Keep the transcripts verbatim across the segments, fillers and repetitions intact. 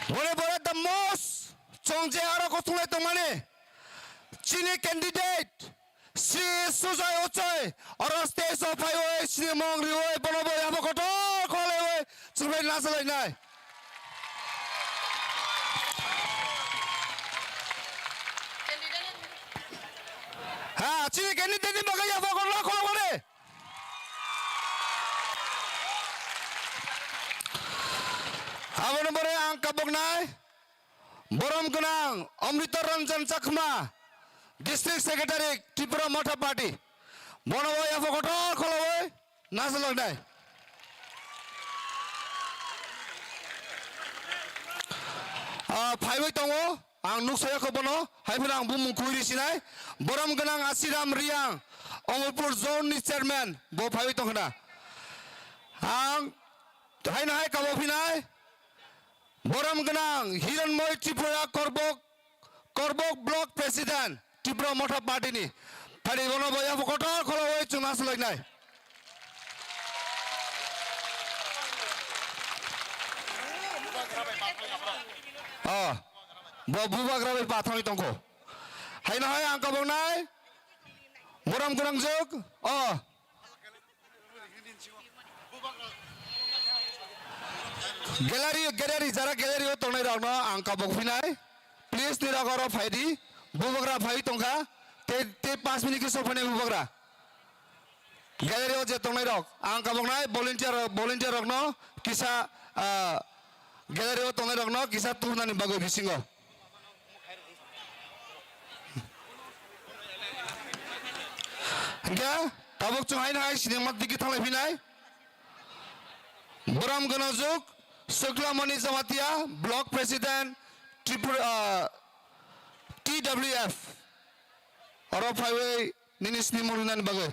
Bore bore the most chwng je aro kuthunglai tongmani chini candidate Sri Sujay Ochoi oro stage o phaiwi chini mung riwi bono bo yapha kotor kholaiwi chwngbai nachalainai. Ha, chini candidate ni bagwi yapha kotor kholaiwi. Aboni pore ang kaboknai borom gwnang Amrita Ranjan Chakma, District Secretary, Tripura Motha Party. Bono bo yapha kotor kholaiwi nachalainai. Ah, phaiwi tongo. Ang nuk saya kho bono, hai phano ang bumung khuiri sinai. Borom gwnang Asiram Riang, Omorpur Zone ni Chairman, bo phaiwi tongkhna. Ang haino hai kabo phinai. Borom gwnang Hiranmoy Tripura Korbok, Korbok Block President, Tripura Motha Party ni. Phari bono bo yapha kotor kholaiwi chwng nachalainai. Oh, bo bubagra bai pathangwi tongkho. Haino hai ang kaboknai. Borom gwnang jwk. Oh. Gallery, gallery, jara gallery o tongnai rokno ang kabok phinai. Please, nirok oro phaidi. Bubagra phai tongkha. Te, te panch minute khe sophainai bubagra. Gallery o je tongnai rok, ang kaboknai volunteer, volunteer rokno kisa, ah, gallery o tongnai rokno kisa tubunani bagwi bisingo. Hingke tabuk chwng haino hai sinima digi thanglai phinai. Borom gwnang jwk Suklamani Jamatia, Block President, Tripura, ah, T W F. Oro phaiwi nini sini mung rinani bagwi.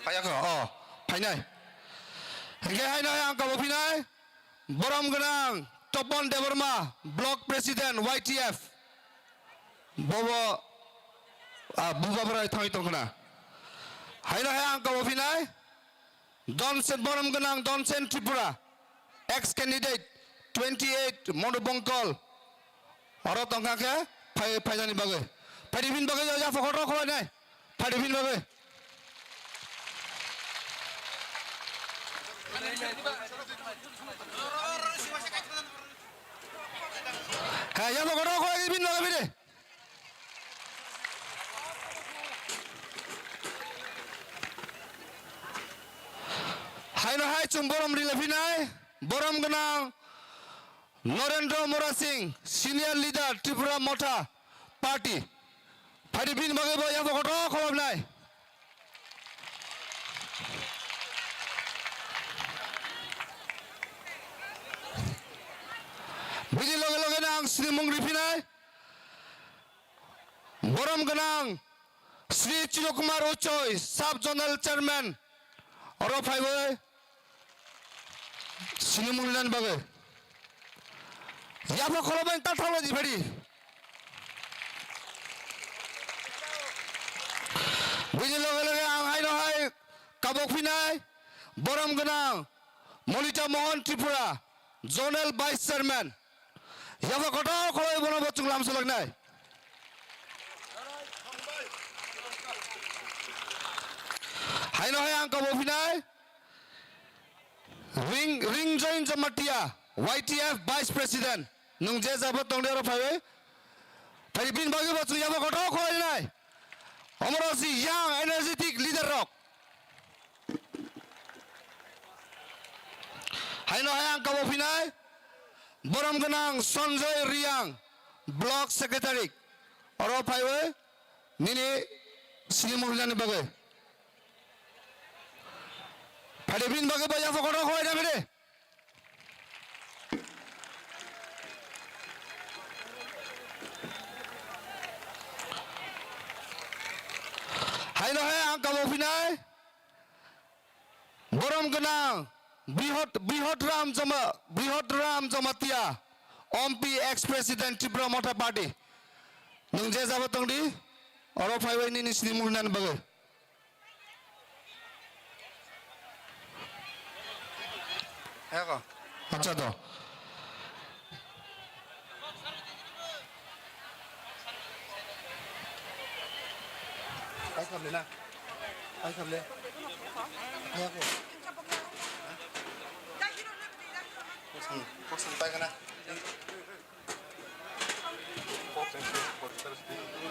Phayakho, oh, phainai. Hingke haino hai ang kabo phinai. Borom gwnang Topon Debbarma, Block President Y T F. Bobo, ah, bubagra thangwi tongkhna. Haino hai ang kabo phinai. Donsen, borom gwnang Donsen Tripura, ex candidate twenty eight Monubongkol. Oro tongkha khe phai, phainani bagwi. Phaidi bini bagwi o yapha kotor kholai nai. Phaidi bini bagwi. Ha, yapha kotor kholai bini bagwi bini. Haino hai chwng borom rilai phinai, borom gwnang Narendra Mora Singh, senior leader Tripura Motha Party. Phaidi bini bagwi bo yapha kotor kholobnai. Bini loge loge no ang sinimung riphinai. Borom gwnang Sri Chirokumar Uchoi, Sub Zonal Chairman, oro phaiwi sinimung rinani bagwi. Yapha kholobani ta thalodi phadi. Bini loge loge ang haino hai kabok phinai, borom gwnang Monita Mohan Tripura, Zonal Vice Chairman. Yapha kotor kholai bono bo chwng lam swlaknai. Haino hai ang kabo phinai. Ring, Ringjoin Jamatia, Y T F Vice President. Nwng je jabo tongdi oro phaiwi. Phai bini bagwi bo chwng yapha kotor kholai nai. Omoro si young energetic leader rok. Haino hai ang kabo phinai, borom gwnang Sanjoy Riang, Block Secretary, oro phaiwi nini sinimung rinani bagwi. Phaidi bini bagwi bo yapha kotor kholai na bini. Haino hai ang kabo phinai. Borom gwnang Brihot, Brihot Ram Jama, Brihot Ram Jamatia, M P ex President Tripura Motha Party. Nwng je jabo tongdi, oro phaiwi nini sinimung rinani bagwi. Heko. Acha do. Ai kham le na. Ai kham le. Ai ako. Kok sam, kok sam pai kana.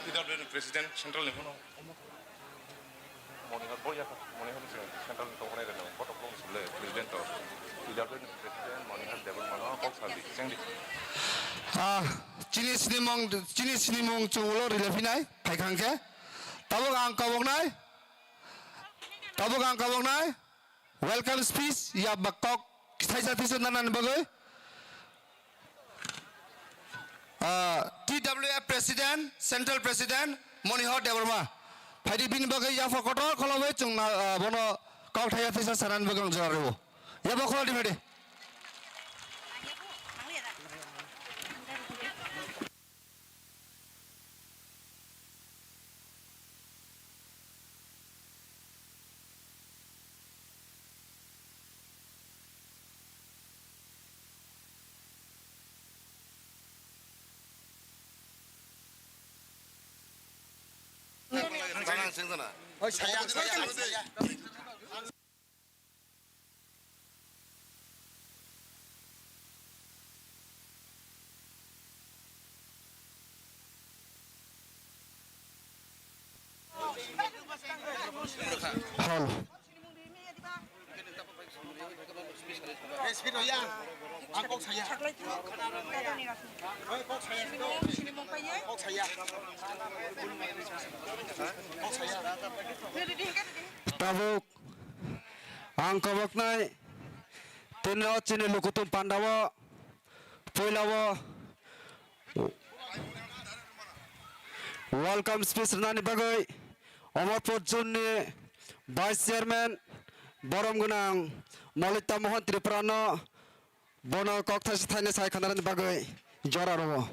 P W N President, Central ni phano. Monihar, bo ya, Monihar ni Central ni tongkha nai reno, kotok long sule, President to. P W N President, Monihar Debbarma no kok sadi, sengdi. Ah, chini sinimung, chini sinimung chungulo rilai phinai, phai khang khe. Tabuk ang kabok nai, tabuk ang kabok nai. Welcome speech ya ba kok thaisa thaisa nanani bagwi, ah, T W F President, Central President Monihar Debbarma. Phaidi bini bagwi yapha kotor kholobai chwng na, ah, bono kok thaisa thaisa sanani bagwi ang jora rwo. Yapha kholo di phaidi. Hol. Tabuk ang koboknai tini o chini lukutung pandao puilao welcome speech rwnani bagwi Amarpur zone ni Vice Chairman borom gwnang Molita Mohan Tripura no bono kok thaisa thainwi sai khanarani bagwi jora rwo.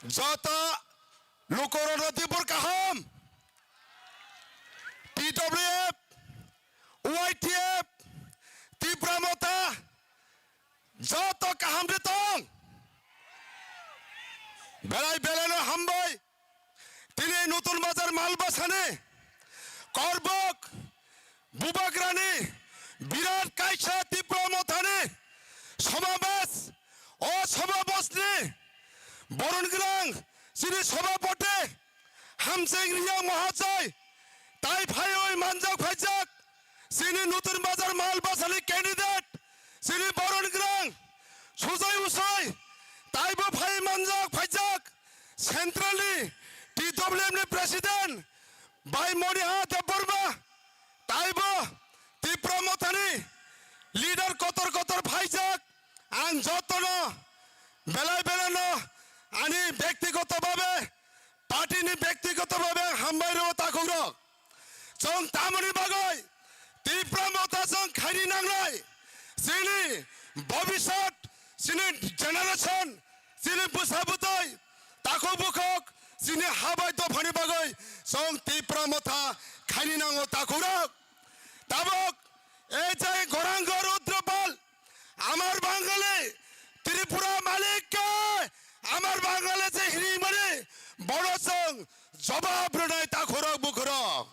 Joto lukurokno tibur kaham. T W F, Y T F, Tipra Motha, joto kaham de tong. Belai belai no hambai. Tini Nutun Bazar Malbasani Korbok Bubagrani birat kaisa Tipra Mothani somabes, o somabesni boron gwnang chini sobapoti Hamsing Riang Mahasoi tai phaiwi manjak phaijak chini Nutun Bazar Malbasani candidate chini boron gwnang Sujai Usoi taibo phai manjak phaijak Central ni T W F ni President Bhai Monihar Debbarma taibo Tipra Mothani leader kotor kotor phaijak. Ang jotono belai belai no ani bektigoto babe, party ni bektigoto babe ang hambai rwo takhuk rok. Chwng tamoni bagwi Tipra Motha chwng khaini nangnai, chini bobisot, chini generation, chini bwsa bwtwi, takhuk bukhuk, chini habai dophani bagwi chwng Tipra Motha khaini nango takhuk rok. Tabuk ei je Gorang Rudra Pal, আমার বাঙালি ত্রিপুরা মালিককে আমার বাঙালি যে হিরিমনি বড় চং জবাব রনাই তা খরক বুখরক।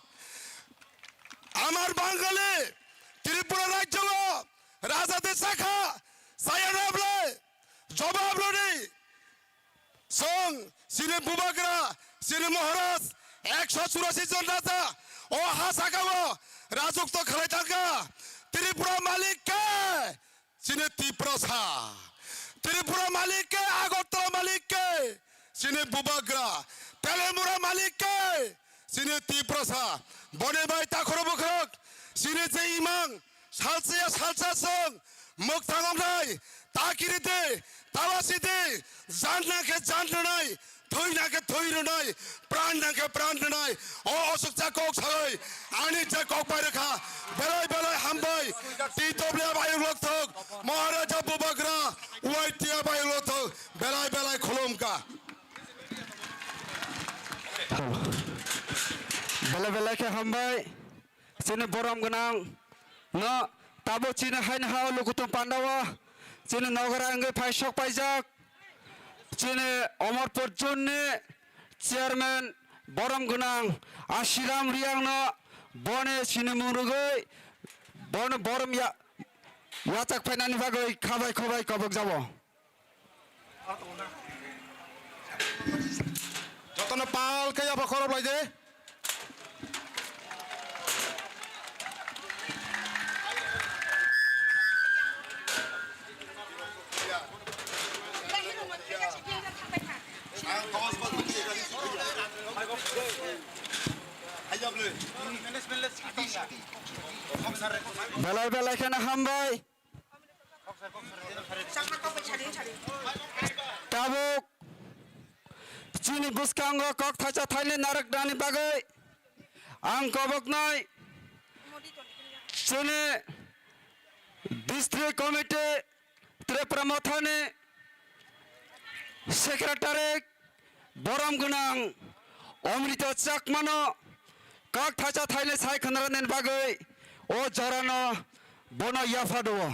আমার বাঙালি ত্রিপুরা রাজ্য রাজাতে শাখা সায়ানাবলে জবাব Roni Chwng chini bubagra, chini Maharaj, ekso churasi jon raja, o ha sakao rajukto khlai thangkha. Tripura malik khe chini Tiprasa. Tripura malik khe Agartala malik khe chini bubagra. Telemura malik khe chini Tiprasa. Boni bai takhoro bwkhwrwk chini je imang salsa ya salsa chwng mwktang wngnai, takiri de, talasi de, janna khe jan rwnai, thoina khe thoi rwnai, pran na khe pran rwnai. O osukcha kok sawi ani je kok bai rwkha, belai belai hambai. T W F ayuk lokthok, Maharaja Bubagra, Y T F ayuk lokthok, belai belai khulumkha. Belai belai khe hambai. chini borom gwnang no tabuk chini haino ha o Lukuthum Pandao chini nogora wngwi phai sok paijak. Chini Omorpur zone ni chairman borom gwnang Ashiram Riang no boni sinimung rwgwi bono borom ya-, yachak phainani bagwi khabai khabai kobok jabo. Jotono pal khe yapha khorob lai de. Belai belai kheno hambai. Tabuk chini bwskango kok thaisa thainwi narwknani bagwi ang koboknai chini district committee Tripura Mothani secretary borom gwnang Omrito Chakmano kok thaisa thainwi sai khwnarwknani bagwi o jorano bono yapha rwo.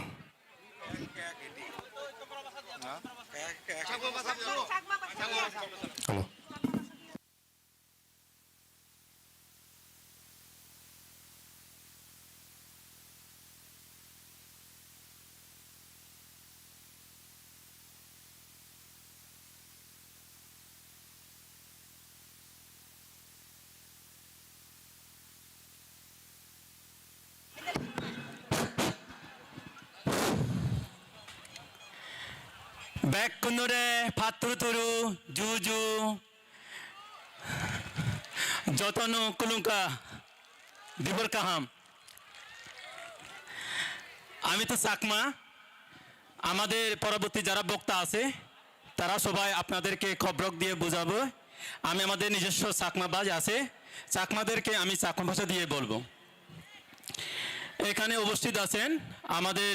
Hello. Bekkunore patturu turu, juju, jotono kulungka, dibor kaham. আমি তো চাকমা, আমাদের পরবর্তী যারা বক্তা আছে, তারা সবাই আপনাদেরকে খবরক দিয়ে বুঝাবো। আমি আমাদের নিজস্ব চাকমা ভাষা আছে, চাকমাদেরকে আমি চাকমা ভাষা দিয়ে বলবো। এখানে উপস্থিত আছেন আমাদের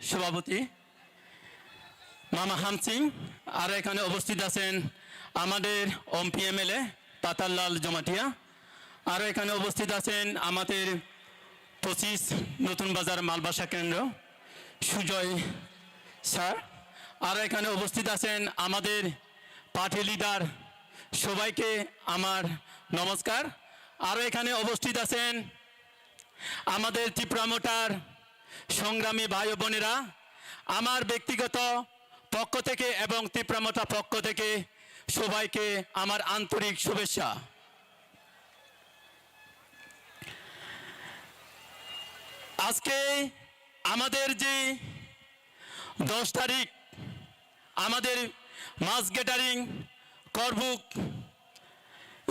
সভাপতি মামা হামসিং, আর এখানে উপস্থিত আছেন আমাদের এমপি এমএলএ পাতাললাল জমাটিয়া, আরও এখানে উপস্থিত আছেন আমাদের পঁচিশ নতুন বাজার মালবাসা কেন্দ্র সুজয় স্যার, আরও এখানে উপস্থিত আছেন আমাদের পার্টি লিডার, সবাইকে আমার নমস্কার। আরও এখানে উপস্থিত আছেন আমাদের ত্রিপুরা মোটার সংগ্রামী ভাই ও বোনেরা, আমার ব্যক্তিগত পক্ষ থেকে এবং ত্রিপুরা মোটা পক্ষ থেকে সবাইকে আমার আন্তরিক শুভেচ্ছা। আজকে আমাদের যে দশ তারিখ আমাদের মাস গ্যাদারিং করবুক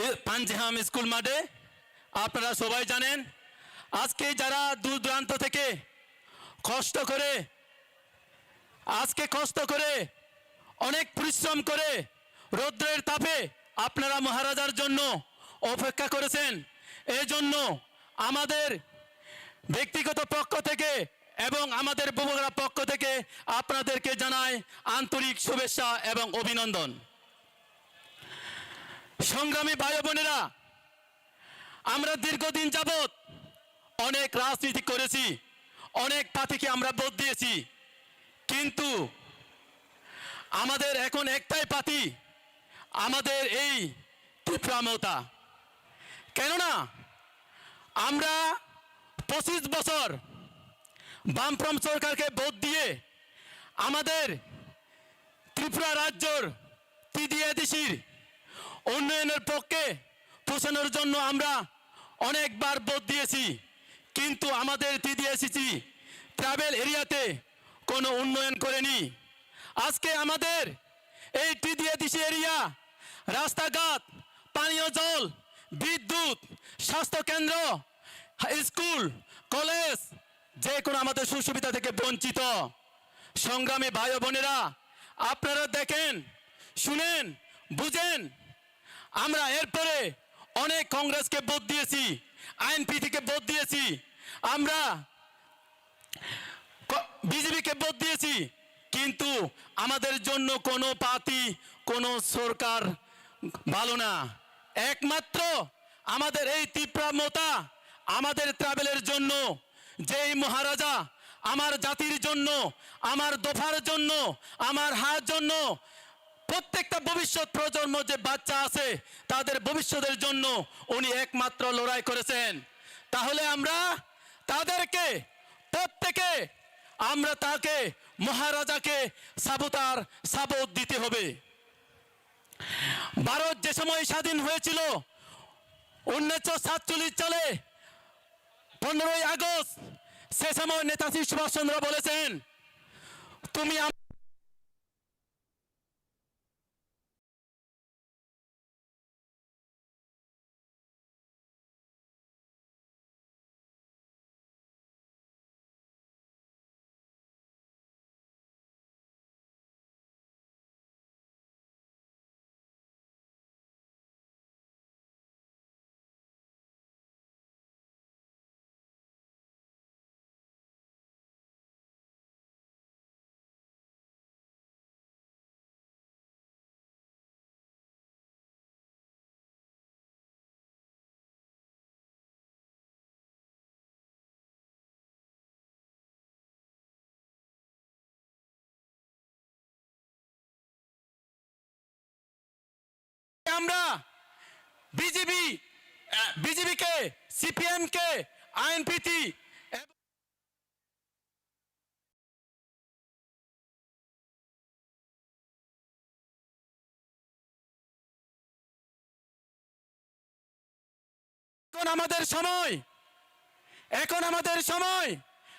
এ, পাঞ্জেহাম স্কুল মাঠে। আপনারা সবাই জানেন, আজকে যারা দূর দূরান্ত থেকে কষ্ট করে, আজকে কষ্ট করে, অনেক পরিশ্রম করে রৌদ্রের তাপে আপনারা মহারাজার জন্য অপেক্ষা করেছেন, এই জন্য আমাদের ব্যক্তিগত পক্ষ থেকে এবং আমাদের বুবুগড়া পক্ষ থেকে আপনাদেরকে জানাই আন্তরিক শুভেচ্ছা এবং অভিনন্দন। সংগ্রামী ভাই ও বোনেরা, আমরা দীর্ঘদিন যাবৎ অনেক রাজনীতি করেছি, অনেক প্রার্থীকে আমরা ভোট দিয়েছি, কিন্তু আমাদের এখন একটাই প্রার্থী, আমাদের এই ত্রিপুরা মমতা। কেননা আমরা পঁচিশ বছর বামফ্রন্ট সরকারকে ভোট দিয়ে আমাদের ত্রিপুরা রাজ্যর টিডিএডিসির উন্নয়নের পক্ষে পৌঁছানোর জন্য আমরা অনেকবার ভোট দিয়েছি, কিন্তু আমাদের টিডিএডিসি ট্রাইবাল এরিয়াতে কোনো উন্নয়ন করেনি। আজকে আমাদের এই টিডিএডিসি এরিয়া রাস্তাঘাট, পানীয় জল, বিদ্যুৎ, স্বাস্থ্যকেন্দ্র, স্কুল, কলেজ, যে কোনো আমাদের সুযোগ সুবিধা থেকে বঞ্চিত। সংগ্রামী ভাই ও বোনেরা, আপনারা দেখেন, শুনেন, বুঝেন, আমরা এরপরে অনেক কংগ্রেসকে ভোট দিয়েছি, আইএনপি থেকে ভোট দিয়েছি, আমরা ক-, বিজেপিকে ভোট দিয়েছি, কিন্তু আমাদের জন্য কোনো পার্টি, কোনো সরকার ভালো না। একমাত্র আমাদের এই ত্রিপুরা মমতা আমাদের ট্রাইবেলের জন্য, যেই মহারাজা আমার জাতির জন্য, আমার দফার জন্য, আমার হার জন্য, প্রত্যেকটা ভবিষ্যৎ প্রজন্ম যে বাচ্চা আছে, তাদের ভবিষ্যতের জন্য উনি একমাত্র লড়াই করেছেন। তাহলে আমরা তাদেরকে, প্রত্যেকে আমরা তাকে, মহারাজাকে সাবুতার সাবুত দিতে হবে। ভারত যে সময় স্বাধীন হয়েছিল উনিশশো সাতচল্লিশ সালে, পনেরোই আগস্ট, সে সময় নেতাজি সুভাষচন্দ্র বলেছেন, "তুমি আম-" আমরা বিজেপি, আহ, বিজেপিকে, সিপিএমকে, আইএনপিটি, এখন আমাদের সময়, এখন আমাদের সময়।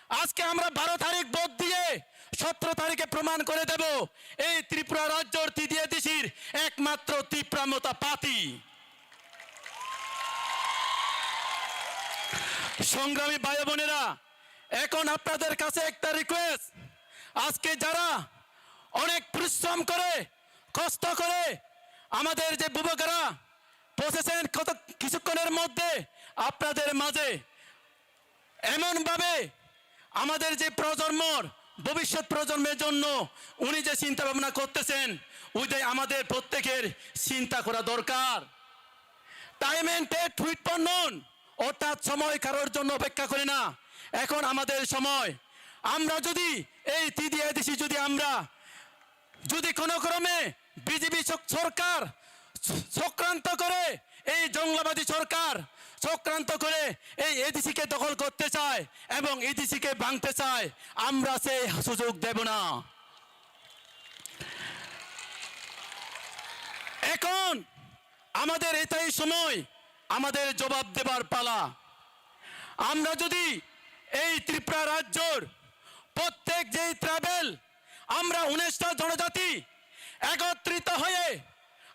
আজকে আমরা বারো তারিখ ভোট দিয়ে সতেরো তারিখে প্রমাণ করে দেব, এই ত্রিপুরা রাজ্যর টিটিএডিসির একমাত্র তীব্রামতা পার্টি। সংগ্রামী ভাই বোনেরা, এখন আপনাদের কাছে একটা রিকোয়েস্ট, আজকে যারা অনেক পরিশ্রম করে, কষ্ট করে আমাদের যে বুবাকারা পৌঁছেছেন কত কিছুক্ষণের মধ্যে আপনাদের মাঝে, এমনভাবে আমাদের যে প্রজন্মর, ভবিষ্যৎ প্রজন্মের জন্য উনি যে চিন্তা ভাবনা করতেছেন, ওইটাই আমাদের প্রত্যেকের চিন্তা করা দরকার। Time and death wait for none, অর্থাৎ সময় কারোর জন্য অপেক্ষা করে না। এখন আমাদের সময়। আমরা যদি এই টিটিএডিসি যদি আমরা যদি কোনো ক্রমে বিজেপি সক-, সরকার চ-, চক্রান্ত করে, এই জঙ্গলাবাদী সরকার চক্রান্ত করে এই এডিসিকে দখল করতে চায় এবং এডিসিকে ভাঙতে চায়, আমরা সেই সুযোগ দেব না। এখন আমাদের এটাই সময়, আমাদের জবাব দেবার পালা। আমরা যদি এই ত্রিপুরা রাজ্যর প্রত্যেক যেই ট্রাইবেল, আমরা উনিশটা জনজাতি একত্রিত হয়ে,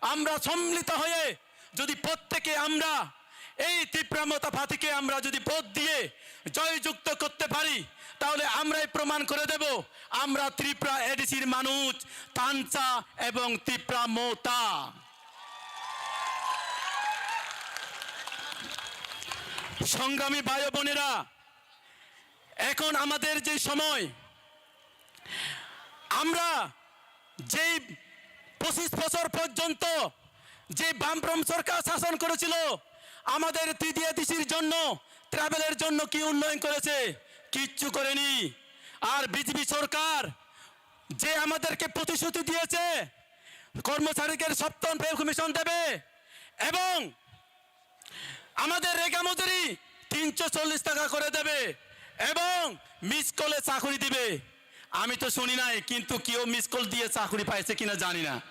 আমরা সম্মিলিত হয়ে যদি প্রত্যেকে আমরা এই তীব্রামতা পার্টিকে আমরা যদি ভোট দিয়ে জয়যুক্ত করতে পারি, তাহলে আমরাই প্রমাণ করে দেব আমরা ত্রিপুরা এডিসির মানুষ, তানচা এবং তীব্রামতা। সংগ্রামী ভাই ও বোনেরা, এখন আমাদের যে সময়, আমরা যেই পঁচিশ বছর পর্যন্ত যে বামফ্রন্ট সরকার শাসন করেছিল, আমাদের টিটিএডিসির জন্য, ট্রাইবেলের জন্য কি উন্নয়ন করেছে? কিচ্ছু করেনি। আর বিজেপি সরকার যে আমাদেরকে প্রতিশ্রুতি দিয়েছে, কর্মচারীদের সপ্তম পে কমিশন দেবে এবং আমাদের রেগা মজুরি তিনশো চল্লিশ টাকা করে দেবে এবং মিস কলে চাকরি দিবে। আমি তো শুনি নাই, কিন্তু কেউ মিস কল দিয়ে চাকরি পাইছে কিনা জানি না।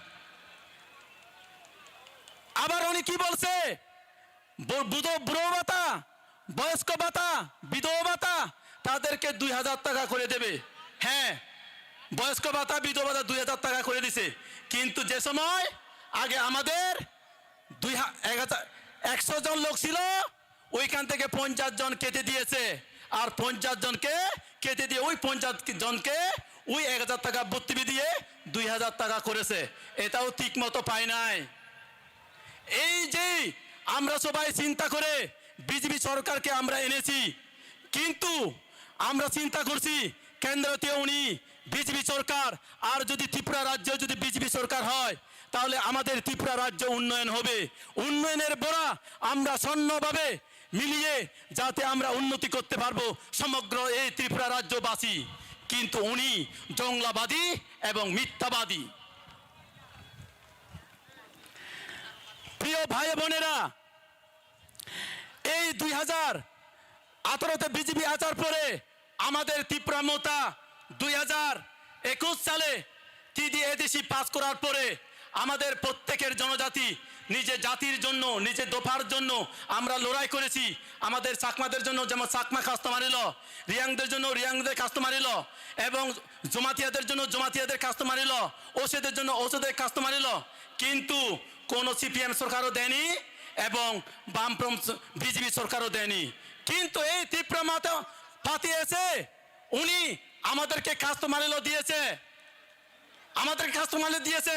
আবার উনি কি বলছে, ব-, বুধ-, বুড়ো ভাতা, বয়স্ক ভাতা, বিধবা ভাতা, তাদেরকে দুই হাজার টাকা করে দেবে। হ্যাঁ, বয়স্ক ভাতা, বিধবা ভাতা দুই হাজার টাকা করে দিছে। কিন্তু যে সময় আগে আমাদের দুই হা-, এক হাজার, একশো জন লোক ছিল, ওইখান থেকে পঞ্চাশ জন কেটে দিয়েছে, আর পঞ্চাশ জনকে কেটে দিয়ে ওই পঞ্চাশ জনকে ওই এক হাজার টাকা ভর্তি দিয়ে দুই হাজার টাকা করেছে। এটাও ঠিক মতো পায় নাই। এই যে আমরা সবাই চিন্তা করে বিজেপি সরকারকে আমরা এনেছি, কিন্তু আমরা চিন্তা করছি কেন্দ্রতে উনি বিজেপি সরকার, আর যদি ত্রিপুরা রাজ্যে যদি বিজেপি সরকার হয়, তাহলে আমাদের ত্রিপুরা রাজ্য উন্নয়ন হবে। উন্নয়নের বড়া আমরা স্বর্ণভাবে মিলিয়ে যাতে আমরা উন্নতি করতে পারবো সমগ্র এই ত্রিপুরা রাজ্যবাসী। কিন্তু উনি জংলাবাদী এবং মিথ্যাবাদী। প্রিয় ভাই বোনেরা, এই দুই হাজার আঠারোতে বিজেপি আসার পরে আমাদের ত্রিপুরা মতা দুই হাজার একুশ সালে টিডিএডিসি পাস করার পরে আমাদের প্রত্যেকের জনজাতি নিজের জাতির জন্য, নিজের দফার জন্য আমরা লড়াই করেছি। আমাদের চাকমাদের জন্য যেমন চাকমা কাস্টমারি ল, রিয়াংদের জন্য রিয়াংদের কাস্টমারি ল এবং জমাতিয়াদের জন্য জমাতিয়াদের কাস্টমারি ল, ওসেদের জন্য ওসেদের কাস্টমারি ল। কিন্তু কোনো সিপিএম সরকারও দেয়নি এবং বামফ্রন্ট বিজেপি সরকারও দেয়নি। কিন্তু এই ত্রিপুরা মাতা পার্টি এসে উনি আমাদেরকে কাস্টমারি ল দিয়েছে, আমাদেরকে কাস্টমারি ল দিয়েছে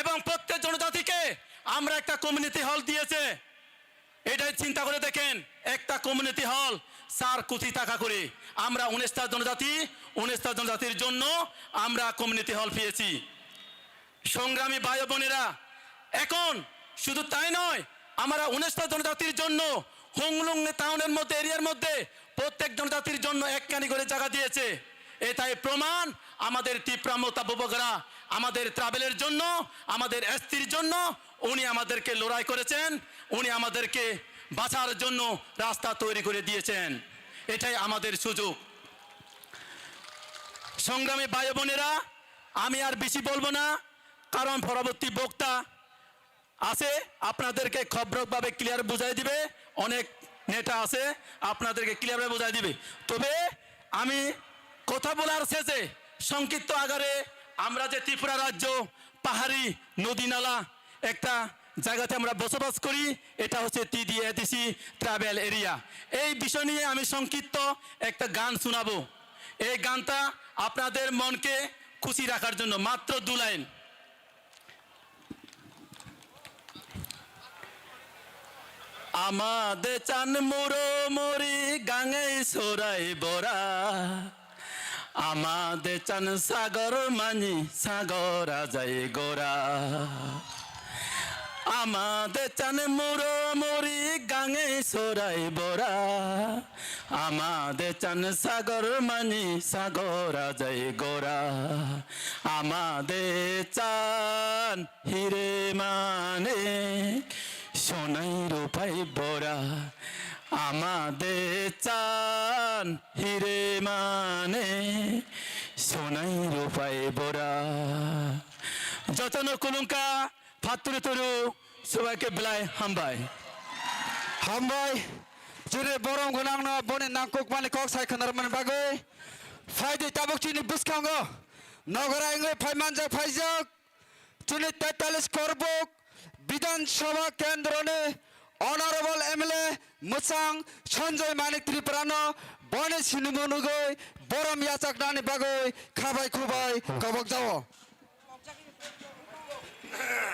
এবং প্রত্যেক জনজাতিকে আমরা একটা কমিউনিটি হল দিয়েছে। এটাই চিন্তা করে দেখেন, একটা কমিউনিটি হল চার কোটি টাকা করে। আমরা উনিশটা জনজাতি, উনিশটা জনজাতির জন্য আমরা কমিউনিটি হল পেয়েছি। সংগ্রামী ভাই বোনেরা, এখন শুধু তাই নয়, আমরা উনিশটা জনজাতির জন্য হুংলুং টাউনের মধ্যে, এরিয়ার মধ্যে প্রত্যেক জনজাতির জন্য একখানি করে জায়গা দিয়েছে। এটাই প্রমাণ আমাদের ত্রিপুরা মতা বুবাগরা আমাদের ট্রাইবেলের জন্য, আমাদের এসটির জন্য উনি আমাদেরকে লড়াই করেছেন, উনি আমাদেরকে বাঁচার জন্য রাস্তা তৈরি করে দিয়েছেন। এটাই আমাদের সুযোগ। সংগ্রামী ভাই বোনেরা, আমি আর বেশি বলবো না, কারণ পরবর্তী বক্তা আছে, আপনাদেরকে খবরকভাবে ক্লিয়ার বুঝাই দিবে, অনেক নেতা আছে, আপনাদেরকে ক্লিয়ারভাবে বুঝাই দিবে। তবে আমি কথা বলার শেষে সংক্ষিপ্ত আকারে আমরা যে ত্রিপুরা রাজ্য পাহাড়ি নদী নালা একটা জায়গাতে আমরা বসবাস করি, এটা হচ্ছে টিডিএডিসি ট্রাইবাল এরিয়া। এই বিষয় নিয়ে আমি সংক্ষিপ্ত একটা গান শোনাবো। এই গানটা আপনাদের মনকে খুশি রাখার জন্য মাত্র দু line. Ama de chan muro mori gangai sorai bora. Ama de chan sagor mani sagor ajai gora. Ama de chan muro mori gangai sorai bora. Ama de chan sagor mani sagor ajai gora. Ama de chan hire mane sonai rupai bora. Ama de chan hire mane sonai rupai bora. Jotono kulungka phaturu turu subaike belai hambai. Hambai. Chini borom gwnangno boni nangkukmani kok sai khwnarmani bagwi. Phaidi tabuk chini bwskango nogora wngwi phaimanjak phaijak. Chini tetalis korbuk Bidhan Sabha Kendroni Honorable M L A mwchang Sanjoy Manik Tripurano boni sinimung nugwi borom yachaknani bagwi khabai khubai kobok jao.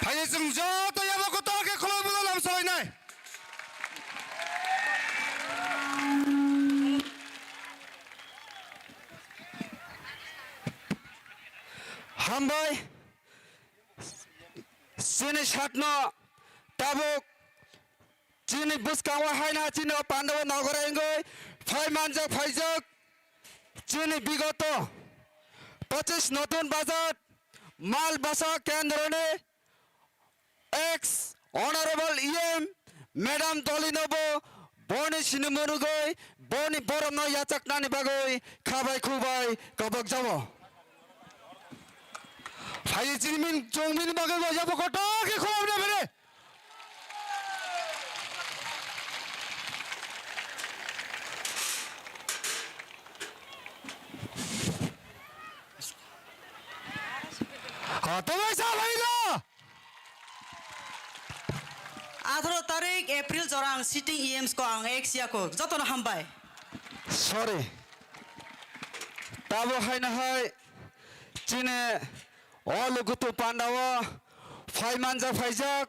Phai chwng joto yabo kotor khe khulumwi lam salainai. Hambai. Chini satno tabuk chini bwskango haino chini o Pandava nogora wngwi phai manjak phaijak. Chini bigoto pochis notun bazar mal basa kendroni ex honorable E M madam dolinobo boni sinimung nugwi boni boromno yachaknani bagwi khabai khubai kobok jabo. Phai chini min chongmini bagwi bo yabo kotor khe khulumna bere. Ha, tongwi sa laila. Atharo tarik April jora ang sitting E Ms ko ang ex ya ko jotono hambai. Sorry. Tabo haino hai chini o lugutu pandao phai manjak phaijak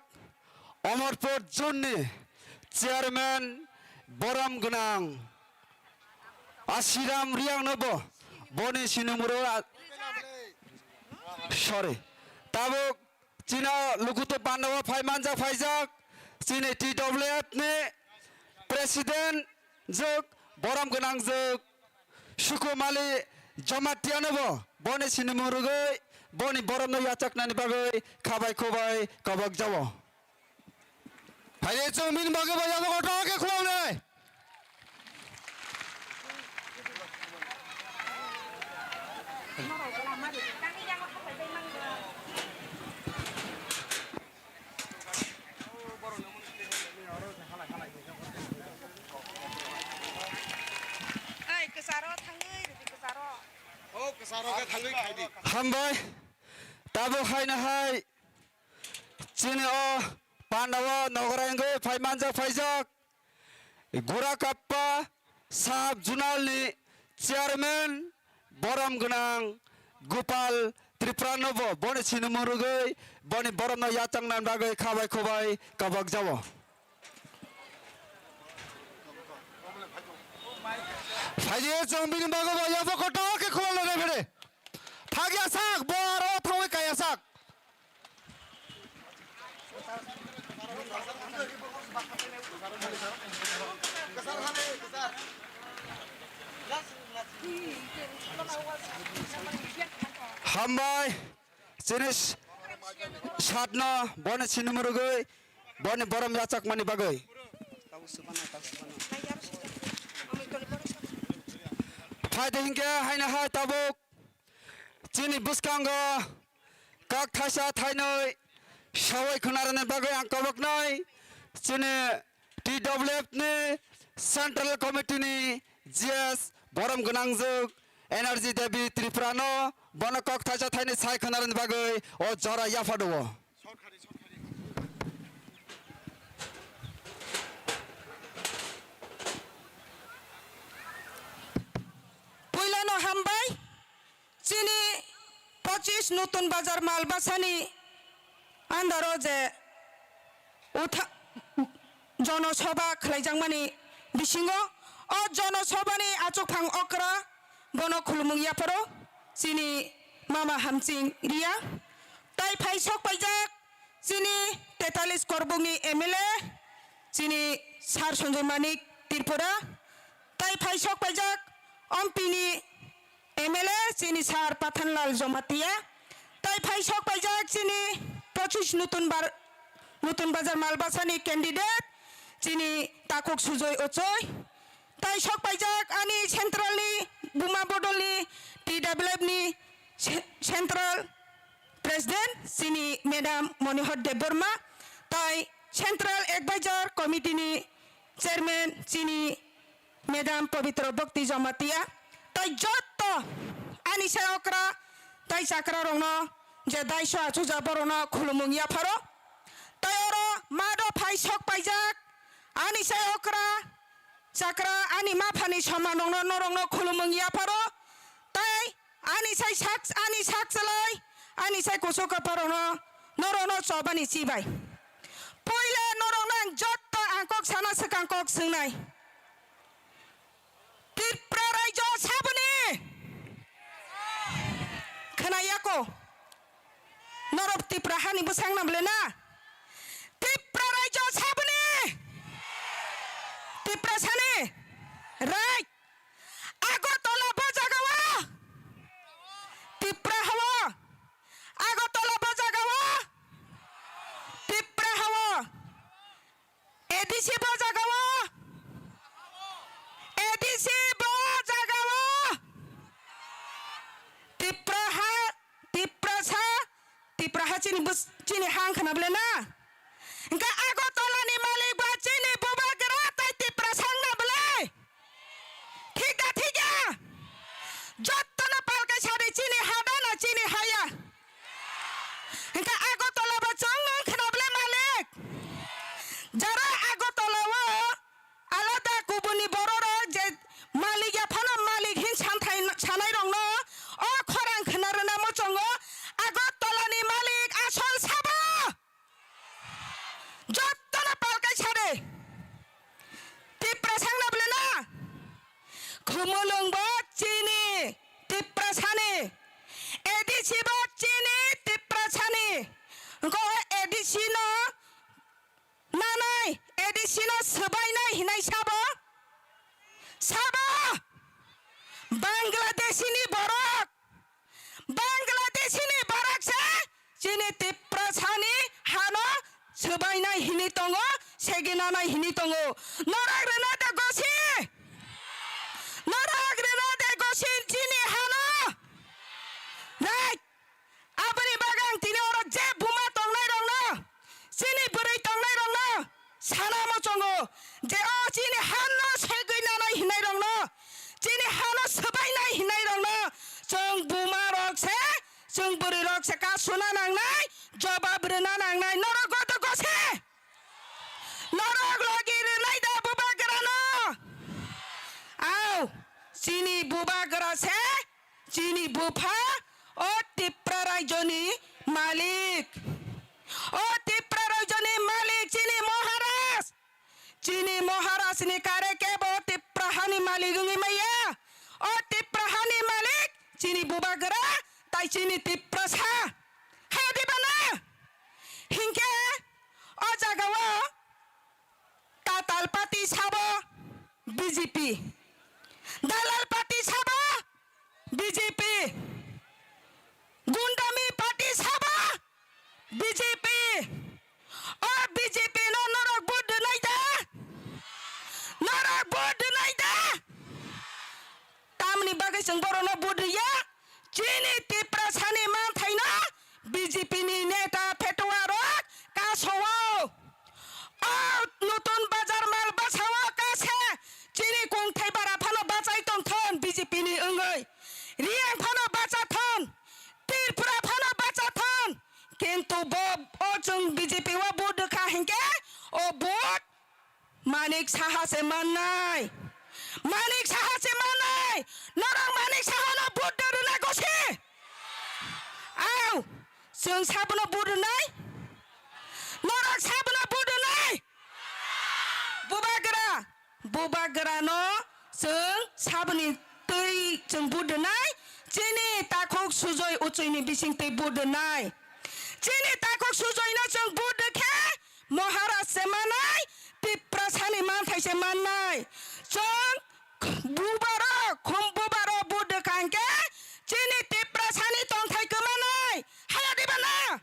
Omorpur zone ni chairman borom gwnang Asiram Riang no bo boni sinimung ro a-, sorry. Tabuk chini lugutu pandao phai manjak phaijak chini T W F ni President jwk, borom gwnang jwk, Sukumali Jamatia no bo boni sinimung rwgwi boni borom no yachaknani bagwi khabai khubai kobok jao. Phai de chwng bini bagwi bo yabo kotor khe khulumnai. Ai, kwcharo thangwi rwdi, kwcharo. O kwcharo khe thangwi khaidi. Hambai. Tabuk haino hai chini o pandao nogorai wngwi phai manjak phaijak. Gura Kappa sub zonal ni chairman borom gwnang Gopal Tripura no bo boni sinimung rwgwi boni borom no yachakna bagwi khabai khubai kobok jao. Phaidi chwng bini bagwi bo yabo kotor khe khulumnai phede. Thagya sak, bo aro thangwi kaya sak. Hambai, chini s-, satno, boni sinimung rwgwi, boni borom yachakmani bagwi. Phai de hinkhe haino hai tabuk. Chini bwskango kok thaisa thainwi sawai khwnarwni bagwi ang koboknai chini T W F ni Central Committee ni G S borom gwnangjwk Energy Devi Tripura no bono kok thaisa thainwi sai khwnarwni bagwi o jora yapha do. Puilano hambai, chini pochis Nutun Bazar Malbasani andaro je utha-, jonosobha khlaijakmani bisingo o jonosobhani achukphang okra bono khulumung yapharo chini mama Hamsing Riya. Tai phai sok paijak chini tetalis korbokni M L A, chini Sir Sanjoy Manik Tripura, tai phai sok paijak Ompini M L A, chini Sir Pathanlal Jamatia, tai phai sok paijak chini pochis Nutun Bar-, Nutun Bazar Malbasani candidate, chini Takhuk Sujoy Ochoi, tai sok paijak ani central ni Buma Bodolni T W F ni ce-, central President chini Madam Monihar Debbarma, tai Central Advisor Committee ni Chairman chini Madam Pabitra Bhakti Jamatia, tai jotto ani sai okra tai chakra rokno je daiso achuja borokno khulumung yapharo, tai oro mado phai sok paijak ani sai okra chakra ani maphani soman rokno norokno khulumung yapharo, tai ani sai sak, ani sak chalai, ani sai kusu kaparokno, norokno chobani chibai. Puila norokno ang jotto ang kok sana swkang kok swngnai. Tripura raijo saboni? Khwnayako? Norok Tripura hani bwsang na bwle na? Tripura raijo saboni? Tripura sani? Right. Agartala bo jaga o. Tripura ha o. Agartala bo jaga o. Tripura ha o. A D C bo jaga o. A D C bo jaga o. Tripura ha, Tripura sa, Tripura ha chini bus-, chini hang khna bwle na? Hwnkhe Agartala ni malik ba chini bubagra tai Tiprasa wngna bwle? Thik da thik ya? Jottono palkai sadi chini ha da na chini ha ya? Hwnkhe Agartala bo chwng wng khna bwle malik? Jara Agartala o alada kubuni bororok je malik ya phano malik hin santhai-, sanai rokno o khorang khna rwna muchungo Agartala ni malik asol sabo. Jottono palkai sade. Tiprasa wngna bwle na? Khumulwng bo chini Tiprasani. A D C bo chini Tiprasani. Hwnkhe o A D C no nanai, A Bangladeshino swbainai hinai sabo? Sabo? Bangladeshini borok, Bangladeshini borok se chini Tiprasani hano swbainai hini tongo, seginanai hini tongo. Norok rwna de gosi? Norok rwna de gosi chini hano? Right. Aboni bagwi ang tini oro je buma tongnairokno, chini bwrwi tongnairokno sana muchungo je o chini hano segwi nanai hinnairokno, chini hano swbainai hinnairokno chwng bumarok se, chwng bwrwirok se kasuna nangnai, jobab rwna nangnai. Norok godo gose? Norok logi rwnai da bubagrano? Au, chini bubagra se, chini bupha, o Tipra raijoni malik. O Tipra raijoni malik chini Maharaj. Chini Maharaj ni kare kebo Tipra hani malik wngwi maya. O Tipra hani malik chini bubagra, tai chini Tiprasa. Hai diba na? Hinkhe o jagao Tatal party sabo B J P, dalal party sabo B J P, gundami party sabo B J P. O B J P no norok vote rwnai da? Norok vote rwnai da? Tamni bagwi chwng borokno vote rwya? Chini Tiprasani manthaino B J P ni neta phetuarok kasowo. O Nutun Bazar mal bwsao kase chini kungthai bara phano bachai tongthon B J P ni wngwi. Riyang phano bachathon, Tripura phano bachathon. Kintu bo, o chwng B J P o vote rwkha hinkhe o vote Manik Saha se mannai. Manik Saha se mannai. Norok Manik Saha no vote da rwna gosi? Au, chwng sabono vote rwnai? Norok sabono vote rwnai? Bubagra, bubagra no chwng saboni twi chwng vote rwnai. Chini takhuk Sujoi Uchui ni bising twi vote rwnai. Chini takhuk Sujoi no chwng vote rwkhe Maharaj se mannai, Tiprasani manthai se mannai. Chwng bubaro, khum bubaro vote rwkha hinkhe chini Tiprasani tongthai kwmanai. Haya diba na?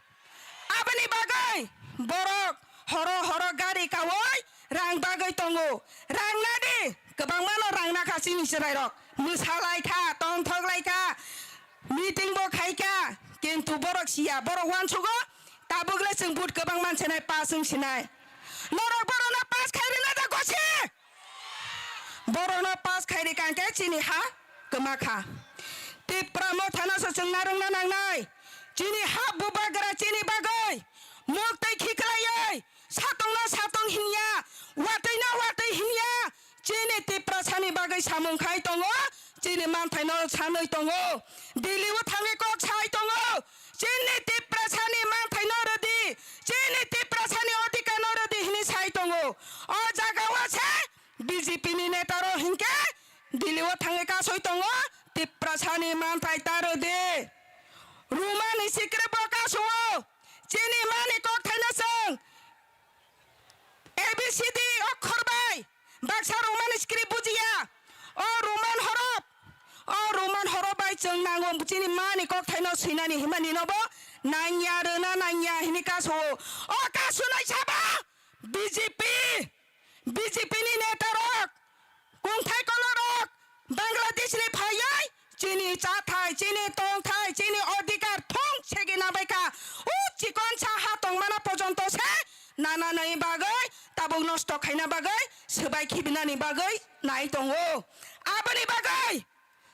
Aboni bagwi borok horo horo gari kaui rang bagwi tongo. Rang nadi, kwbangmano rang nakha chini chwrairok. Mwsa laikha, tongthok laikha, meeting bo khaikha, kintu borok siya, borok uansugo, tabukle chwng vote kwbang mansinai, pass wngsinai. Norok borokno pass khai rwna da gosi? Borokno pass khai rwkha hinkhe chini ha kwma kha. Tipra mothano se chwng narwkna nangnai. Chini ha bubagra chini bagwi muktwi khiklaiwi satongno satong hinya, watwino watwi hinya. Chini Tiprasani bagwi samung khai tongo, chini manthaino sanwi tongo, Delhi o thangwi kok sai tongo. Chini Tiprasani manthaino rwdi, chini Tiprasani odhikarno rwdi hwnwi sai tongo. O jagao se B J P ni neta rok hinkhe Delhi o thangwi kasoi tongo, Tiprasani manthai ta rwdi. Rwmani sikre bo kasao chini mani kokthaino chwng A B C D okhor bai baksa Roman script bujiya. O Roman horof, o Roman horof bai chwng nango chini mani kokthaino swinani himani nobo nangya rwna nangya hini kaso. O kasunai sabo B J P, B J P ni neta rok, kungthai kolorok, Bangladesh ni phaiwi chini chathai, chini tongthai, chini odhikar thung segina baikha. O chikon sa ha tongmana pojonto se nana nai bagwi, tabuk nosto khaina bagwi, swbai khibinani bagwi nai tongo. Aboni bagwi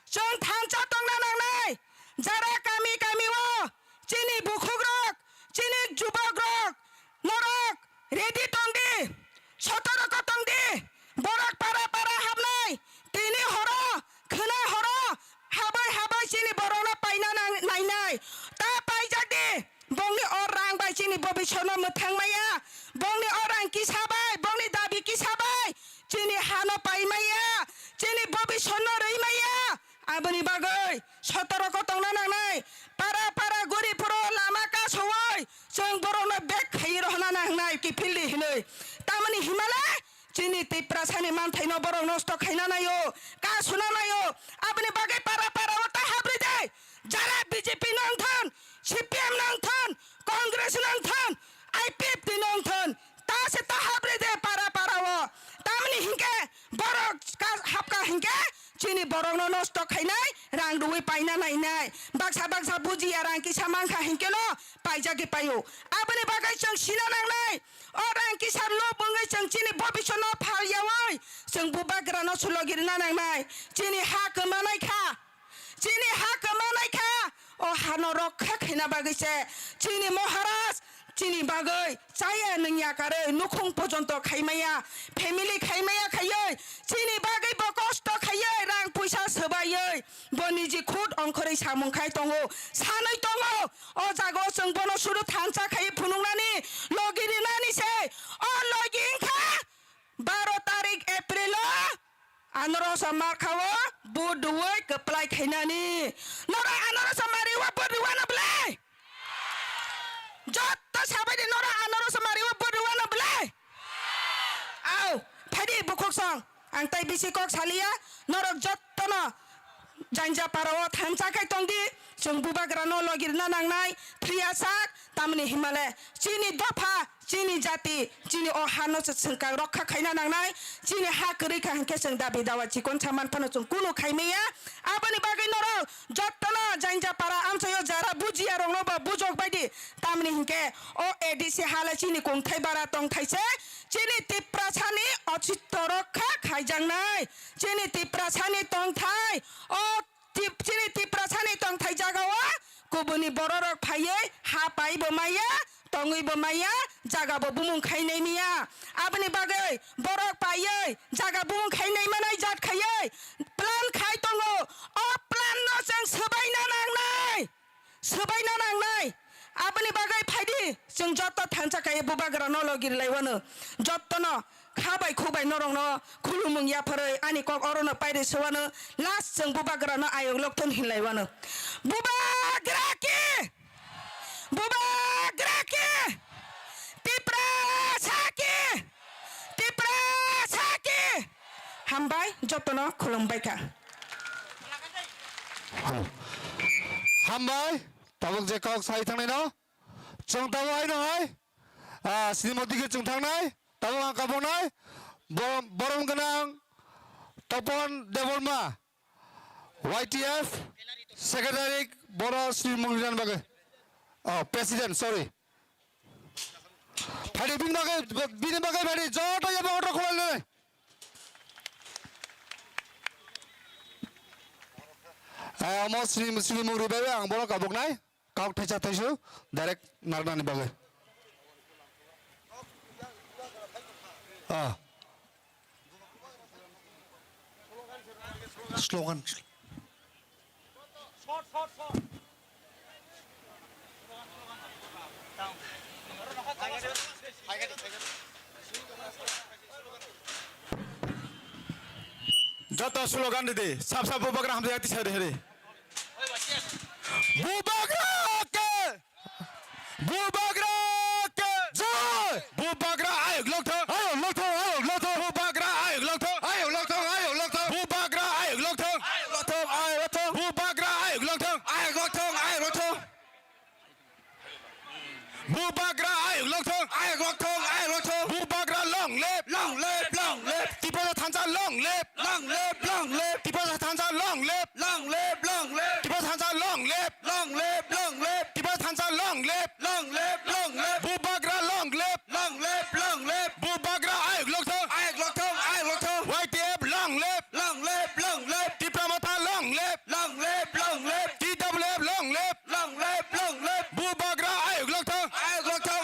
chwng thansa tongna nangnai. Jara kami kami o chini bukhukrok, chini jubokrok, norok ready tongdi, sotoroko tongdi, borok para para habnai, tini horo, khwnai horo, habai habai chini borokno paina nang-, nainai. Ta paijak di, bongni o rang bai chini bobiswrno mwthang maya, bongni o rang kisa bai, bongni dabi kisa bai, chini hano pai maya, chini bobiswrno rwi maya. Aboni bagwi sotoroko tongna nangnai, para para guri phuru lama kasowoi chwng borokno bek khaiwi rohna nangnai kiphildi hinwi. Tamoni himale chini Tiprasani manthaino borok nosto khaina naio, kasuna naio. Aboni bagwi para para o ta habri de. Jara B J P nangthon, C P M nangthon, Congress nangthon, I P F T nangthon, ta se ta habri de para para o. Tamoni hinke borok ka-, hapka hinke chini borokno nosto khainai, rang rwi paina nainai. Baksa baksa bujiya rang kisa mankha hinkeno paijagwi paio. Aboni bagwi chwng sina nangnai. O rang kisa no bwngwi chwng chini bobiswt no phal yaui chwng bubagra no sulogi rwna nangnai. Chini ha kwmanai kha. Chini ha kwmanai kha. O hano rokha khaina bagwi se chini Maharaj chini bagwi chaya nwngya karwi nukhung pojonto khaimaya, family khaimaya khaiwi chini bagwi bo kosto khaiwi rang puisa swbaiwi bo niji khut ongkhorwi samung khai tongo, sanwi tongo. O jaga o chwng bono suru thansa khai phunuknani logi rinani se. O logi wngkha baro tarik April o Anorosa Markha o vote rwui kwplai khainani. Norok Anorosa Mari o vote rwano bwlai? Jotto sabai de norok Anorosa Mari o vote rwano bwlai? Au, phaidi bukhuk song. Ang tai bisi kok saliya, norok jottono Jainjapara o thansa khai tongdi, chwng bubagra no logi rwna nangnai, thwiya sak, tamni himale, chini dopha, chini jati, chini o ha no se chwng kang rokha khaina nangnai, chini ha kwrwi kha hinkhe chwng dabi dawa chikon saman phano chwng kunu khaimaya, aboni bagwi norok jottono Jainjapara amchaio jara bujiya rokno bo bujok baidi, tamni hinkhe o A D C hale chini kungthai bara tongthai se, chini Tiprasani ositto rokha khaijaknai. Chini Tiprasani tongthai, o Tip-, chini Tiprasani tongthai jagao kubuni bororok phaiwi ha paibo maya, tongwibo maya, jagabo bumung khainai miya. Aboni bagwi borok paiwi jaga bumung khainai manai jat khaiwi plan khai tongo. O plan no chwng swbaina nangnai. Swbaina nangnai. Aboni bagwi phaidi, chwng jotto thansa kaiwi bubagra no logi rwlaiwano. Jottono kha bai khu bai norokno khulumung yapharwi ani kok orono pairi swano. Last chwng bubagra no ayok lokthon hinlaiwano. Bubagra ki! Bubagra ki! Tiprasa ki! Tiprasa ki! Hambai, jottono khulumbai kha. Hambai, tabuk je kok sai thangnai no, chwng tabuk hai no hai, ah, Srimoti ke chwng thangnai, tabuk ang kabonai, borom, borom gwnang Topon Debbarma, Y T F secretary, boro Sri Mungrinan bagwi, oh, president, sorry. Phadi bini bagwi, bini bagwi phadi joto yabo order khulai le. Eh, omo Sri, Sri Mungri bagwi ang bono kabuknai, kok thaisa thaisu, direct narnani bagwi. Ah. Slogan. Joto slogan ridi, sab sab bubagra hamjak tisa rihri. Bubagra ke! Bubagra ke jai! Bubagra ayok lokthong! Ayok lokthong, ayok lokthong! Bubagra ayok lokthong! Ayok lokthong, ayok lokthong! Bubagra ayok lokthong! Ayok lokthong, ayok lokthong! Bubagra ayok lokthong! Ayok lokthong, ayok lokthong! Bubagra ayok lokthong! Ayok lokthong, ayok lokthong! Bubagra long live! Long live, long live! Tiprasa thansa long live! Long live, long live! Tiprasa thansa long live! Long live, long live! Tiprasa thansa long live! Long live, long live! Tiprasa thansa long live! Long live, long live! Bubagra long live! Long live, long live! Bubagra ayok lokthong! Ayok lokthong, ayok lokthong! Y T F long live! Long live, long live! Tipra Motha long live! Long live, long live! T W F long live! Long live, long live! Bubagra ayok lokthong! Ayok lokthong!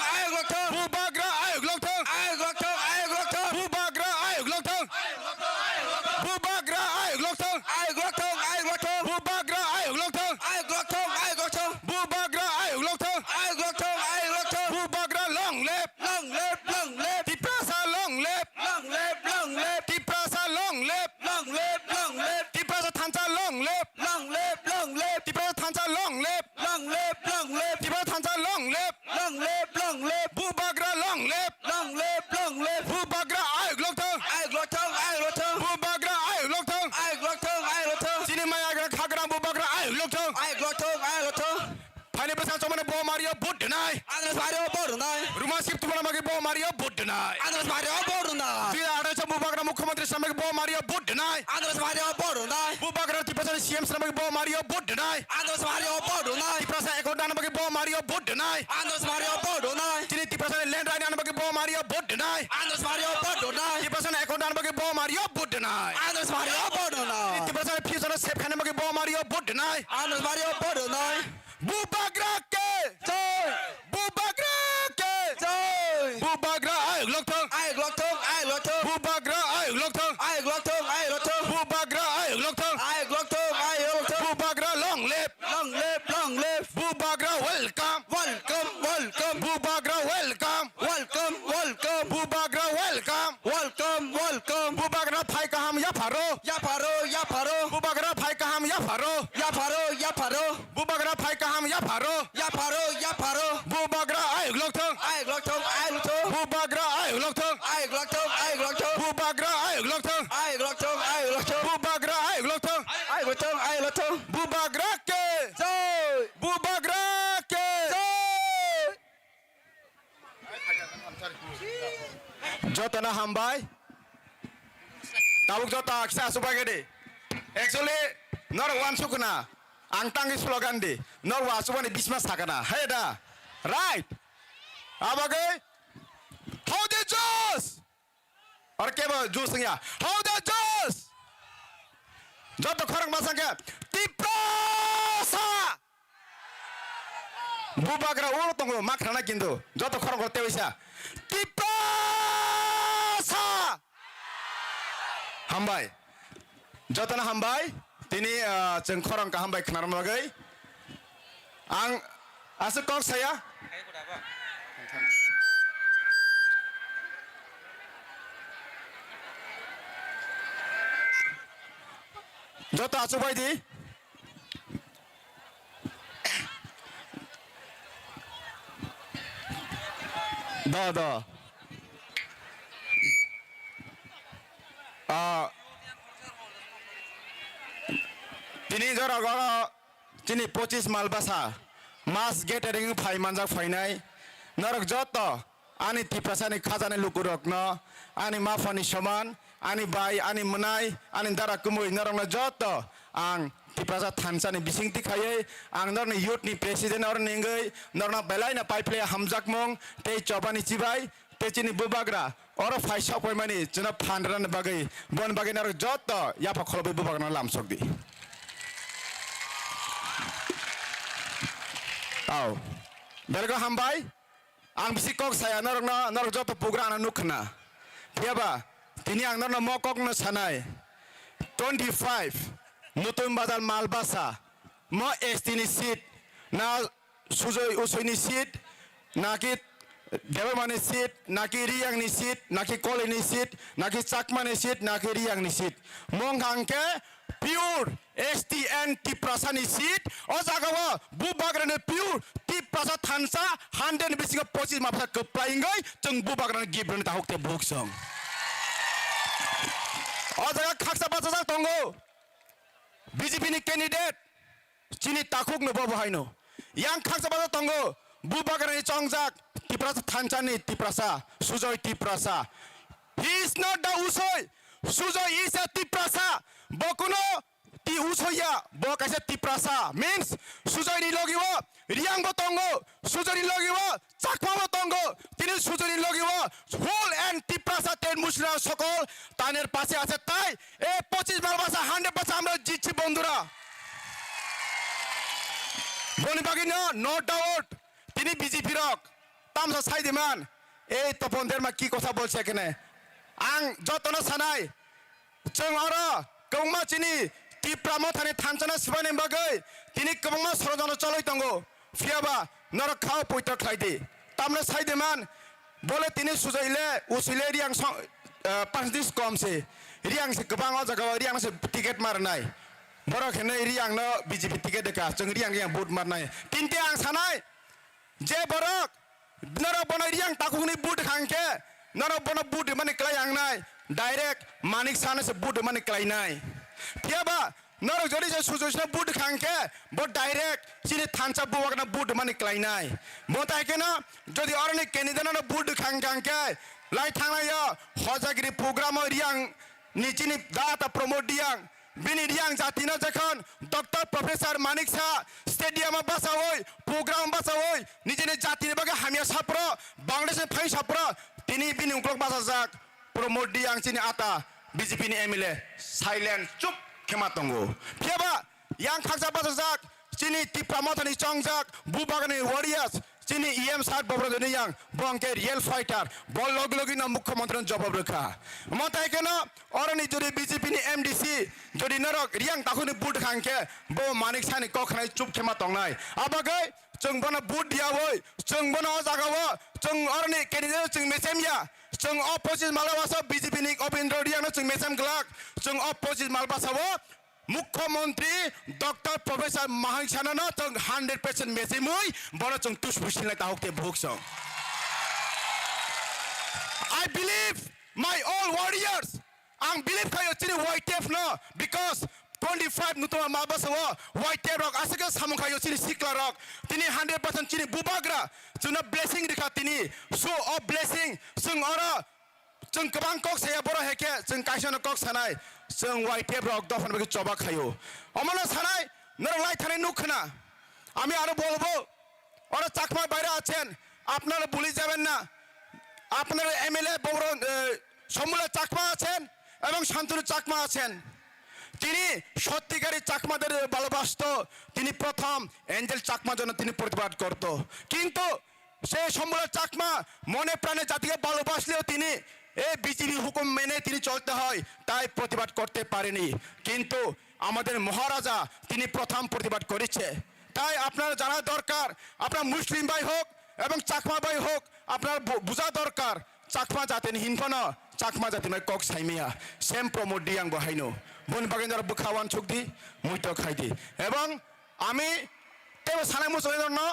Mario vote deny. Andros Mario vote deny. Ruma Sip tubuna magi bo Mario vote deny. Andros Mario vote deny. Dui hajar atharo Bubagra Mukhyamantri samagi bo Mario vote deny. Andros Mario vote deny. Bubagra Tiprasa C M samagi bo Mario vote deny. Andros Mario vote deny. Tiprasa account dana magi bo Mario vote deny. Andros Mario vote deny. Chini Tiprasa land right dana magi bo Mario vote deny. Andros Mario vote deny. Tiprasa account dana magi bo Mario vote deny. Andros Mario vote deny. Tiprasa future safe khana magi bo Mario vote deny. Andros Mario vote deny. Bubagra ke! Jai! Bubagra ke! Jai! Bubagra ayuk lokthong! Ayuk lokthong, ayuk lokthong! Bubagra ayuk lokthong! Ayuk lokthong, ayuk lokthong! Bubagra ayuk lokthong! Ayuk lokthong, ayuk lokthong! Bubagra long live! Long live, long live! Bubagra welcome! Welcome, welcome! Bubagra welcome! Welcome, welcome! Bubagra welcome! Welcome, welcome! Bubagra phai kaham yapharo! Yapharo, yapharo! Bubagra phai kaham yapharo! Yapharo, yapharo! Bubagra phai kaham yapharo. Yapharo, yapharo. Bubagra ayuk lokthong. Ayuk lokthong, ayuk lokthong. Bubagra ayuk lokthong. Ayuk lokthong, ayuk lokthong. Bubagra ayuk lokthong. Ayuk lokthong, ayuk lokthong. Bubagra ayuk lokthong. Ayuk lokthong, ayuk lokthong. Bubagra ke. Jai. Bubagra ke. Jai. Jotono hambai. Tabuk joto kisa asubagede. Actually, norok wansukna. Ang tangwi slogan di. Norok asubani bisma sakana. Hai da. Right. Abagwi. How the juice? Or kebo juice ya. How the juice? Joto khorang masangke. Tiprasa. Bubagra ulo tongo, ma khnana kintu. Joto khorokgo tewi sa. Tiprasa! Hambai. Jotono hambai. Tini, ah, chwng khorang kaham bai khnarma bagwi. Ang aswk kok saya. Joto aswk bai di. Do, do. Ah, tini jorok oro chini pochis mal bwsa mas gathering phai manjak phainai norok joto. Ani Tiprasani khajani lukurokno, ani maphani soman, ani bai, ani mwnai, ani dara kumui norokno joto ang Tiprasa thansani bisingtwi khaiwi ang norokni youth ni president oro nengwi norokno belaino paiphlai hamjakmung tei chobani chibai tei chini bubagra oro phai sokpaimani chwngno phan rwnani bagwi boni bagwi norok joto yapha kholobwi bubagrano lamsokdi. Au. Belgo hambai. Ang bisi kok saya norokno, norok joto pugra ano nuk khna. Phiyaba tini ang norokno mo kokno sanai. Twenty five Nutun Bazar Malbasa mo S T ni seat na Sujoi Usoi ni seat na ki Debbarma ni seat na ki Riyang ni seat na ki Koli ni seat na ki Chakma ni seat na ki Riyang ni seat. Mong hangke pure S T N Tiprasa ni seat, o jaga o bubagra ni pure Tiprasa thansa hundred ni bisingo pochis mapsa kwplai wngwi chwng bubagra ni gift rwni tahuk te buksong. O jaga khaksa bachajak tongo B J P ni candidate, chini takhuk no bobo haino. Yang khaksa bachajak tongo bubagra ni chongjak Tiprasa thansa ni Tiprasa, Sujoy Tiprasa. He is not the Usoi. Sujoy is a Tiprasa. Bokuno Ti Usoya, bo kaisa Tiprasa, means Sujoy ni logi o Riyang bo tongo, Sujoy ni logi o Chakma bo tongo, tini Sujoy ni logi o whole and Tiprasa ten Muslim sokol taner pase ase tai, e pochis mal basa hundred basa amra jitchi bondura. Boni bagwi no, no doubt, tini B J P rok tamsa sai di man, ei Topon Derma ki kotha bolse ekhene. Ang jotono sanai, Chwng oro kwbangma chini Tipra Mothani thanchano swbaini bagwi tini kwbangma sorojono choloi tongo. Phiyaba norok khao poito khlai di. Tamno sai di man, bole tini Sujoy le, Usoi le Riyang song, eh, percentage kom se. Riyang se kwbang o jaga o Riyang se ticket ma rwnai. Borok hinwi Riyang no B J P ticket de ka, chwng Riyang Riyang vote ma rwnai. Kintu ang sanai, Je borok norok bono Riyang takhukni vote hangkhe norok bono vote mani klai ang nai, direct Manik Sahano se vote mani klai nai. Phiyaba Norok jodi se sujosno vote khang khe, bo direct chini thansa buwakno vote mani klainai. Bo tai kheno jodi oroni candidate no vote khang khang khe, lai thangnai o Hojagiri program o Riang ni chini data Pramod Riang, bini Riang jati no jekhon Doctor Professor Manik Saha stadium o bachawi, program bachawi, nijini jati ni bagwi hamya sapro, Bangladesh ni phai sapro, tini bini uklok bachajak. Pramod Riang chini ata B J P ni M L A silent chup khema tongo. Phiyaba yang khaksa bachajak chini Tipra Mothani chongjak Bubagrani warriors chini E M sir Bobrodoni yang bo hwnkhe real fighter, bo logi logi no mukhyamantri no jobab rwkha. Omo tai kheno oroni jodi B J P ni M D C jodi norok Riang takhukni vote khang khe bo Manik Sahani kok khnai chup khema tongnai. Abagwi chwng bono vote diyawi, chwng bono o jagao, chwng oroni candidate chwng mechem ya. Chwng o pochis mal basa B J P ni Obindro Riang no chwng mechem glak. Chwng o pochis mal basa o Mukhyamantri Doctor Professor Manik Saha no chwng hundred percent mechemwi bono chwng tus busil nai tahuk te buhuk song. I believe my all warriors. Ang believe khayo chini Y T F no, because twenty five nutuma ma basa o Y T F rok aswk samung khayo chini sikla rok. Tini hundred percent chini bubagra chwngno blessing rikha tini. So o blessing chwng oro chwng kwbang kok saya, boro hai khe chwng kaisa no kok sanai, chwng Y T F rok dophani bagwi choba khayo. Omono sanai norok lai thanai nuk khna. আমি আরো বলবো, ওরা চাকমা বাইরে আছেন, আপনারা ভুলে যাবেন না। আপনার এমএলএ বড়, এ, শম্ভুলা চাকমা আছেন এবং শান্তনু চাকমা আছেন। তিনি সত্যিকারী চাকমাদের ভালোবাসতো। তিনি প্রথম এঞ্জেল চাকমা জন্য তিনি প্রতিবাদ করত। কিন্তু সেই শম্ভুলা চাকমা মনে প্রাণে জাতিকে ভালোবাসলেও তিনি এই বিজেপি হুকুম মেনে তিনি চলতে হয়, তাই প্রতিবাদ করতে পারেনি। কিন্তু আমাদের মহারাজা তিনি প্রথম প্রতিবাদ করেছে। তাই আপনারা জানা দরকার, আপনার মুসলিম ভাই হোক এবং চাকমা ভাই হোক, আপনার বু-, বোঝা দরকার, চাকমা জাতির হিনফানো চাকমা জাতির mai kok saimaya, sem Pramod Riang bo haino. Boni bagwi noro bwkha wansuk di, muito khai di. Ebong Ami teibo sanai muchungnai norokno,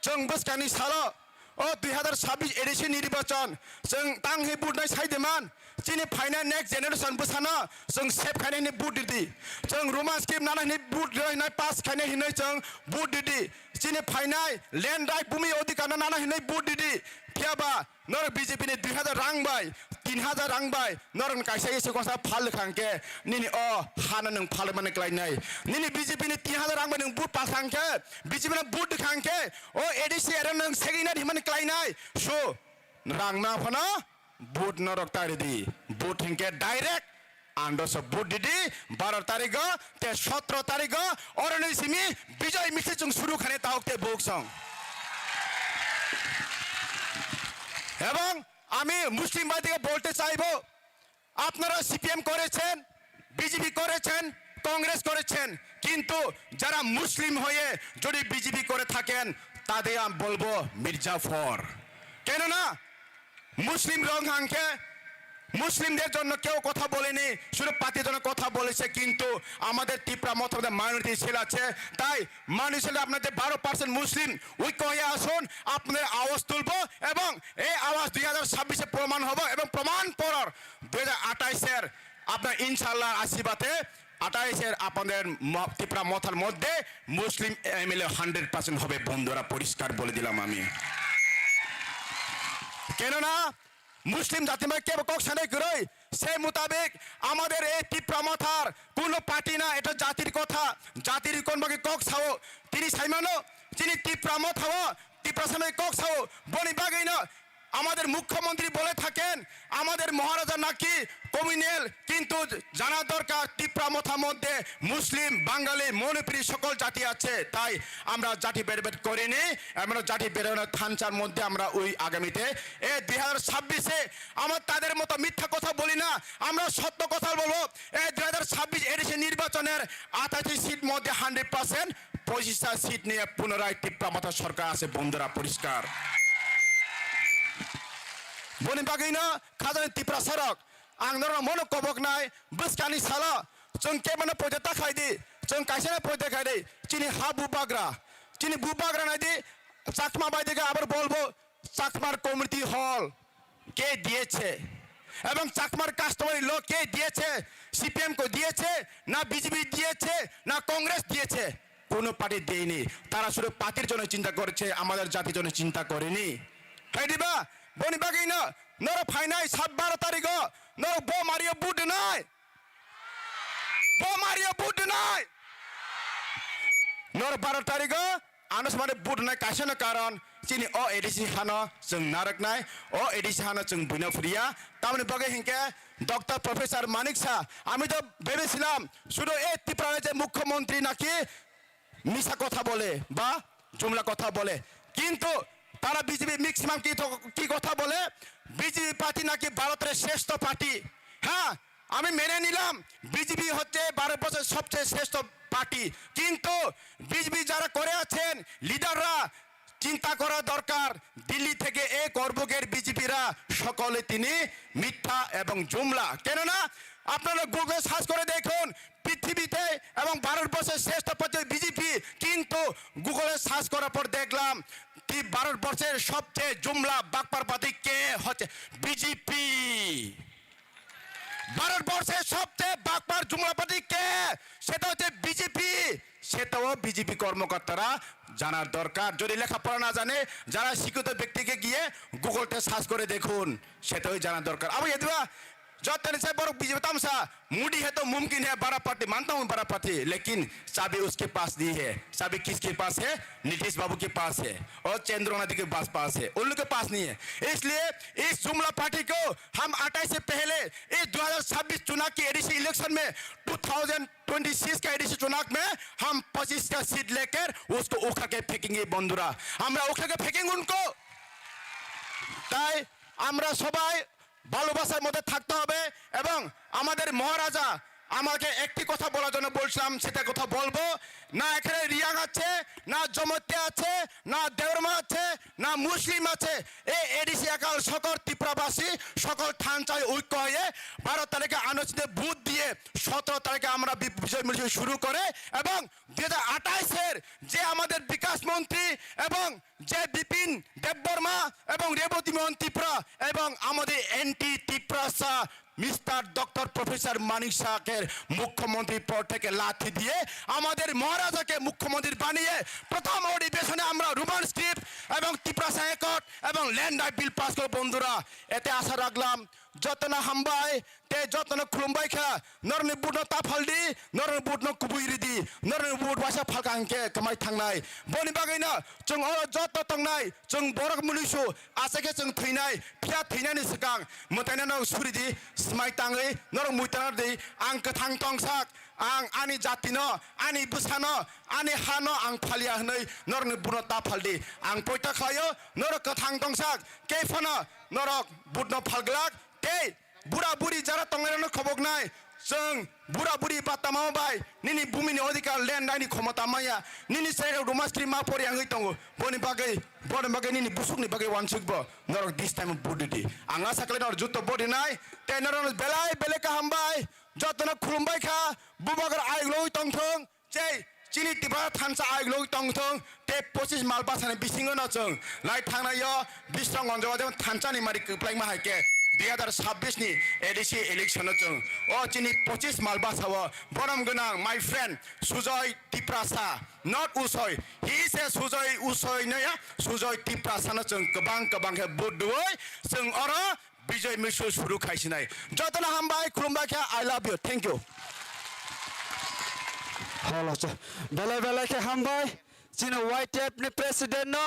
chwng bwskangni salo o dui hazar sabbish A D C nirbachon chwng tang hwnwi vote nai sai de man. Chini phainai next generation bwsano chwng save khainai hwnwi vote ridi. Chwng Roman script nana hwnwi vote rwinai pass khainai hwnwi chwng vote ridi. Chini phainai land right bumi odhikar no nana hwnwi vote ridi. Phiyaba Norok B J P ni dui hazar rang bai, tin hazar rang bai, norok ni kaisa isi kongsa phal rwkha hwnkhe, nini o hano nwng phalmani klainai. Nini B J P ni tin hazar rang bai nwng vote pal kha hwnkhe, B J P no vote rwkha hwnkhe, o A D C area nwng second himani klainai. So, rang na phano vote norok ta ridi. Vote hwnkhe direct Androso vote didi, baro tarigo, te sotro tarigo, oroni simi bijoy misil chung suru khane tahok te buk song. এবং আমি মুসলিম ভাইদেরকে বলতে চাইবো, আপনারা সিপিএম করেছেন, বিজেপি করেছেন, কংগ্রেস করেছেন, কিন্তু যারা মুসলিম হয়ে যদি বিজেপি করে থাকেন, তাদের আমি বলবো মির্জাফর। কেননা মুসলিম রং হাঙ্কে মুসলিমদের জন্য কেউ কথা বলেনি, শুধু পার্টির জন্য কথা বলেছে। কিন্তু আমাদের ত্রিপুরা মত আমাদের মাইনরিটি সেল আছে, তাই মাইনরিটি সেলে আপনাদের বারো পার্সেন্ট মুসলিম ঐক্য হয়ে আসুন, আপনাদের আওয়াজ তুলবো এবং এই আওয়াজ দুই হাজার ছাব্বিশে প্রমাণ হবো এবং প্রমাণ পড়ার দুই হাজার আঠাইশের আপনার ইনশাআল্লাহ আশীর্বাদে আঠাইশের আপনাদের ম-, ত্রিপুরা মথার মধ্যে মুসলিম এমএলএ হান্ড্রেড পার্সেন্ট হবে। বন্ধুরা, পরিষ্কার বলে দিলাম আমি। কেননা মুসলিম জাতি মানে কেবল কক্সানে গিরই, সেই মোতাবেক আমাদের এই ত্রিপুরা মথার কোনো পার্টি না, এটা জাতির কথা, জাতির কোন বাকি কক সাও, তিনি সাইমানো, তিনি ত্রিপুরা মথাও, ত্রিপুরা সামনে কক সাও, বনি বাগেইনো, আমাদের মুখ্যমন্ত্রী বলে থাকেন, আমাদের মহারাজা নাকি কমিউনাল, কিন্তু জানা দরকার ত্রিপুরা মথার মধ্যে মুসলিম, বাঙালি, মণিপুরি সকল জাতি আছে। তাই আমরা জাতি ভেদাভেদ করিনি, আমরা জাতি ভেদাভেদ থানচার মধ্যে আমরা ওই আগামীতে এই দুই হাজার ছাব্বিশে আমরা তাদের মতো মিথ্যা কথা বলি না, আমরা সত্য কথা বলবো। এই দুই হাজার ছাব্বিশ এডিসি নির্বাচনের আটাশি সিট মধ্যে হান্ড্রেড পার্সেন্ট পঁচিশটা সিট নিয়ে পুনরায় ত্রিপুরা মথা সরকার আছে। বন্ধুরা, পরিষ্কার। বনি বাগিনা খাজানি ত্রিপুরা সড়ক, ang norokno mono koboknai, bwskangni salo chwng kebeno poito ta khaidi, chwng kaisano poito khaidi, chini ha bubagra, chini bubagra naidi, Chakma bai dege abar bolbo, Chakmar community hall ke diyeche, এবং চাকমার কাস্টমারি ল কে দিয়েছে? সিপিএম কো দিয়েছে, না বিজেপি দিয়েছে, না কংগ্রেস দিয়েছে? কোনো পার্টি দেয়নি। তারা শুধু পার্টির জন্য চিন্তা করেছে, আমাদের জাতির জন্য চিন্তা করেনি। Hai diba? Boni bagwi no, noro phainai sat baro tarigo, noro bo mario vote nai. Bo mario vote nai. Noro baro tarigo, ano samani vote nai kaisa no karon, chini o A D C hano chwng narwknai, o A D C hano chwng buino phuriya. Tamoni bagwi hinkhe Doctor Professor Manik Saha, আমি তো ভেবেছিলাম শুধু এই ত্রিপুরার যে মুখ্যমন্ত্রী নাকি মিছা কথা বলে বা জুমলা কথা বলে, কিন্তু তারা বিজেপি ম্যাক্সিমাম কি থ-, কি কথা বলে, বিজেপি পার্টি নাকি ভারতের শ্রেষ্ঠ পার্টি। হ্যাঁ, আমি মেনে নিলাম বিজেপি হচ্ছে ভারতবর্ষের সবচেয়ে শ্রেষ্ঠ পার্টি, কিন্তু বিজেপি যারা করে আছেন লিডাররা, চিন্তা করা দরকার। দিল্লি থেকে এ গর্বকের বিজেপিরা সকলে তিনি মিথ্যা এবং জুমলা। কেননা আপনারা গুগলে সার্চ করে দেখুন, পৃথিবীতে এবং ভারতবর্ষের শ্রেষ্ঠ পদ্ধতি বিজেপি, কিন্তু গুগলে সার্চ করার পর দেখলাম কি ভারতবর্ষের সবচেয়ে জুমলা বাটপার পার্টি কে হচ্ছে বিজেপি। ভারতবর্ষের সবচেয়ে বাটপার জুমলা পার্টি কে? সেটা হচ্ছে বিজেপি। সেটাও বিজেপি কর্মকর্তারা জানার দরকার। যদি লেখাপড়া না জানে, যারা শিক্ষিত ব্যক্তিকে গিয়ে গুগলতে সার্চ করে দেখুন, সেটাই জানার দরকার। Abo yadua jottoni sai borok B J P tamsa, Modi hai to mumkin hai, bada party, manta hum bada party, lekin chabi uske paas nahi hai. Chabi kiske paas hai? Nitish Babu ke paas hai aur Chandra Nadi ke paas, paas hai, उन लोग के पास नहीं है। इसलिए इस जुमला पार्टी को हम अट्ठाईस से पहले इस दो हज़ार छब्बीस चुनाव की एडीसी इलेक्शन में, दो हज़ार छब्बीस का एडीसी चुनाव में हम पच्चीस का सीट लेकर उसको उखा के फेंकेंगे बंधुरा, আমরা উখাকে ফেকেং উনকো। তাই আমরা সবাই ভালোবাসার মধ্যে থাকতে হবে এবং আমাদের মহারাজা আমাকে একটি কথা বলার জন্য বলছিলাম, সেটা কথা বলবো। না এখানে রিয়াং আছে, না জমাতিয়া আছে, না দেওরমা আছে, না মুসলিম আছে। এই এডিসি একাল সকল ত্রিপুরাবাসী, সকল থানচাই ঐক্য হয়ে বারো তারিখে আনুষ্ঠানিক ভোট দিয়ে সতেরো তারিখে আমরা বি-, বিজয় মিছিল শুরু করে এবং দুই হাজার আঠাইশের যে আমাদের বিকাশ মন্ত্রী এবং যে বিপিন দেববর্মা এবং রেবতী মোহন ত্রিপুরা এবং আমাদের অ্যান্টি ত্রিপ্রাসা মিস্টার ডক্টর প্রফেসর মানিক সাহাকে মুখ্যমন্ত্রী পদ থেকে লাথি দিয়ে আমাদের মহারাজাকে মুখ্যমন্ত্রী বানিয়ে প্রথম অধিবেশনে আমরা রোমান স্ক্রিপ্ট এবং ত্রিপ্রাসা অ্যাকর্ড এবং ল্যান্ড রাইট বিল পাস করে বন্ধুরা। এতে আশা রাখলাম। যত না হামবাই, te jotono khulumbai kha, norokni butno ta phaldi, norokni butno kubui ridi, norokni but waisa phalka hinkhe kwmai thangnai. Boni bagwino chwng oro joto tongnai, chwng borok munuisu, aswk khe chwng thwinai, phiya thwinani swkang mwtaino norok suridi, swmai tangwi norok muitana di, ang kwthang tongsak, ang ani jatino, ani bwsano, ani hano ang phalia hwnwi norokni butno ta phaldi. Ang poito khlaio, norok kwthang tongsak, kei phano norok butno phalglak, tei bura buri jara tongnairokno khoboknai, chwng bura buri ba tama bai nini bumini odhikar land naini khomota maya, nini chwrairok ruma skri ma pori wngwi tongo, boni bagwi, boni bagwi nini busukni bagwi wansukbo norok this time vote ridi. Ang asa khlai norok juto vote rinai, tei norokno belai belai kaham bai, jotono khulumbai kha, bubagra ayuk logwi tongthong, Chei, chini Tipra thansa ayuk logwi tongthong, tei pochis mal bwsani bisingo no chwng lai thangnaio Biswrang Gonjo Wadiyama thansani mari kwplaima hai khe dui hazar sabbish ni A D C election o chwng o chini pochis mal bwsao borom gwnang my friend Sujoy Tiprasa, not Usoi, he is a Sujoy Usoi noya, Sujoy Tiprasa no chwng kwbang kwbang khe vote rwui chwng oro Bijoy Misil suru khaisinai. Jotono hambai, khulumbai khe, I love you. Thank you. Holo, cho. Belai belai khe hambai. Chini Y T F ni president no.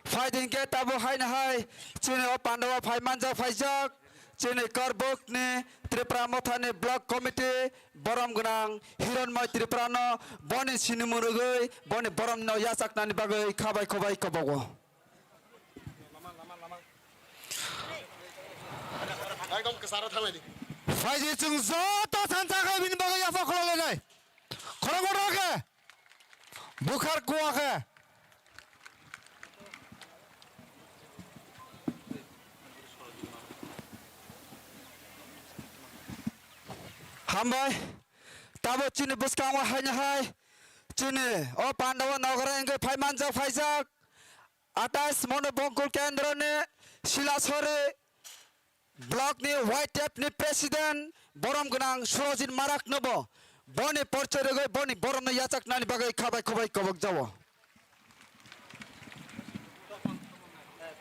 Phaiding khe tabo haino hai. Chini o pandao phai manjak phaijak. Chini Karbuk ni Tripura Motha ni block committee borom gwnang Hironmoi Tripura no boni sinimung rwgwi boni borom no yachaknani bagwi khabai khobai kobogo. Ekdom kwcharo thanglaidi. Phaidi chwng joto thansa khe bini bagwi yapha khulalainai. Khoroknwi rw khe. Bukhar kuwa khe. Hambai. Tabo chini bwskango haino hai. Chini o Pandava Nagar hwnkhe phai manjak phaijak. Atais Manu Bongkul Kendroni Silasori Block ni Y T F ni president borom gwnang Surojit Marak no bo boni porchoi rwgwi boni borom no yachaknani bagwi khabai khubai kobok jao.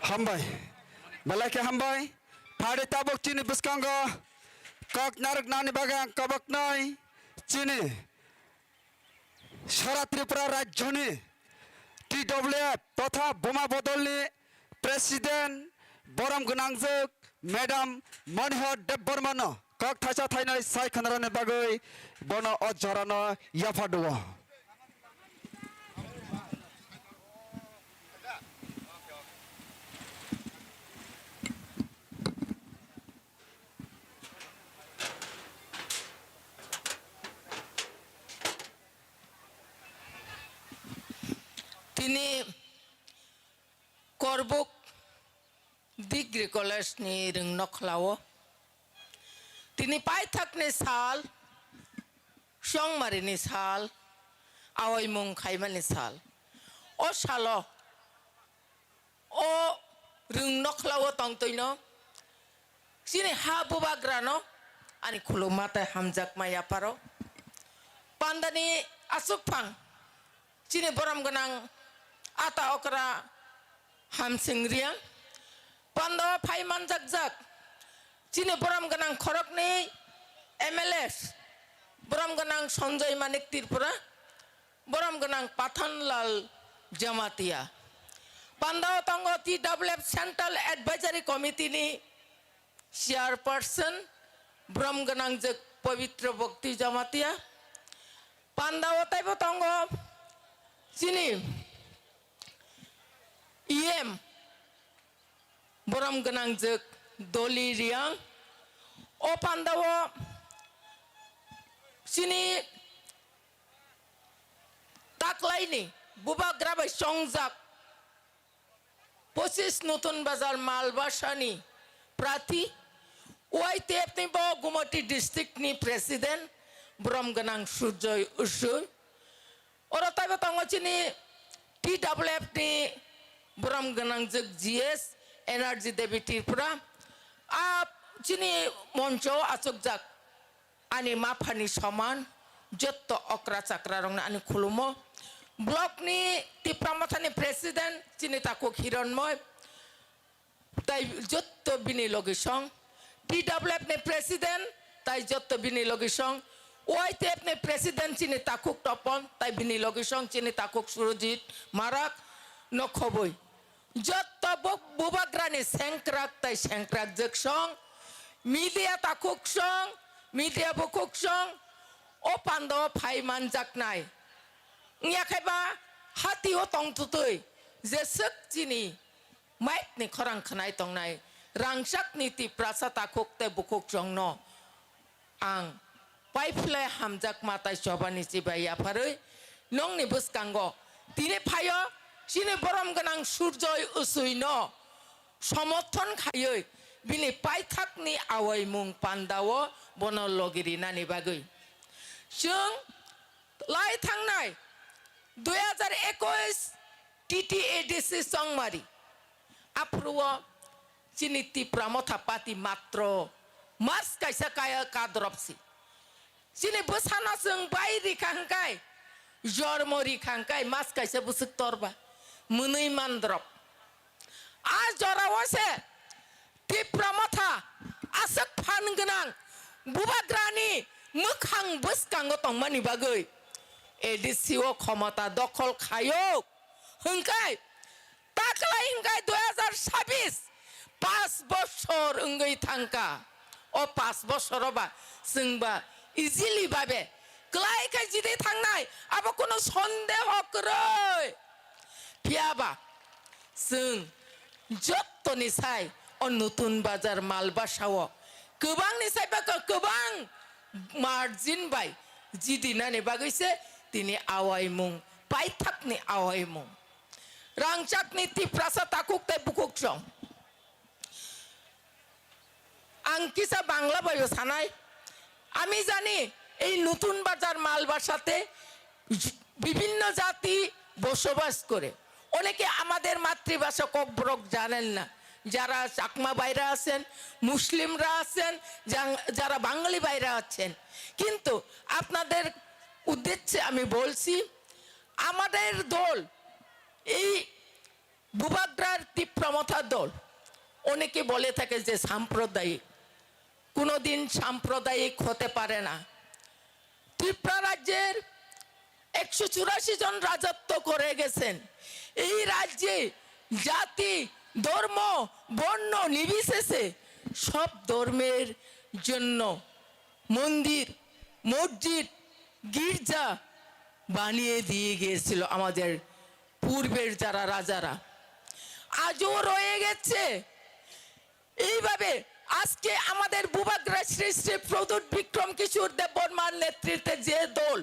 Hambai. Belai khe hambai. Phari tabuk chini bwskango kok narwknani bagwi ang koboknai chini Sara Tripura rajyoni T W F totha Buma Bodolni president borom gwnangjwk Madam Manihar Debbarmano kok thaisa thainwi sai khwnarani bagwi bono o jorano yaphardugo. Tini Korbuk Degree College ni rwng nokhlao tini paithakni sal, chongmarini sal, awaimung khaimani sal. O salo o rwng nokhlao tongtwino chini ha bubagrano ani khuluma tei hamjakma yapharo. Pandani aswkphang chini borom gwnang ata okra Hamsing Riang, pandao phai manjakjak chini borom gwnang khoroknwi M L As, borom gwnang Sanjoy Manik Tripura, borom gwnang Pathanlal Jamatia. Pandao tongo T W F Central Advisory Committee ni Chairperson, borom gwnangjwk Pabitra Bhakti Jamatia. Pandao taibo tongo chini E M, borom gwnangjwk Doli Riang. O pandao chini taklaini bubagra bai chongjak pochis Nutun Bazar Malbasani prathi, Y T F ni bo Gumoti district ni president, borom gwnang Surjoy Usui. Oro taibo tongo chini T W F ni borom gwnangjwk G S Energy Devi Tripura. A chini moncho achukjak ani maphani soman jotto okra chakra rokno ani khulumo. Block ni Tipra Mothani president chini takhuk Hironmoi. Tai jotto bini logi song, T W F ni president, tai jotto bini logi song, Y T F ni president chini takhuk Topon, tai bini logi song chini takhuk Surojit Marak no khoboi. Jotto bo-, bubagrani sengkrak tai sengkrak jwk song, media takhuk song, media bukhuk song, o pandao phai manjaknai. Wngya khe ba hati o tongtwtwi jeswk chini Mike ni khorang khwnai tongnai rangchak ni Tiprasa takhuk tei bukhuk chwngno ang paiphlai hamjakma tai chobani chibai yapharwi nongni bwskango tini phaio chini borom gwnang Surjoy Usui no somorthon khaiwi bini paithakni awaimung pandao bono logi rinani bagwi. Chwng lai thangnai dui hajar ekush T T A D C Chongmari. Aphuru o chini Tipra Motha Party matro mas kaisa kaya kadrop si. Chini bwsano chwng bai rikha hwnkhe, jormo rikha hwnkhe mas kaisa bwswk torba mwnwi mandrop. A jorao se Tipra Motha aswk phan gwnang bubagrani mwkhang bwskango tongmani bagwi A D C o khomota dokhol khaio hwnkhe, taklai hwnkhe dui hajar sabis, pas bosor wngwi thangkha. O pas bosoro ba chwngba easily babe klai khe jidi thangnai, abo kunu sondeho kwrwi. Phiyaba chwng jottoni sai o Nutun Bazar Malbasao kwbangni sai ba kwbang margin bai jidinani bagwi se tini awaimung, paithakni awaimung. Rangchakni Tiprasa takhuk tei bukhuk song. Ang kisa Bangla bai o sanai. আমি জানি এই নতুন বাজার মালবাসাতে বিভিন্ন জাতি বসবাস করে। অনেকে আমাদের মাতৃভাষা ককবরক জানেন না। যারা চাকমা ভাইরা আছেন, মুসলিমরা আছেন, যাং-, যারা বাঙালি ভাইরা আছেন, কিন্তু আপনাদের উদ্দেশ্যে আমি বলছি, আমাদের দল, এই বুবাগ্রার তিপ্রা মথা দল, অনেকে বলে থাকে যে সাম্প্রদায়িক, কোনোদিন সাম্প্রদায়িক হতে পারে না। ত্রিপুরা রাজ্যের একশো চুরাশি জন রাজত্ব করে গেছেন। এই রাজ্যে জাতি, ধর্ম, বর্ণ নির্বিশেষে সব ধর্মের জন্য মন্দির, মসজিদ, গির্জা বানিয়ে দিয়ে গিয়েছিল আমাদের পূর্বের যারা রাজারা। আজও রয়ে গেছে। এইভাবে আজকে আমাদের বুবাগ্রা শ্রী শ্রী প্রদ্যুৎ বিক্রম কিশোর দেববর্মার নেতৃত্বে যে দল,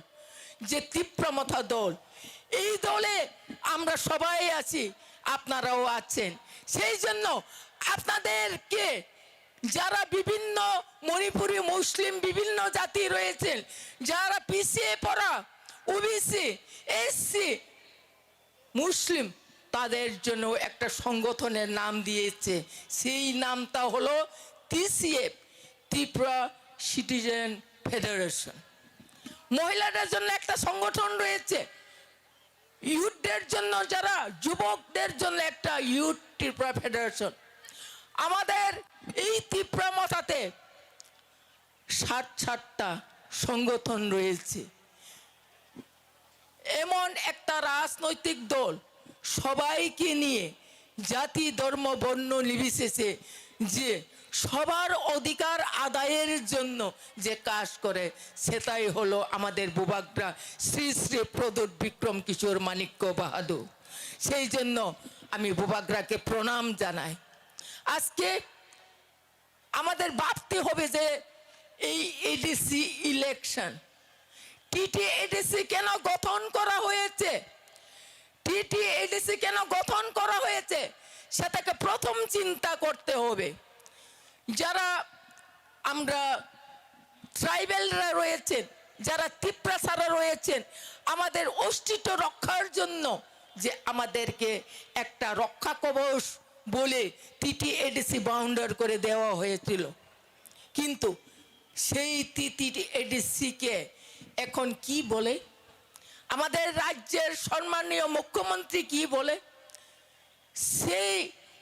যে তিপ্রা মথা দল, এই দলে আমরা সবাই আছি, আপনারাও আছেন। সেই জন্য আপনাদেরকে, যারা বিভিন্ন মণিপুরি, মুসলিম, বিভিন্ন জাতি রয়েছেন, যারা পিছিয়ে পড়া, ওবিসি, এসসি, মুসলিম, তাদের জন্য একটা সংগঠনের নাম দিয়েছে। সেই নামটা হলো টিসিএফ, ত্রিপুরা সিটিজেন ফেডারেশন। মহিলাদের জন্য একটা সংগঠন রয়েছে, ইউথদের জন্য, যারা যুবকদের জন্য একটা ইউথ ত্রিপুরা ফেডারেশন। আমাদের এই তিপ্রা মথাতে সাত সাতটা সংগঠন রয়েছে। এমন একটা রাজনৈতিক দল, সবাইকে নিয়ে, জাতি, ধর্ম, বর্ণ নির্বিশেষে, যে সবার অধিকার আদায়ের জন্য যে কাজ করে, সেটাই হলো আমাদের বুবাগ্রা শ্রী শ্রী প্রদ্যুৎ বিক্রম কিশোর মাণিক্য বাহাদুর। সেই জন্য আমি বুবাগ্রাকে প্রণাম জানাই। আজকে আমাদের ভাবতে হবে যে এই এডিসি ইলেকশন, টিটিএডিসি কেন গঠন করা হয়েছে, টিটিএডিসি কেন গঠন করা হয়েছে, সেটাকে প্রথম চিন্তা করতে হবে। যারা আমরা ট্রাইবেলরা রয়েছেন, যারা তিপ্রাসারা রয়েছেন, আমাদের অস্তিত্ব রক্ষার জন্য যে আমাদেরকে একটা রক্ষা কবচ বলে টিটিএডিসি বাউন্ডার করে দেওয়া হয়েছিল, কিন্তু সেই টিটিএডিসিকে এখন কি বলে? আমাদের রাজ্যের সম্মানীয় মুখ্যমন্ত্রী কি বলে? সেই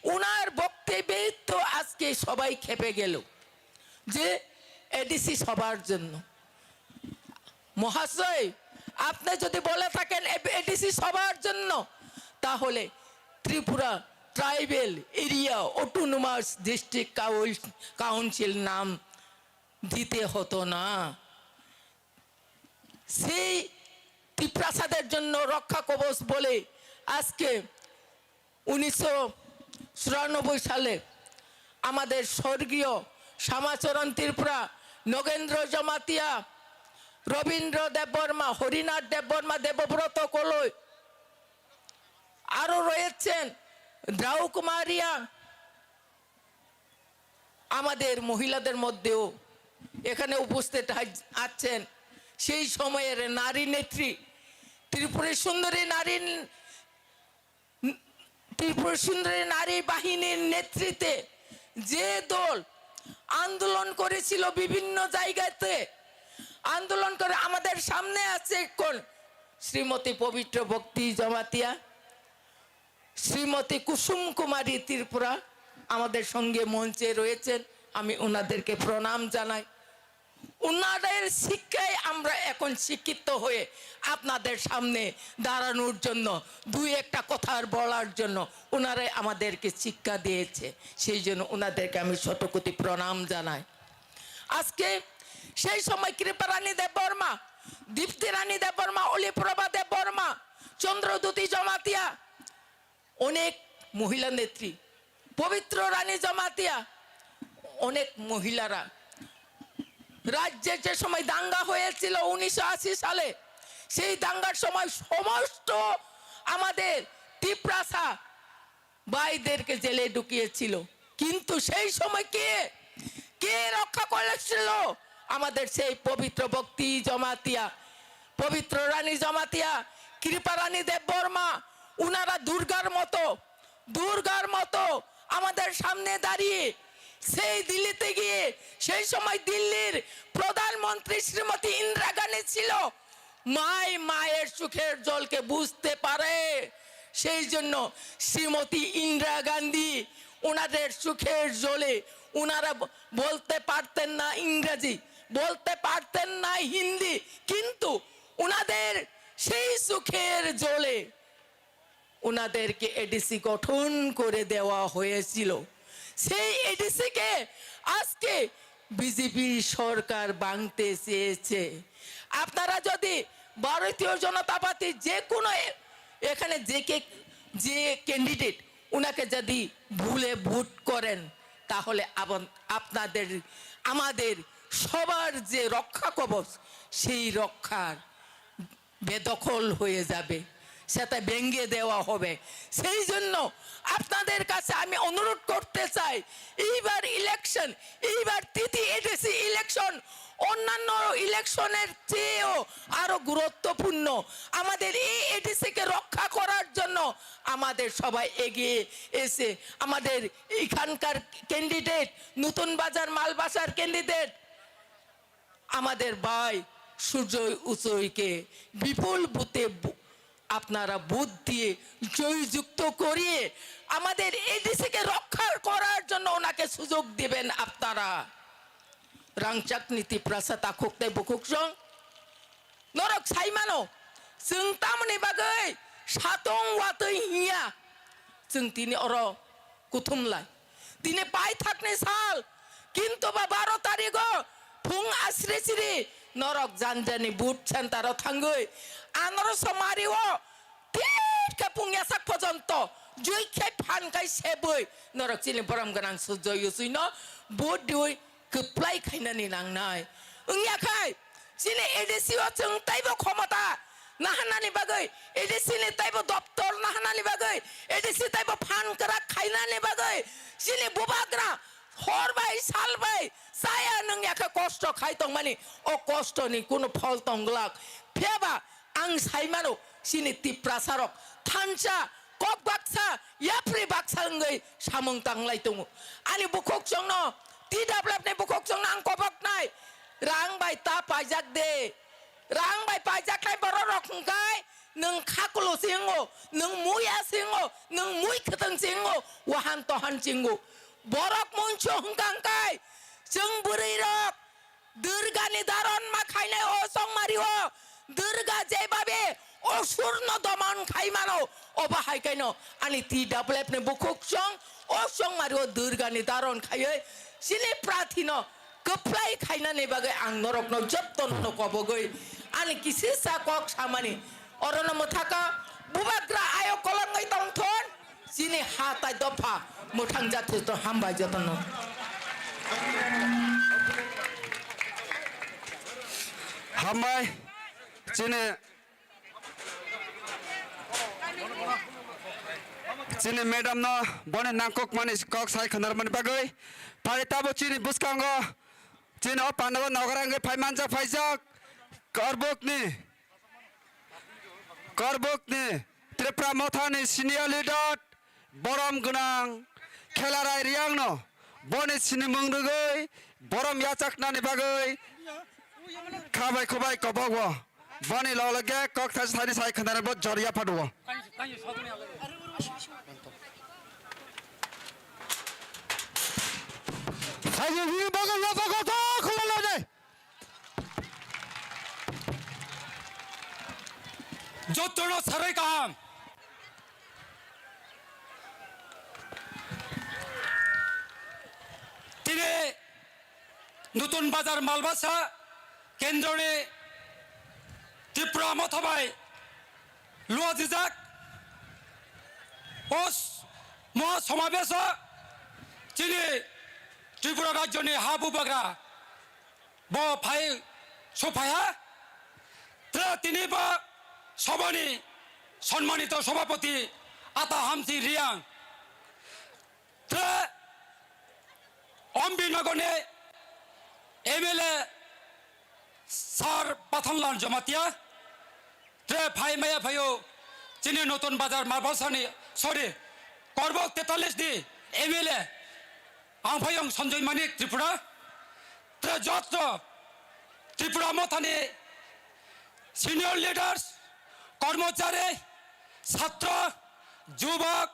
ওনার বক্তব্যে তো আজকে সবাই খেপে গেল যে এডিসি সবার জন্য। মহাশয়, আপনি যদি বলে থাকেন এ-, এডিসি সবার জন্য, তাহলে Tripura tribal area autonomous district cowl-, council নাম দিতে হতো না। সেই তিপ্রাসাদের জন্য রক্ষা কবচ বলে আজকে উনিশশো চুরানব্বই সালে আমাদের স্বর্গীয় শ্যামাচরণ ত্রিপুরা, নগেন্দ্র জমাতিয়া, রবীন্দ্র দেববর্মা, হরিনাথ দেববর্মা, দেবব্রত কলই, আরও রয়েছেন দ্রাউকুমারিয়া, আমাদের মহিলাদের মধ্যেও এখানে উপস্থিত আছেন সেই সময়ের নারী নেত্রী, ত্রিপুরী সুন্দরী নারী, ত্রিপুরী সুন্দরী নারী বাহিনীর নেতৃত্বে যে দল আন্দোলন করেছিল বিভিন্ন জায়গাতে, আন্দোলন করে আমাদের সামনে আছে কোন শ্রীমতী পবিত্র ভক্তি জমাতিয়া, শ্রীমতী কুসুম কুমারী ত্রিপুরা আমাদের সঙ্গে মঞ্চে রয়েছেন, আমি ওনাদেরকে প্রণাম জানাই। ওনাদের শিক্ষায় আমরা এখন শিক্ষিত হয়ে আপনাদের সামনে দাঁড়ানোর জন্য, দুই একটা কথার বলার জন্য ওনারাই আমাদেরকে শিক্ষা দিয়েছে, সেই জন্য ওনাদেরকে আমি শতকোটি প্রণাম জানাই। আজকে সেই সময় কৃপারানী দেববর্মা, দীপ্তি রানী দেববর্মা, অলিপ্রভা দেববর্মা, চন্দ্রদ্যুতি জমাতিয়া, অনেক মহিলা নেত্রী, পবিত্র রানী জমাতিয়া, অনেক মহিলারা রাজ্যে যে সময় দাঙ্গা হয়েছিল উনিশশো আশি সালে, সেই দাঙ্গার সময় সমস্ত আমাদের তিপ্রাসা ভাইদেরকে জেলে ঢুকিয়েছিল। কিন্তু সেই সময় কে, কে রক্ষা করেছিল? আমাদের সেই পবিত্র ভক্তি জমাতিয়া, পবিত্র রানী জমাতিয়া, কৃপা রানী দেববর্মা, উনারা দুর্গার মতো, দুর্গার মতো আমাদের সামনে দাঁড়িয়ে সেই দিল্লিতে গিয়ে সেই সময় দিল্লির প্রধানমন্ত্রী শ্রীমতী ইন্দিরা গান্ধী ছিল, মাই মায়ের চোখের জলকে বুঝতে পারে। সেই জন্য শ্রীমতী ইন্দিরা গান্ধী ওনাদের চোখের জলে, ওনারা ব-, বলতে পারতেন না ইংরেজি, বলতে পারতেন না হিন্দি, কিন্তু ওনাদের সেই চোখের জলে ওনাদেরকে এডিসি গঠন করে দেওয়া হয়েছিল। সেই এডিসিকে আজকে বিজেপি সরকার ভাঙতে চেয়েছে। আপনারা যদি ভারতীয় জনতা পার্টি যে কোনো এ-, এখানে যে কে, যে ক্যান্ডিডেট ওনাকে যদি ভুলে ভোট করেন, তাহলে আবার আপনাদের, আমাদের সবার যে রক্ষা কবচ, সেই রক্ষার বেদখল হয়ে যাবে, সেটা ভেঙে দেওয়া হবে। সেই জন্য আপনাদের কাছে আমি অনুরোধ করতে চাই, এইবার ইলেকশন, এইবার তিতি এডিসি ইলেকশন অন্যান্য ইলেকশনের চেয়েও আরো গুরুত্বপূর্ণ। আমাদের এই এডিসিকে রক্ষা করার জন্য আমাদের সবাই এগিয়ে এসে আমাদের এখানকার ক্যান্ডিডেট, নতুন বাজার মালবাসার ক্যান্ডিডেট, আমাদের ভাই সুজয় উচয়কে বিপুল ভোটে ভো-, আপনারা ভোট দিয়ে জয়যুক্ত করিয়ে আমাদের এডিসিকে রক্ষা করার জন্য ওনাকে সুযোগ দিবেন আপনারা। Rangchak ni Tiprasa takhuk tei bukhuk song norok sai mano, chwng tamoni bagwi satong watwi hinya, chwng tini oro kuthum lai. Tini paithakni sal, kintu ba baro tarigo phung asri siri norok janjani boot center o thangwi anoro somari o thik khe phung yasak pojonto jui khe phan kai sebwi norok chini borom gwnang Sujoy Usuino boot diwi kwplai khainani nangnai. Wngya khai, chini A D C o chwng taibo khomota naharnani bagwi, A D C ni taibo doptor naharnani bagwi, A D C taibo phan kwrak khainani bagwi, chini bubagra hor bai sal bai chaya nungya khe kosto khai tongmani, o kostoni kunu phol tong glak. Phiyaba ang sai mano, chini Tiprasarok thansa kok baksa, yapri baksa wngwi samung tanglai tongo. Ani bukhuk chwngno, T W F ni bukhuk chwngno ang koboknai, rang bai ta paijak de. Rang bai paijaknai bororok hwnkhe nwng khakulo se wngo, nwng muya se wngo, nwng mui kwthwng se wngo, wahan tohan se wngo. Borok moncho hwnkha hwnkhe chwng bwrwirok Durgani daron ma khainai o chongmari o, Durga jebabe osurno domon khai mano, obo hai kaino ani T W F ni bukhuk chwng, o chongmari o Durgani daron khaiwi chini prathino kwplai khainani bagwi ang norokno jottono kobogwi ani kisisa kok samani. Orono mwthaka bubagra ayok kolongwi tongthon. Chini ha tai dopha mwthang jathuto hambai jotono. Hambai chini, chini madam no boni nangkok mani kok sai khwnarmani bagwi. Phai tabo chini bwskango chini o pandao nogra wngwi phai manjak phaijak Korbokni Korbokni Tripura Mothani senior leader borom gwnang Khelarai Riangno boni sinimung rwgwi borom yachaknani bagwi khabai khubai kobokbo boni logloge kok thaisa thani sai khwnarwi bo jor yaphaduo. Sai bini bagwi yapha kok khulalo de. Jottono sarai kaham. Tini Nutun Bazar Malbasa kendroni Tripura Motha bai luajijak o s-, moha somabeso chini Tripura rajyoni ha bubagra bo phai sophaiha. Tra tini ba sobani sonmanito sobhapoti Ata Hamsi Riang, tra Ombinogorni M L A Sir Pathanlal Jamatia, tre phai maya phaio chini Nutun Bazar Malbasani, sorry, Korbok tetalis ni M L A, ang phaiyong Sanjoy Manik Tripura, tere jotto Tripura Mothani senior leaders, kormochari, satro, jubok,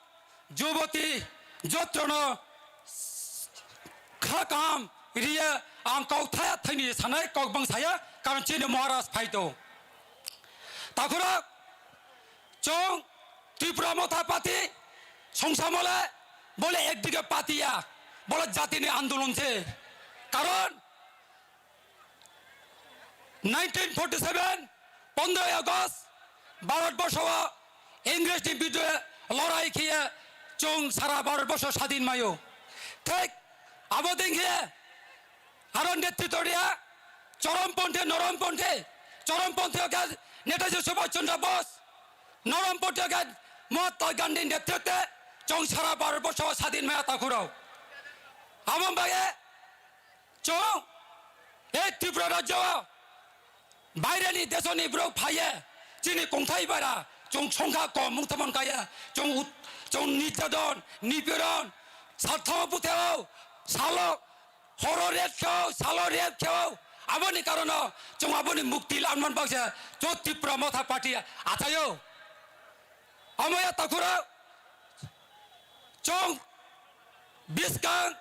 juboti, jottono kha kaham riya ang kok thaya thaini sanai kok bang saya, karon chini Maharaj phaito. Takhurok, chwng Tripura Motha Party songsamole bole ekdige party ya, bole jatini andolon se. Karon nineteen forty seven, pondroi August, Bharat borsho o Ingres ni biruddhe lorai khiye chwng sara Bharat borsho sadin mayo. Thik abo dengkhe aro netritw riya Chorom Ponthe, Norom Ponthe, Chorom Ponthe o khe Netaji Subhash Chandra Bose, Norom Ponthe o khe Mahatma Gandhi netritwe chwng sara Bharat borsho sadin maya takhurok. Abo bagwi chwng ei Tripura rajyo o baireni desoni borok phaiye chini kongthai bara chwng songkha kom mungthamon kaya chwng ut-, chwng nirjadon, nipiron, salthama putheo, salo, horo rep kheo, salo rep kheo, aboni karono chwng aboni mukti lamman bagse chwng Tripura Motha Party achaio. Omoya takhurok chwng biskang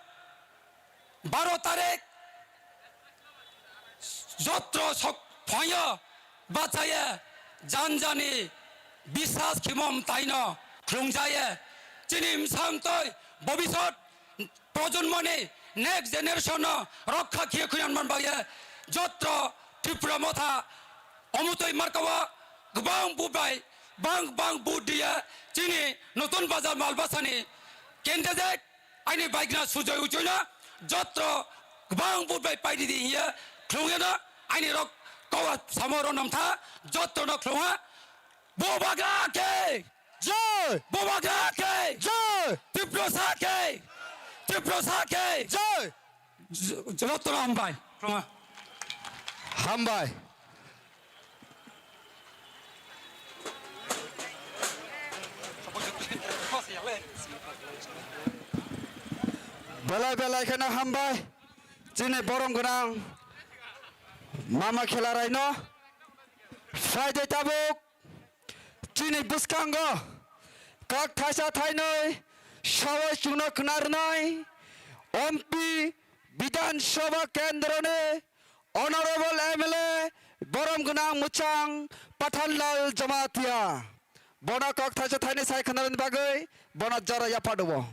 baro tarik jotro sok phaio bachaye janjani biswas khimom taino khlungjaye chini msang toi bobisot projonmoni next generation no rokha khiye khuyan man bagye jotro Tripura Motha omutoi markawa gbang bubai bang bang bu diya chini notun bazar malbasani candidate aini baigna Sujoy Uchoino jotro gbang but bai paidi di hiya khlungeno aini rok kowa samoro nomtha jotro no khlungha Bubagra ke Jai! Bubagra ke Jai! Tiprasa ke Tiprasa ke Jai! J-, jotro hambai khlungha. Hambai. Belai belai kheno hambai chini borom gwnang mama khela raino. Phaidi tabuk chini bwskango kok thaisa thainwi sawai chwngno khna rwnai M P Bidhan Sabha Kendroni Honorable M L A borom gwnang mwchang Pathanlal Jamatia. Bono kok thaisa thaini sai khwnarwni bagwi bono jora yapha rwo.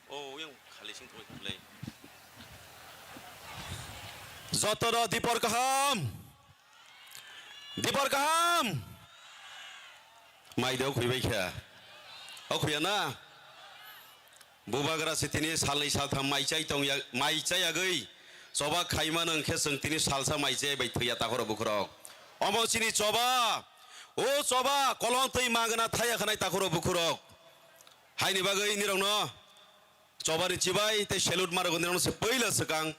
O yang khali sing thoi khlai. Jotono dipor kaham. Dipor kaham. Mai de o khuibai kha. O khuya na. Bubagra se tini salnwi saltham mai chai tong ya, mai chai agwi choba khaima nang khe chwng tini salsa mai chai bai thwiya takhoro bukhurok. Omo chini choba, o choba kolong twi magna thaya khanai takhoro bukhurok. Haini bagwi nirokno chobani chibai tei salute marok nirokno se puila swkang.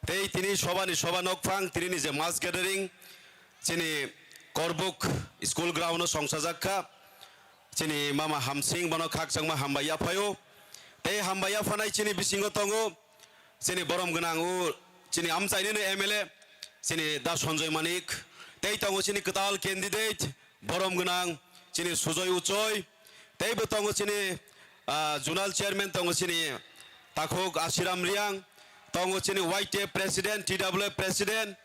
Tei tini sobani soba nokphang tini ni je mass gathering chini Korbuk school ground o songsajak kha. Chini mama Hamsing bono khakchangma hambai yaphaio. Tei hambai yaphanai chini bisingo tongo chini borom gwnang o chini amchaini no M L A chini Da Sanjoy Manik. Tei tongo chini kwtal candidate borom gwnang chini Sujoy Uchoi. Tei bo tongo chini, ah, zonal chairman tongo chini Takhuk Asiram Riang. Tongo chini Y T F president, T W F president,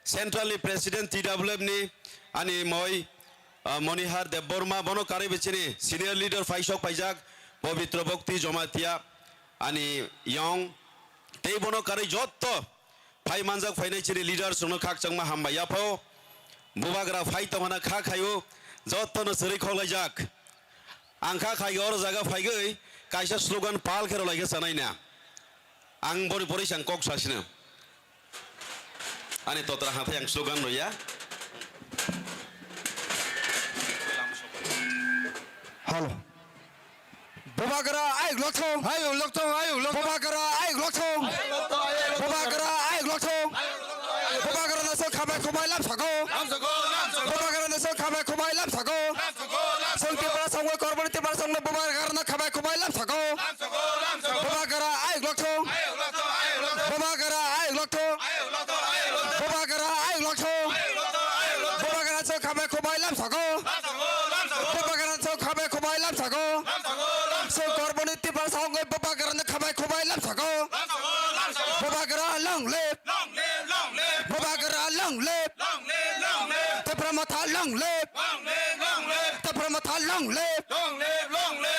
central ni president T W F ni ani moi ah, Monihar Debbarma, bono karwi bo chini senior leader paisok paijak Pabitra Bhakti Jamatia, ani yong, tei bono karwi jotto phai manjak phainai chini leaders rokno khakchangma hambai yaphao. Bubagra phai tongmana kha khaio, jottono chwrwi khoklaijak. Ang kha khai oro jaga phaigwi kaisa slogan pal khe rwlaikhe chanai na. Ang boni pore se ang kok sasino. Ani totra hathai ang slogan rwya. Halo. Bubagra ayuk lokthong. Ayuk lokthong, ayuk lokthong. Bubagra ayuk lokthong. Ayuk lokthong, ayuk lokthong. Bubagra ayuk lokthong. Ayuk lokthong, ayuk lokthong. Bubagra naisok khambai khumbai lamsako. Lamsako, lamsako. Bubagra naisok khambai khumbai Lamsago. Bubagra no chwng khabai khwbai lamsago. Chwng Korboni Tiprasa wngwi Bubagra no khabai khwbai lamsago. Bubagra long live. Bubagra long live. Tipra Motha long live. Tipra Motha long live.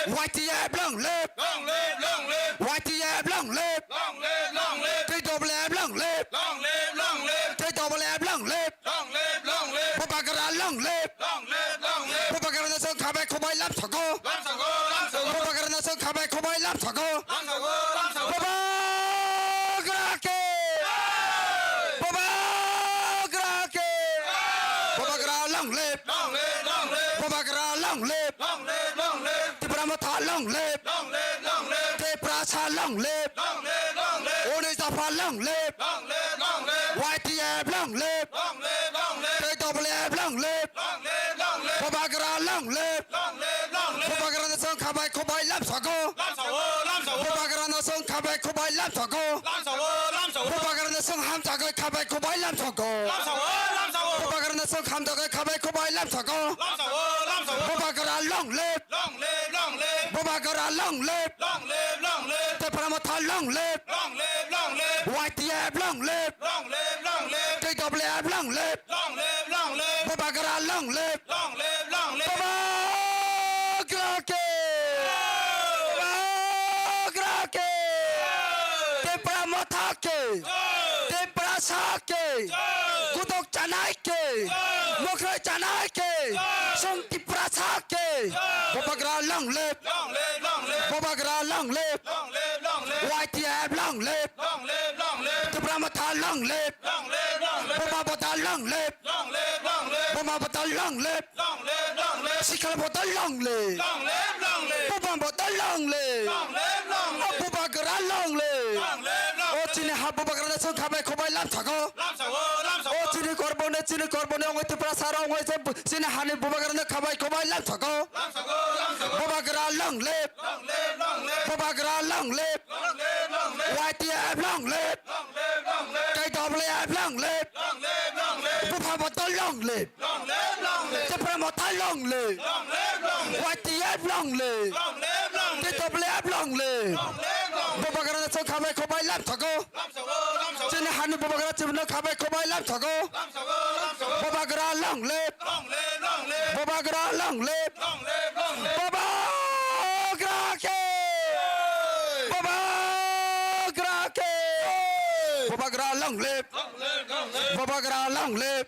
Y T F long live. Y T F long live. T W F long live. T W F long live. Bubagra long live. Bubagra no chwng khabai khwbai lamsago. Bubagra no chwng khabai khwbai lamsago. Bubagra ke. Bubagra ke. Bubagra long live. Bubagra long live. Tipra Motha long live. Tiprasa long live. Unisa pha long live. Y T F long live. T W F long live. Bubagra long live. Bubagra no chwng khabai khwbai lamsago. Bubagra no chwng khabai khwbai lamsago. Bubagra no chwng hamjagwi khabai khwbai lamsago. Bubagra no chwng hamjagwi khabai khwbai lamsago. Bubagra long live. Bubagra long live. Tipra Motha long live. Y T F long live. T W F long live. Bubagra long live. Bubagra ke. Bubagra ke. Tipra Motha ke. Tiprasa ke. Kutok chanai ke. Mokrai chanai ke. Chwng Tiprasa ke. Bubagra long live. Bubagra long live. Y T F long live. Tipra Motha long live. Buma Bodol long live. Buma Bodol long live. Sikla Bodol long live. Buma Bodol long live. O Bubagra long live. O chini ha Bubagra no chwng khabai khwbai lamsago. O chini Korboni, chini Korboni wngwi Tiprasa rok wngwi chini hani Bubagra no khabai khwbai lamsago. Bubagra long live. Bubagra long live. Y T F long live. T W F long live. Buma Bodol long live. Tipra Motha long live. Y T F long live. T W F long live. Bubagra no chwng khabai khwbai lamsago. Chini hani Bubagra chwng no khabai khwbai lamsago. Bubagra long live. Bubagra long live. Bubagra ke. Bubagra ke. Bubagra long live. Bubagra long live.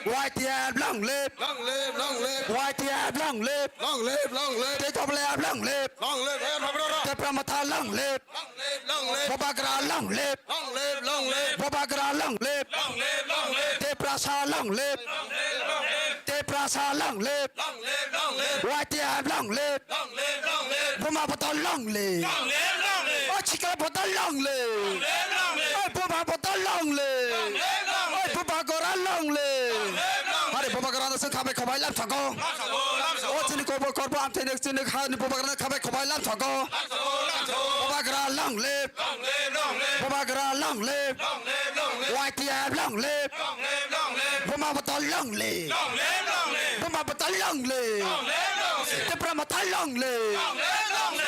Y T F long live. Y T F long live. T W F long live. Tipra Motha long live. Bubagra long live. Bubagra long live. Tiprasa long live. Tiprasa long live. Y T F long live. Buma Bodol long live. O Sikla Bodol long live. O Buma Bodol long live. O Bubagra long live. Hari Bubagra no chwng khabai khwbai lamsago. O chini Korbo, Korbo amtwi no chini hani Bubagra no khabai khwbai lamsago. Bubagra long live. Bubagra long live. Y T F long live. Buma Bodol long live. Buma Bodol long live. Tipra Motha long live.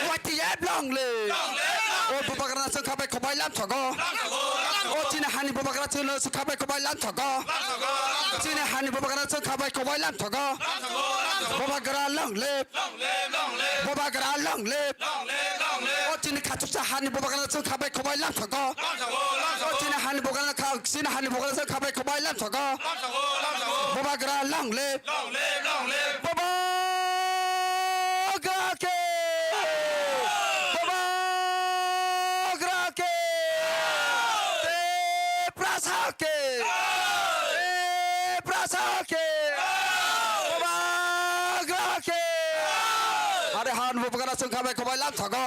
Y T F long live. O Bubagra no chwng khabai khwbai lamsago. O chini hani Bubagra chwng no chwng khabai khwbai lamsago. Chini hani Bubagra no chwng khabai khwbai lamsago. Bubagra long live. Bubagra long live. O chini khachuksa hani Bubagra no chwng khabai khwbai lamsago. O chini hani Bubagra no kha-, chini hani Bubagra no chwng khabai khwbai lamsago. Bubagra long live. Bubagra ke. Bubagra ke. Tiprasa ke. Tiprasa ke. Bubagra ke. Hari hani Bubagra no chwng khabai khwbai lamsago.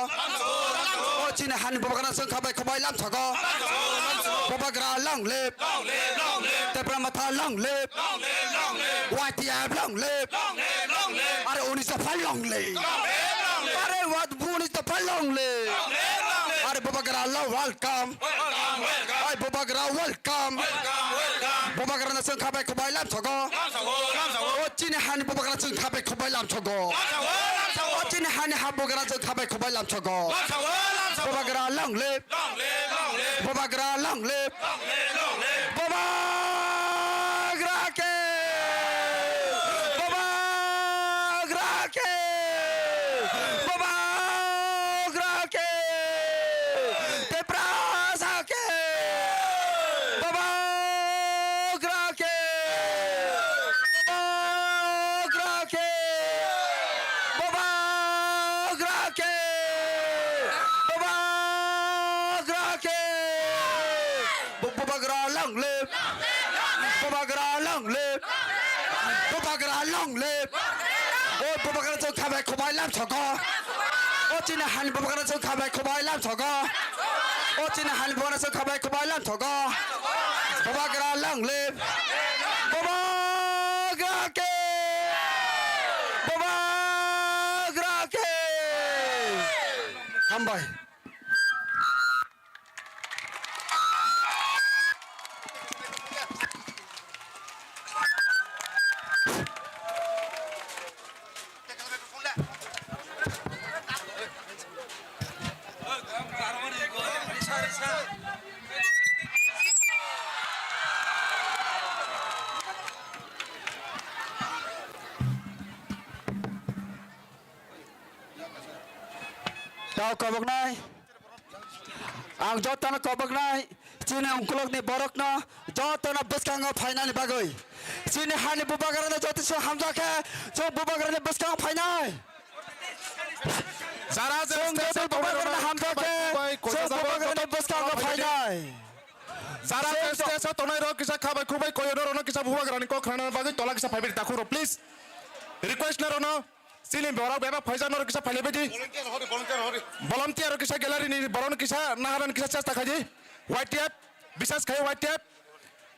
O chini hani Bubagra no chwng khabai khwbai lamsago. Bubagra long live. Tipra Motha long live. Y T F long live. Are Unisa pha long live. Are Unisa pha long live. Are Bubagra long welcome. Welcome, welcome. Ai, Bubagra, welcome. Welcome, welcome. Bubagra no chwng khabai khwbai lamsago. Lamsago, lamsago. O Chini hani bubagra chwng khabai khubai lamsogo. Lamsogo, lamsogo. O chini hani ha bubagra chwng khabai khubai lamsogo. Lamsogo, lamsogo. Bubagra long live. Long live, long live. Bubagra long live. Long live, long live. Bubagra ke. Bubagra ke. Bubagra ke. Tiprasa ke. Bubagra ke. Bubagra ke. Bubagra ke. Bubagra ke. Bu-, bubagra long live. Bubagra long live. Bubagra long live. O bubagra chwng khabai khubai lamsogo. O chini hani bubagra chwng khabai khubai lamsogo. O chini hani bubagra chwng khabai khubai lamsogo. Bubagra long live. Bubagra ke. Bubagra ke. Hambai. Tao koboknai. Ang jotono koboknai, chini ungkulukni borokno jotono bwskango phainani bagwi. Chini hani bubagrano joto se hamjakhe, chwng bubagrani bwskango phainai. Jara je chwng stage-o joto bubagrano tongnai rok hamjakhe, khabai khubai chwng koyajak bubagrani joto bwskango phainai. Jara je stage-o tongnai rok kisa khabai khubai koyo norokno kisa bubagrani kok khnana bagwi tola kisa phaibai takhuk rok, please. Request norokno. Chini borok bebak phaijak norok kisa phailaibaidi. Volunteer hori, volunteer hori. Volunteer rok kisa gallery ni borok no kisa naharani kisa chesta khaidi. Y T F, bisas khai Y T F.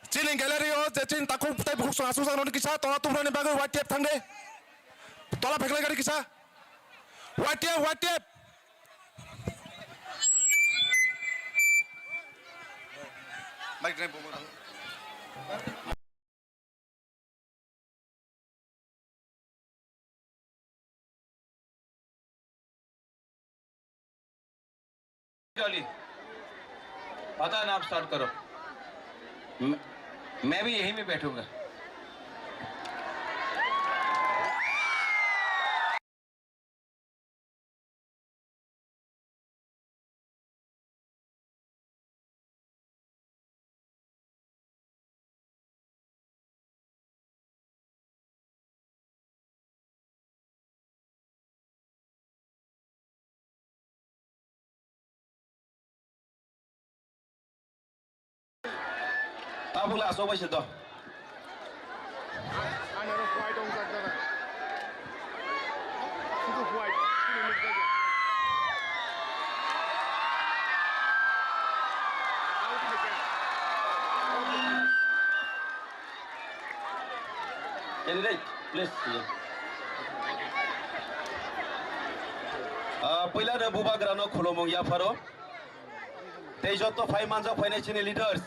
Chini gallery o je chini takhuk tei bukhuk song asuk jak norok kisa tola tubrani bagwi Y T F thangdi. Tola pheklai gari kisa. Y T F, Y T F. Mic drive bobo. चलिए, पता ना, आप स्टार्ट करो। मैं, मैं भी यहीं में बैठूंगा। Tabuk le aswk bai se do. Ani oro white wng jak jana. Sudu white, chini nuk jak ya. Out hai khe. Candidate, please. Ah, puila no bubagra no khulumung yapharo. Tei joto phai manjak phainai chini leaders,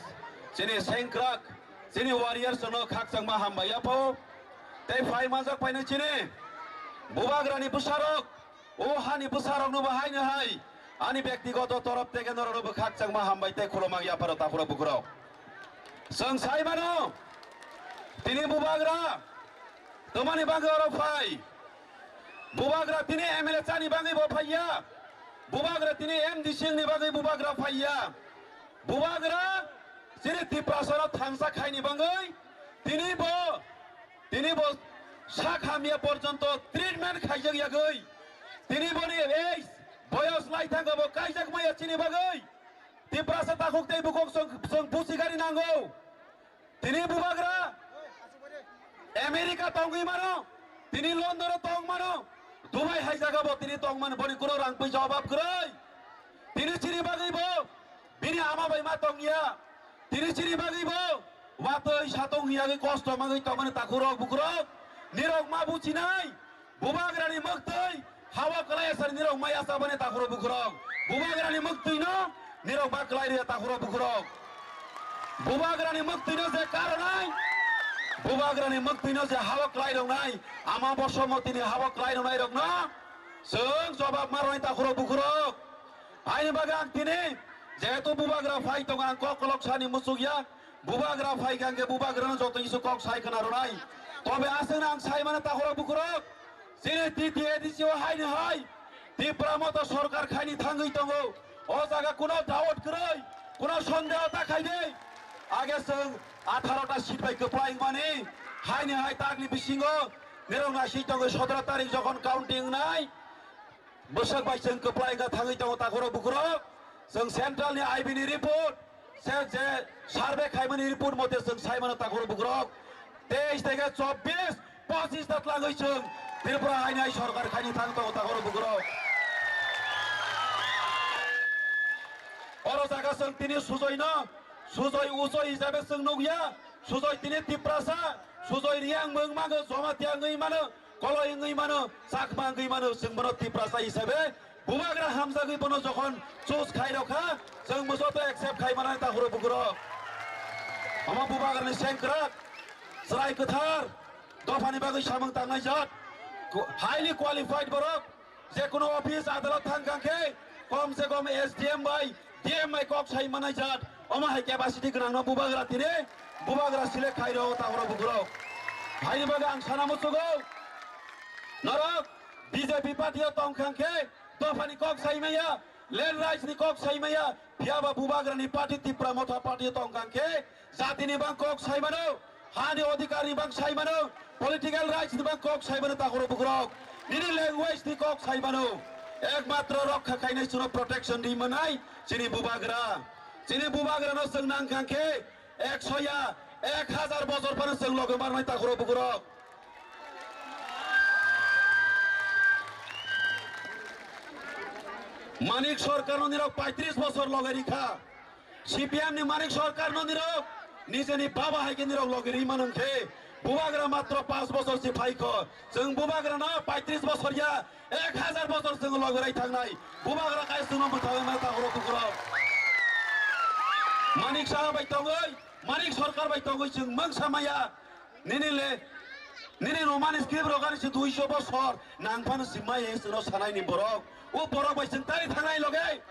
chini sengkrak, chini warriors no khakchangma hambai yapho. Tei phai manjak phainai chini bubagrani bwsarok, o hani bwsarok no bo haino hai ani byaktigoto torop theke norok no bo khakchangma hambai tei khulumang yapharo takhurok bukhurok. Chwng sai mano, tini bubagra twmani bagwi oro phai. Bubagra tini M L A chani bagwi bo phaiya. Bubagra tini M D C ni bagwi bubagra phaiya. Bubagra chini Tiprasano thangsa khaini bagwi tini bo, tini bo sak hamya porjonto treatment khaijak yagwi. Tini boni age boyos lai thango bo kaijak maya chini bagwi. Tiprasa takhuk tei bukhuk chwng, chwng busi gari nango. Tini bubagra America tongwi mano, tini London o tong mano, Dubai hai jaga bo tini tong mano, boni kuno rang puisa obab kwrwi. Tini chini bagwi bo bini ama bai ma tongya. Tini chini bagwi bo watwi satong hiyagwi kosto magwi tongmani takhurok bukhurok. Nirok ma buchinai. Bubagrani mwktwi hawa kwlai asar nirok mai asabani takhurok bukhurok. Bubagrani mwktwino nirok ba kwlai rwya takhurok bukhurok. Bubagrani mwktwino je karonai Bubagrani mwktwino je habo kwlai roknai, ama Bosomotini habo kwlai roknai rokno chwng jobab ma rwnai takhurok bukhurok. Haini bagwi ang tini jehetu Bubagra phai tongo, ang kok kolok sani muchukya. Bubagra phai kha hwnkhe Bubagrano joto kisa kok sai khna rwnai. Tobe aswkno ang sai mano takhurok bukhurok. Chini T T A D C o haini hai Tipra Motha sorkar khaini thangwi tongo. O jaga kuno doubt kwrwi, kuno sondeho ta khaidi. Age chwng atharo ta seat bai kwplai wngmani, haini hai takni bisingo nirok naising tongo sotoro tarik jokhon counting wngnai. Bwswk bai chwng kwplai wngkha thangwi tongo takhurok bukhurok. Chwng central ni I B ni report, se je survey khaimani report mote chwng sai mano takhurok bukhurok. Teis theke chobbish, pochis ta twlangwi chwng Tripura haini hai sorkar khaini thang tongo takhurok bukhurok. Oro jaga chwng tini sujoino, sujoi ujoi hisabe chwng nukya, sujoi tini Tiprasa, sujoi Riyang mwng mago Jamatia wngwi mano, Koloi wngwi mano, Chakma wngwi mano, chwng bono Tiprasa hisabe Bubagra hamjagwi bono jokhon choose khai rokha, chwng bo joto accept khai mano takhurok bukhurok. Omo Bubagrani sengkrak, chwrai kwthar, dophani bagwi samung tangnai jat, highly qualified borok, je kono office adalat thang kha khe kom se kom S D M bai D M bai kok sai manai jat, omo hai capacity gwnangno Bubagra tini Bubagra select khai rw takhurok bukhurok. Haini bagwi ang sana muchugo, norok B J P party o tong kha khe dophani kok sai maya, land rights ni kok sai maya, phiya ba Bubagrani party Tipra Motha party o tong kha khe jatini bang kok sai mano, hani odhikar ni bang sai mano, political rights ni bang kok sai mano takhurok bukhurok, nini language ni kok sai mano. Ekmatro rokha khainai chwngno protection ri manai chini Bubagra. Chini Bubagrano chwng nang kha khe ekso ya, ek hazar bojor phano chwng loge marnai takhurok bukhurok. Manik Sarkar no nirok paitris bosor loge rikha. C P M ni Manik Sarkar no nirok nijeni baba hai khe nirok loge ri mano khe Bubagra matro panch bosor si phai kho. Chwng Bubagra no paitris bosor ya, ek hazar bosor chwng loge rai thangnai. Bubagra kai chwngno mwthangwi ma takhurok bukhurok. Manik Saha bai tongwi, Manik Sarkar bai tongwi chwng mangsa maya. Nini le, nini Roman script rok ani se duiso bosor nang phano si mai he chwngno sanai ni borok. O borok bai chwng tari thangnai loge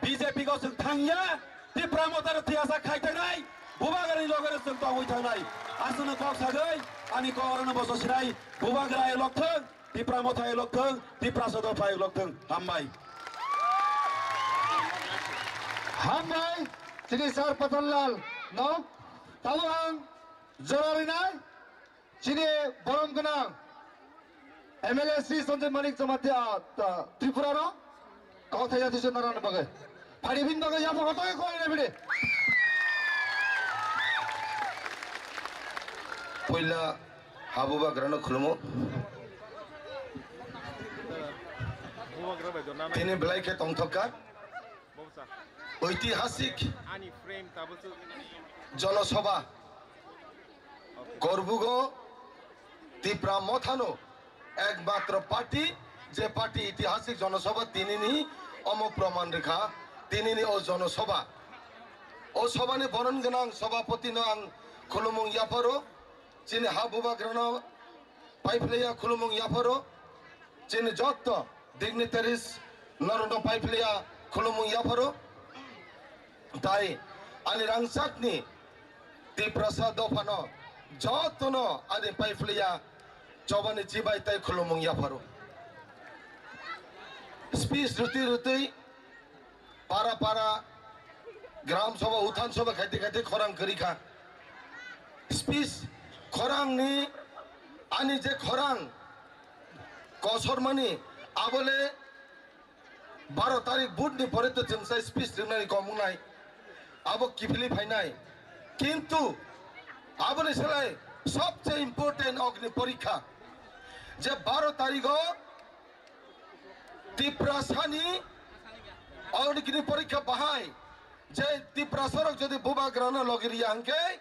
B J P go chwng thangya. Tipra Motha no thiyasa khai thangnai. Bubagra ni loge no chwng tongwi thangnai. Aswkno kok sagwi ani kok rokno boso sinai. Bubagra elok thwng, Tipra Motha elok thwng, Tiprasa dopha elok thwng. Hambai. Hambai, chini Sir Patanlal no tabuk ang jora rinai. Chini borom gwnang M L A Shri Sanjay Manik Jamatia, ah, ta, Tripura no kok thai jati se narani bagwi. Phari bin bagwi yapha koto koi na bide. Puila ha Bubagra no khulumo. Tini belai khe tongthokka. Oitihasik Jonosabha Korbugo Tipra Mothano ekmatro party, je party itihasik Jonosabha tinini omo proman rikha, tinini o Jonosabha. O sobhani boron gwnang sobhapotino ang khulumung yapharo, chini ha Bubagrano paiphlaiya khulumung yapharo, chini jotto dignitaries norokno paiphlaiya khulumung yapharo. Tai ani rangchakni Tiprasa dophano jotono ani paiphlaiya chobani chibai tai khulumung yapharo. Speech rwtwi rwtwi para para gram sabha, uthan sabha khaite khaite khorang kwrwi kha. Speech khorangni, ani je khorang kosormani, abole baro tarik budni pore to chwng sai speech rwnani kom wngnai, abo kiphilwi phainai. Kintu aboni slai sobse important Agni Porikha, je baro tarigo Tiprasani Agni Porikha bahai je Tiprasarok jodi Bubagrano logi riya hwnkhe,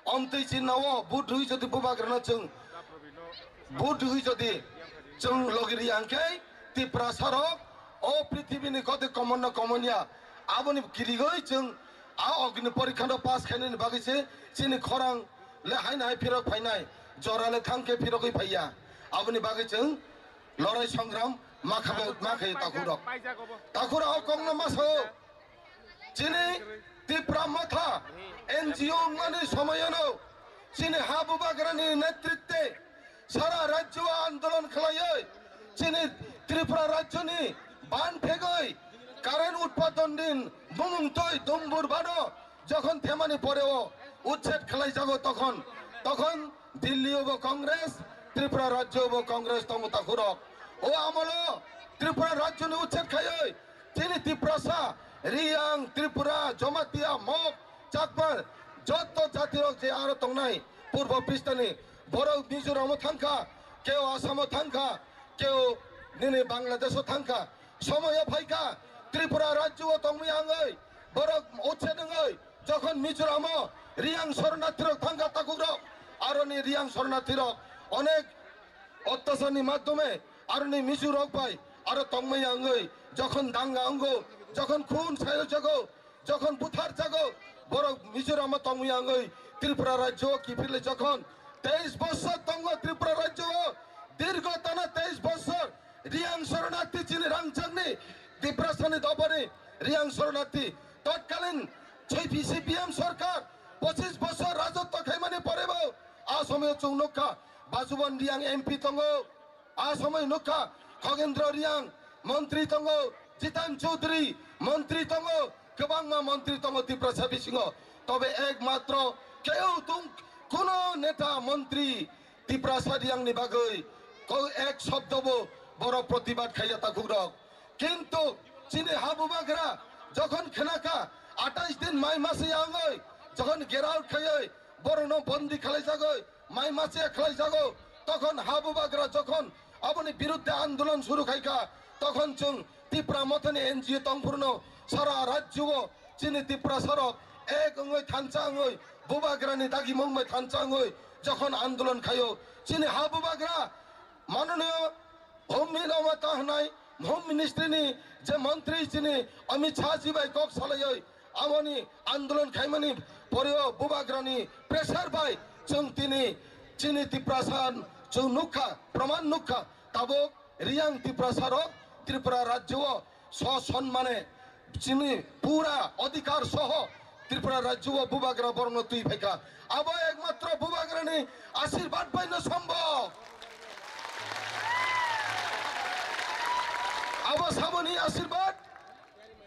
omtwi chinao vote rwi jodi Bubagrano chwng vote rwi jodi chwng logi riya hwnkhe, Tiprasarok o prithibini koti komonno komonya aboni kirigwi chwng a Agni Porikhano pass khainani bagwi se chini khorang le haino hai phirok phainai, jora le thang khe phirogwi phaiya. Aboni bagwi chwng lorai songram ma kha-, ma khaio takhurok. Takhurok o kokno ma sao. Chini Tipra Motha N G O wngmani somoyono chini ha bubagrani netritwe sara rajyo o andolon khlaiwi chini Tripura rajyoni ban phegwi current utpadon din bumung twi dumbur bano jokhon themani pore o uchet khlaijago tokhon, tokhon Delhi o bo Congress, Tripura rajyo o bo Congress tongo takhurok. O amolo Tripura rajyoni uchet khaiwi chini Tiprasa, Riyang, Tripura, Jamatia, Mok, Chakma, jotto jatirok je aro tongnai Purbo Pistani, borok Mizoram o thangkha, keo Assam o thangkha, keo nini Bangladesh o thangkha. Somoyo phaikha, Tripura rajyo o tongwi angwi borok uchet wngwi jokhon Mizoram o Riyang sornathirok thangkha takhurok, aroni Riyang sornathirok onek ottacharni madhyome aroni Mizorok bai aro tongmaya wngwi jokhon danga wngo, jokhon khun sayo jago, jokhon buthar jago, borok Mizoram o tongmaya wngwi Tripura rajyo o kiphilwi jokhon teis bossor tongo Tripura rajyo o, dirgo tana teis bossor Riyang sornathi chini rangchakni Tiprasani dobani Riyang sornathi totkalin C P C P M sorkar pochis bossor rajotto khaimani porebo a somoyo chwng nukha Bajuban Riyang M P tongo. A somoi nukha Khogendro Riyang montri tongo, Jitan Chaudhary montri tongo, kwbangma montri tongo Tiprasa bisingo. Tobe ekmatro keu tung kuno neta montri Tiprasa Riyangni bagwi ko ek shobdobo borok protibad khaiya takhukrok. Kintu chini ha bubagra jokhon khnakha atais din mai mase yangoi jokhon gerao khaioi borokno bondi khalai jagoi mai mase khlai jago, tokhon ha bubagra jokhon aboni birudde andolon suru khaikha, tokhon chwng Tipra Mothani N G O tongphurno sara rajyo o chini Tiprasarok ek wngwi thansa wngwi bubagrani dagimung bai thansa wngwi jokhon andolon khaio, chini ha bubagra manoniyo Home Min Amata hwnai Home Ministry ni je montri chini Amit Shah ji bai kok salaioi amoni andolon khaimani porio bubagrani pressure bai chwng tini chini Tiprasa chwng nukha, proman nukha, tabuk Riyang Tiprasarok Tripura rajyo o so sonmane chini pura odhikar soho Tripura rajyo o bubagra borokno twi phaikha. Abo ekmatro bubagrani ashirbad baino sombhob. Abo saboni ashirbad,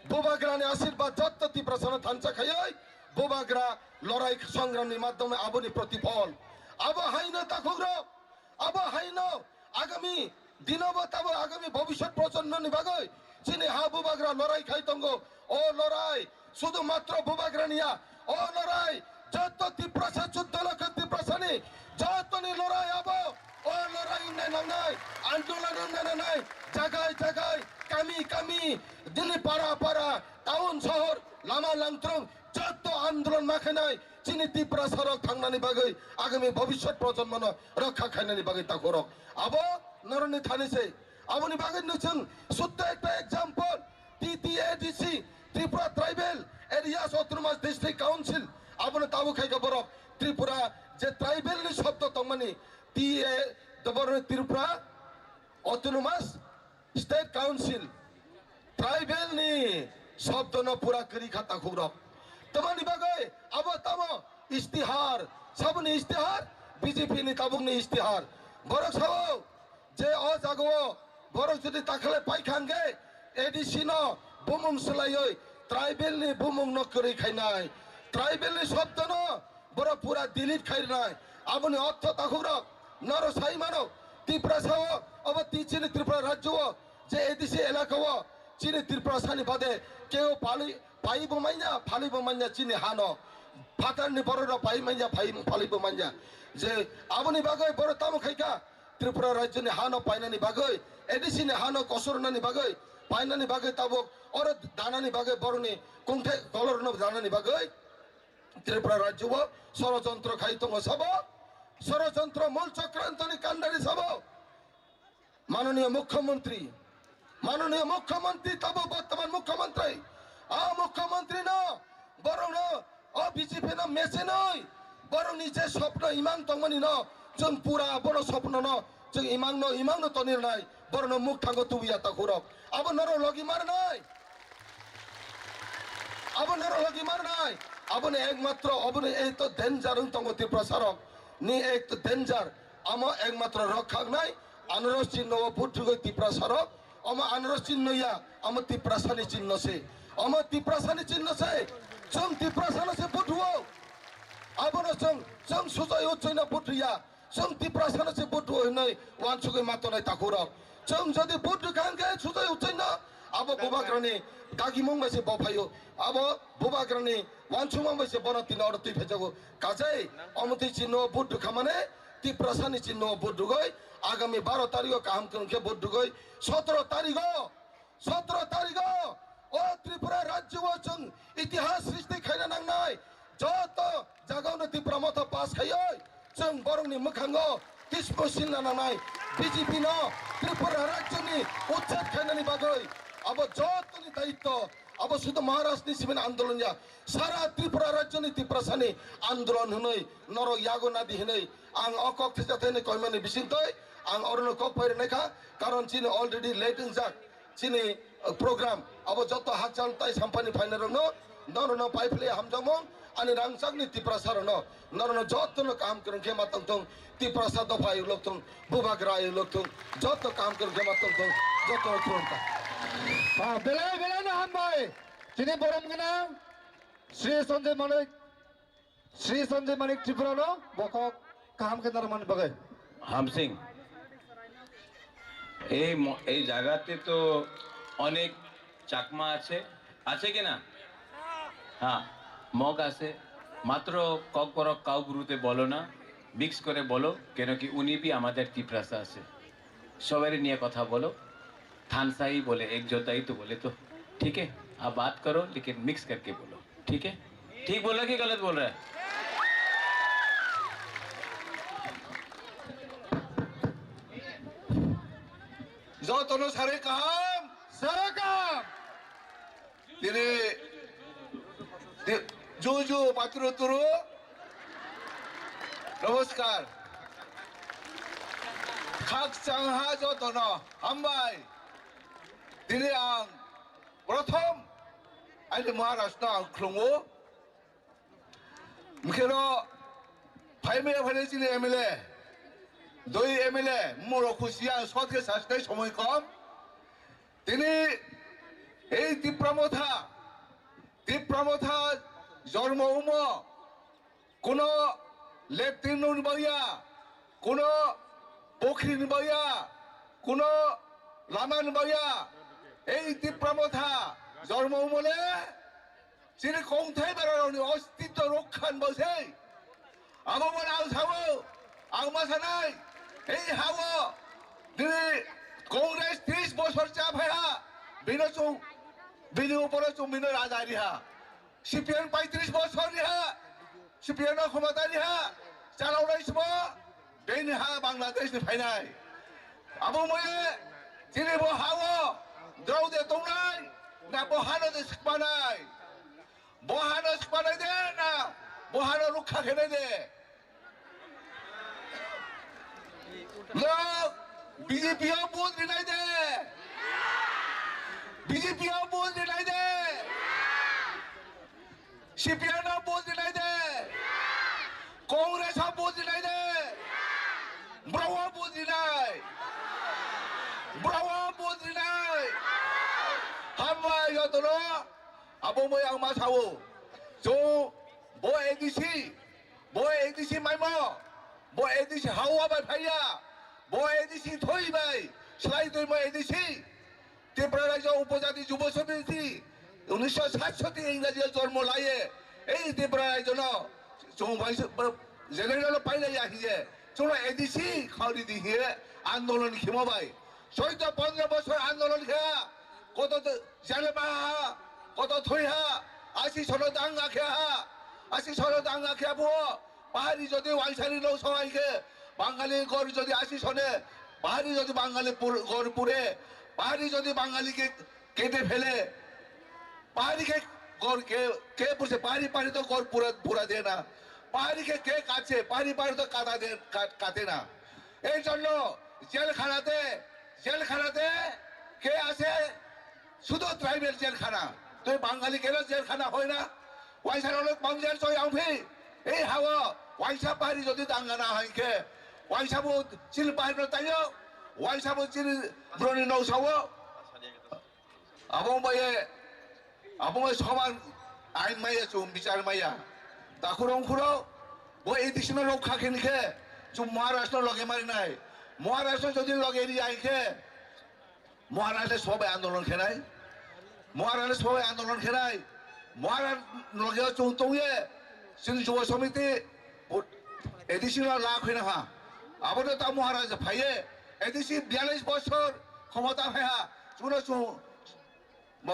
bubagrani ashirbad jotto Tiprasano thansa khaioi bubagra lorai songramni madhyome aboni protiphol. Abo haino takhukrok, abo haino agami dinobo tabo agami bhobishyot projonmoni bagwi chini ha bubagra lorai khai tongo. O lorai sudu matro bubagrani ya. O lorai jotto Tiprasa, chuddo lokho Tiprasani jotoni lorai abo. O lorai wngnai nangnai, andolon wngnai nangnai, jagai jagai, kami kami, dini para para, town sohor, lama langthrong, jotto andolon ma khainai, chini Tiprasarok thangnani bagwi, agami bhobishyot projonmono rokha khainani bagwi takhukrok. Abo norokni thani se. Aboni bagwi no chwng sutto ekta example, T T A D C, Tripura Tribal Areas Autonomous District Council, abono tabuk khaikha borok Tripura je tribal ni shobdo tongmani, T A, borok Tripura Autonomous State Council, tribal ni shobdo no pura kwrwi kha takhukrok. Tamani bagwi abo tamo istihar, saboni istihar, B J P ni tabukni istihar. Borok sao je o jagao borok jodi takhale paikha hwnkhe A D C no bumung swlaiwi tribal ni bumung no kwrwi khainai, tribal ni shobdo no borok pura delete khai rwnai. Aboni ortho takhukrok noro sai mano, Tiprasa o obo ti chini Tripura rajyo o je A D C elaka o chini Tiprasa ni bade keo pali pai bo manya, phali bo manya chini hano. Phatar ni borok rok pai manya, phai, phali bo manya. Je aboni bagwi borok tamo khaikha, Tripura rajyo ni hano painani bagwi, A D C ni hano kosornani bagwi, painani bagwi tabuk oro danani bagwi borokni kungthai kolor no danani bagwi. Tripura rajyo o sorojontro khai tongo sabo, sorojontro mul chokrantoni kandari sabo. Manoniya Mukhyamantri, Manoniya Mukhyamantri tabo bortoman Mukhyamantri, a Mukhyamantri no borok no o B J P no mechenoi Borokni je sopno imang tongmani no, chwng pura bono sopno no, chwng imang no, imang no toni rwnai, borokno muk thango tubuya takhurok. Abo norok logi marnai. Abo norok logi marnai. Aboni ekmatro, aboni ekto danger wng tongo Tiprasa rok. Ni ekto danger. Amo ekmatro rok khaknai, anoro chinno o vote rwgwi Tiprasa rok. Omo anoro chinno ya, amo Tiprasa ni chinno se. Omo Tiprasa ni chinno se. Chwng Tiprasa no se vote rwo. Abono chwng, chwng sujai o chwngno vote rwya. Chwng Tiprasano se vote rw hwnwi uansugwi ma tongnai takhurok. Chwng jodi vote rwkha hwnkhe sujai uchai no abo bubagrani dagimung bai se bo phaio. Abo bubagrani uansukmung bai se bono tini oro twi phaijago. Kajai omo twi chinno vote rwkha mane Tiprasani chinno vote rwgwi agami baro tarigo kaham kwrwng khe vote rwgwi sotoro tarigo Sotoro tarigo o Tripura rajyo o chwng itihas srishti khaina nangnai. Joto jagao no Tipra Motha pass khaioi chwng borokni mwkhango tismo silna nangnai. B J P no Tripura rajyoni uchched khainani bagwi abo jotoni daitto abo sudu Maharashtrani simi andolon ya. Sara Tripura rajyoni Tiprasani andolon hwnwi norok yago nadi hwnwi ang o kok thwijathani koimani bisingtwi ang orono kok phai rwnaikha, karon chini already late wngjak. Chini, uh, program abo joto hakchal tai samphani phainai rokno norokno pai philai hamjakmung ani rangchakni Tiprasa rokno norokno jotono kaham kwrwng khe ma tongthung Tiprasa dopha ayuk lokthung bubagra ayuk lokthung joto kaham kwrwng khe ma tongthung jotono khulumkha. Ah, belai belai no hambai chini borom gwnang Sri Sanjay Manik. Sri Sanjay Manik Tripura no bokhok kaham khe narwkmani bagwi. হামসিং, এই ম- এই জায়গাতে তো অনেক চাকমা আছে, আছে কি না? হ্যাঁ, মগ আছে। মাত্র ককবরক কাউবুরুতে বলো না, মিক্স করে বলো, কেন কি উনি ভি আমাদের তিপ্রাসা আছে। সবাই নিয়ে কথা বলো। थानसा ही बोले, एक जोता ही तो बोले तो, ठीक है? आप बात करो, लेकिन मिक्स करके बोलो, ठीक है? ठीक बोला कि गलत बोल रहा है? Jotono sare kaham, sare kaham. Tini, ti- juju paturu turu. Namaskar. Khakchangha jotono hambai. Tini ang prothom ani Maharashtra ang khulungo. Mkheno phaimaya phainai chini M L A, doi M L A, moro khusi ang sot khe sasnai somoi kom. Tini ei Tipra Motha, Tipra Motha jormo umo, kuno leptin nung baya, kuno pokhri ni baya, kuno lama ni baya, ei Tipra Motha jormo umo le, Chini kongthai bararokni ostitto rokha ni bagwi se. Abo bo ang sao, ang ma sanai, ei ha-o dini Congress tris bosor cha phai ha, bino chwng, bini uporo chwng bino raja ri ha. C P M paitris bosor ri ha, C P M no khomota ri ha, chalok nai simo, Bini ha Bangladesh ni phainai. Abo moye chini bo ha-o drao de tongnai, na bo ha no de sikmanai? Bo ha no sikmanai de na bo ha no rukha khenai de? Lok B J P o vote rinai de. B J P o vote rinai de. C P I no vote rinai de. Congress o vote rinai de. Bro o vote rinai. Bro o vote rinai. Hambai jotono abo moi ang ma sao. Jo bo A D C. Bo A D C maimo, bo A D C hawa bai phaiya, bo A D C thoi bai, slai twi mo A D C, Tripura Rajya Upojati Jubo Samiti, unisho satshoti Ingraji jormo laye, ei Tripura Rajya no, chung bai se, general pailai ya hiye, chung A D C khauri di hiye, andolon khimo bai, soito pondro bosor andolon kha, koto Jale baha, koto thoi ha, asi sono danga khe ha, asi sono danga khe abo, pahari jodi waisari lo sohai khe, Bangali gor jodi asi sone, pahari jodi Bangali pur- gor pure, pahari jodi Bangali ke kete phele, pahari ke gor ke ke purse pahari pahari to gor pura pura de na, পাহাড়িকে কে কাটছে? পাহাড়ি পাহাড়ি তো কাটা দে, কা-, কাটে না। এই জন্য জেলখানাতে, জেলখানাতে কে আছে? শুধু ট্রাইবেল জেলখানা। তো বাঙালি কেন জেলখানা হয় না? ওয়াইসার অনেক বাংলাদেশ তো ইয়াংফি। এই হাওয়া ওয়াইসা পাহাড়ি যদি দাঙ্গা না হয় কে? ওয়াইসাবো চিল পাহাড়ি তাইও, ওয়াইসাবো চিল ব্রনি নৌসাও। Abo bai, abo bai soman ain maya chum bichar maya. Takhurong khuro, bo A D C no rok kha khin khe, chum Maharashtra loge mari nai. Maharashtra jodi loge ri ai khe, Maharashtra sobai andolon khe nai. Maharashtra sobai andolon khe nai. Maharashtra loge chung tong ye, chini Yuva Samiti, bo A D C no la khoi na ha. Abo no ta Maharashtra phai ye, A D C biyalish bosor khomota phai ha. Chuna chung Bo,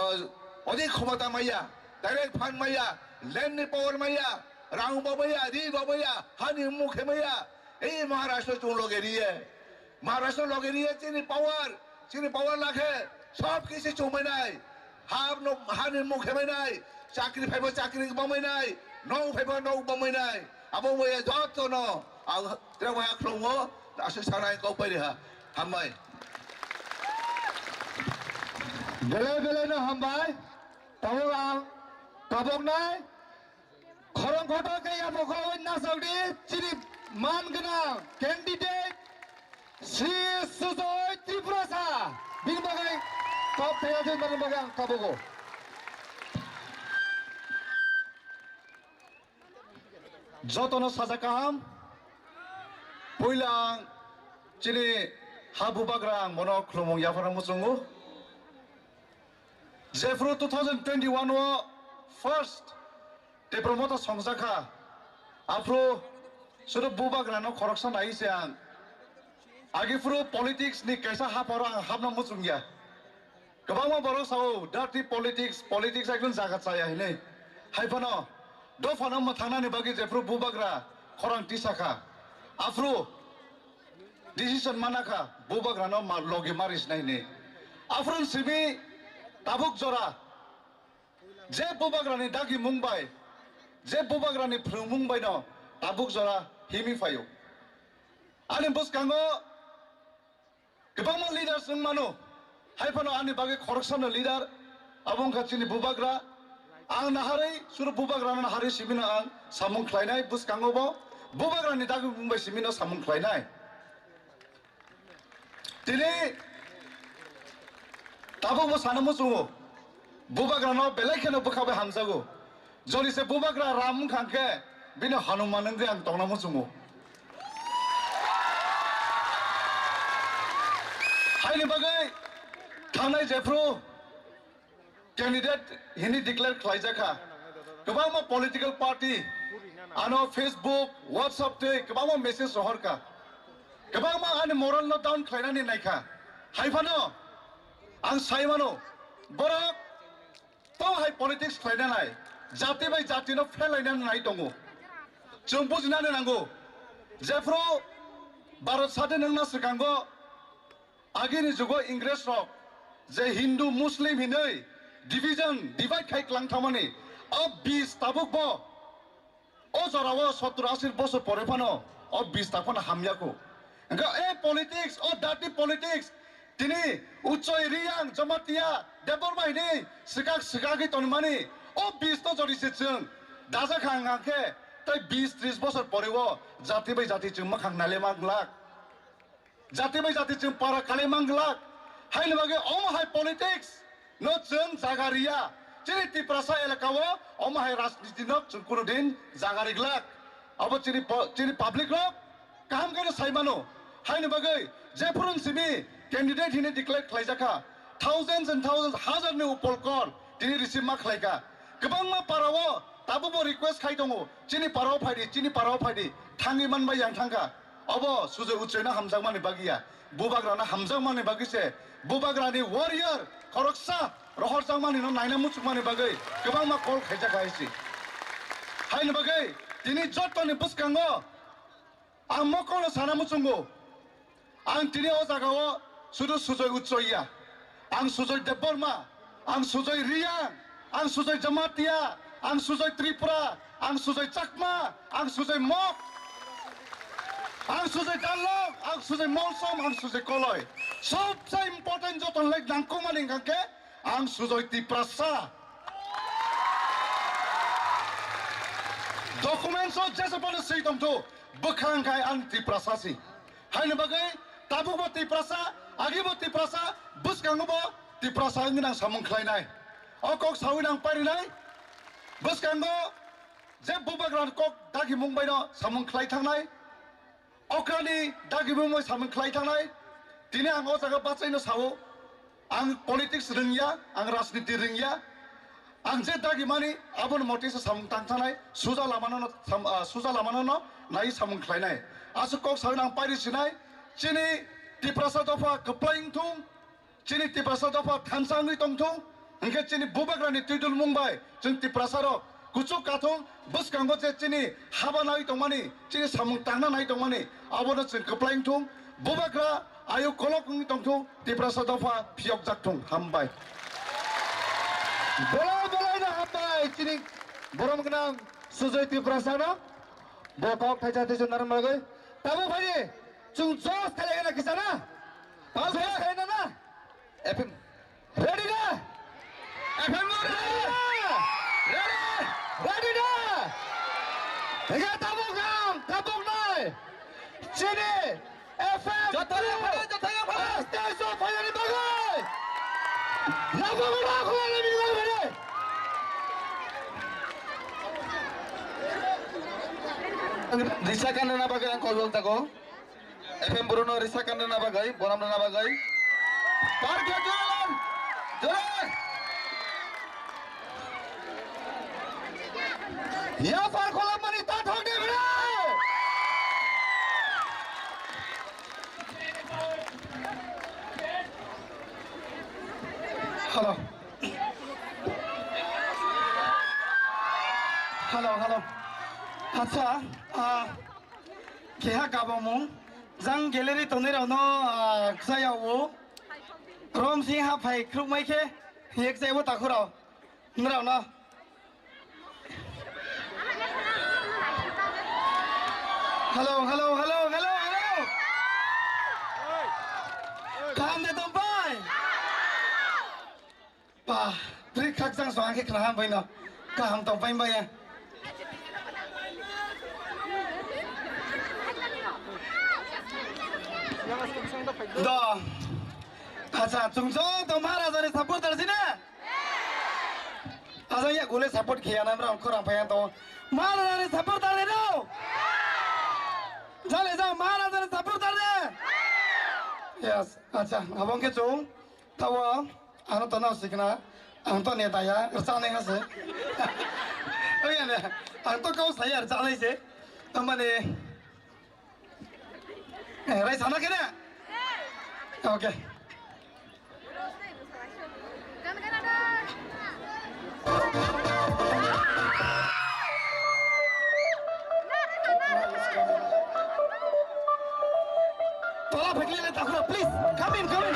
odi khomota maya, direct fund maya, land ni power maya, rang bo maya, ri bo maya, hani mukhe maya. Ei Maharashtra chung loge riye. Maharashtra loge riye chini power, chini power lakhe, sob kisi chung bai nai. Ha no, hani mukhe bai nai. Chakri phaibo chakri bo bai nai. Nok phaibo nok bo bai nai. Abo maya joto no. Ang tira waya khulungo, aswk sanai kok bai riha. Hambai. Belai belai no hambai. Tabuk ang kaboknai khorang kotor khe yapha khorang nasakdi chini man gwnang candidate Sri Sujoy Tripurasa. Bini bagwi kok thaya jai mani bagwi ang kabogo. Jotono saja kaham. Puila ang chini ha bubagra ang bono khulumung yapharma muchungo. Jephru two thousand twenty-one o first Tipra Motha songjakha, aphru sudu bubagrano khoroksa nai se ang. Agiphru politics ni kaisa hapharo ang hapna muchungya. Kwbangma borok sao, "Dirty politics, politics ekdom jaga chaya," hinwi. Hai phano, dophano mwthangnani bagwi jephru bubagra khorang tisakha. Aphru decision manakha, bubagrano ma-, logi marisna hinwi. Aphru simi tabuk jora, je bubagrani dagimung bai, je bubagrani phrwngmung baino tabuk jora himwi phaio. Ani bwskango Kwbangma leaders wng mano, hai phano ani bagwi khoroksano leader, abo wngkha chini bubagra. Ang naharwi suru bubagrano naharwi simino ang samung khlainai, bwskango bo bubagrani dagimung bai simino samung khlainai. Tini tabukbo sana muchungo, bubagrano belai kheno bwkha bai hamjago. Jodi se bubagra Ram wngkha khe bini Hanuman wngwi ang tongna muchungo. Haini bagwi thangnai jephru candidate hini declare khlaijakha. Kwbangma political party ano Facebook, WhatsApp tei kwbangma message rohorkha. Kwbangma ani moral no down khlainani naikha. Hai phano ang sai mano, borok to hai politics khlaina nai, jati bai jati no phelaina nai tongo. Chwng bujinani nango, jephru Bharat sadin wngna swkango, agini jugo Ingres rok je Hindu Muslim hinwi division, divide khai klang thangmani, o bis tabuk bo O jorao sottor ashi bosor pore phano o bis tak phano hamya kho. Hwnkhe e politics, o dirty politics, tini Uchoi, Riyang, Jamatia, Debbarma hinwi swkak swkagwi tonmani o bis no jodi se chwng dajak hang hang khe tei bis tris bosor pore o jati bai jati chwng mwkhang nailema glak. Jati bai jati chwng para khalai man glak. Haini bagwi omo hai politics no chwng jaga riya. Chini Tiprasa elaka o omo hai rajniti no chwng kunu din jaga ri glak. Abo chini po-, chini public rok kaham khe no sai mano. Haini bagwi jephru simi candidate hini declare khlaijakha, thousands and thousands, hazar ni upor kor tini receive ma khlaikha. Kwbangma para o tabukbo request khai tongo, "Chini para o phaidi, chini para o phaidi." Thangwi manbai yang thangkha. Obo Sujoy Uchoino hamjakmani bagwi ya, bubagrano hamjakmani bagwi se, bubagrani warrior khoroksa rohorjakmani no naina muchukmani bagwi kwbangma call khaijak hai se. Haini bagwi tini jottoni bwskango ang mokolo sana muchungo. Ang tini o jagao sudu Sujoy Uchoiya, ang Sujoy Debbarma, ang Sujoy Riyang, ang Sujoy Jamatia, Ang Sujoy Tripura, ang Sujoy Chakma, ang Sujoy Mok, ang Sujoy Darlok, ang Sujoy Molsom, ang Sujoy Koloi. Sobse important joto lai nangkukmani hwnkha khe ang Sujoy Tiprasa. Documents o jesa phano swi tongthu, bwkhang khai ang Tiprasa si. Haini bagwi tabukbo Tiprasa, agibo Tiprasa, bwskango bo Tiprasa wngwi nang samung khlainai. O kok sawi nang parinai, bwskango je bubagrani kok dagimung baino samung khlai thangnai, okrani dagimung bai samung khlai thangnai. Tini ang o jaga bachaino sao, ang politics rwngya, ang rajniti rwngya. Ang je dagimani abono motisa samung tang thangnai, suja lamano no sam-, ah, suja lamano no nai samung khlainai. Aswk kok sawi nang pairi sinai, chini Tiprasa dopha kwplai wngthung, chini Tiprasa dopha thansa wngwi tongthung, hwnkhe chini bubagrani twidulmung bai chwng Tiprasa rok kuchuk kathung, bwskango je chini haba nai tongmani, chini samung tangna nai tongmani, abono chwng kwplai wngthung, bubagra ayuk kolok wngwi tongthung, Tiprasa dopha phiyokjak thung. Hambai. Bolai bolai no hambai chini borom gwnang Sujoy Tiprasa no. Bo kok thaisa thaisa narwk bagwi. Tabuk phaidi chwng josh khalai gana kisa na? Josh khalai na na? F M. Ready na? F M ready na? Ready? Ready na? Higa tabuk ang, tabuk nai. Chini F M joto yang phano, joto yang phano. Stage o phainani bagwi. Labu guna khulai ni bagwi. Risa kandana bagwi ang kol jago. F M Bru no risa kandana bagwi, bonam rwna bagwi. Parkhe joralan, jorai. Ya par kolam mani ta thok de bra. Hello. Hello, hello. Acha, ah, keha kabamung. Jang gallery tongnai rokno, ah, kchayao. Rom sing ha phai khrukmai khe, yek jaibo takhurao. Nrao no. Hello, hello, hello, hello, hello. Kaham de tong pai? Ba, bri khakchang so angke khna ham bai no. Kaham tong pai bai ya. Do. Acha, chwng joto Maharajani supporter sina? Acha, ya gule support khiya na mrang khorang phaya to. Maharajani supporter de no? Jale ja Maharajani supporter de? Yes, acha, abong ke chwng. Tawo, ano to nao sikna, ang to neta ya, rchanai hase. Oya ne, ang to kau saya rchanai se. Amane, eh, rai sana kene? Okay. Tola pheklele takhura, please, come in, come in.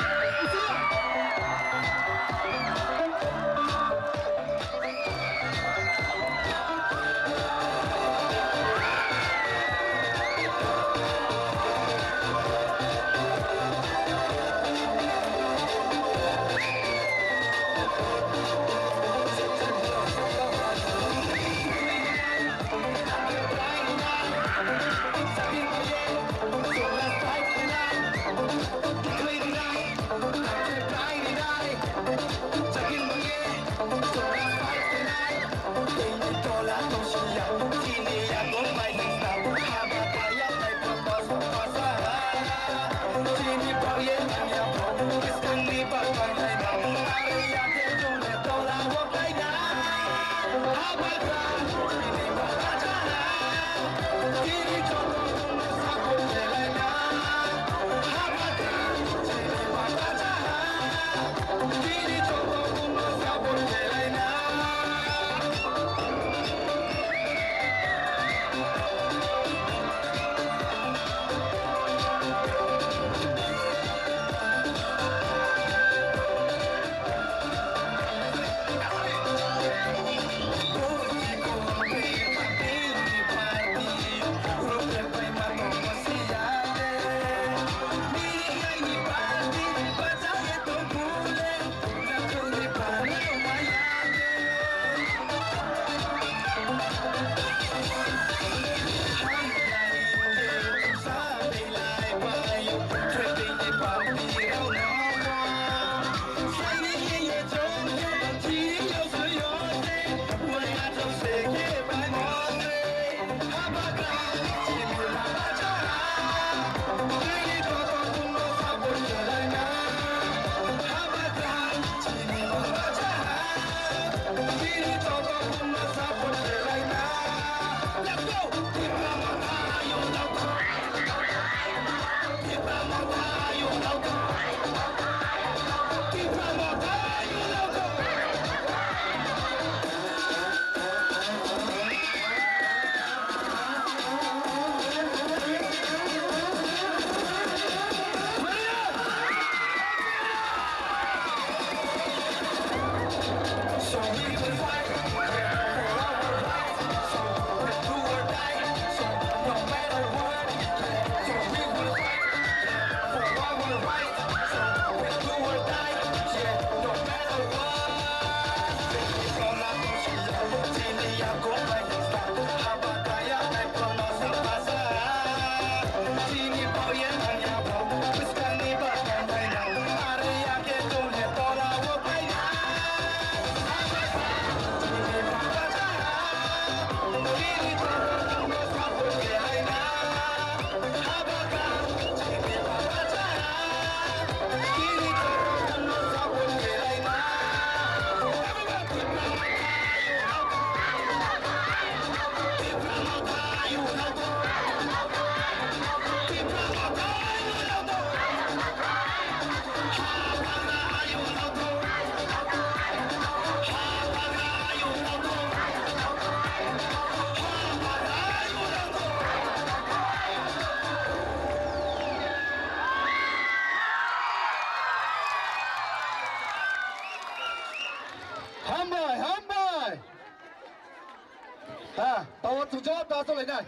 Chwng joto achuk lainai.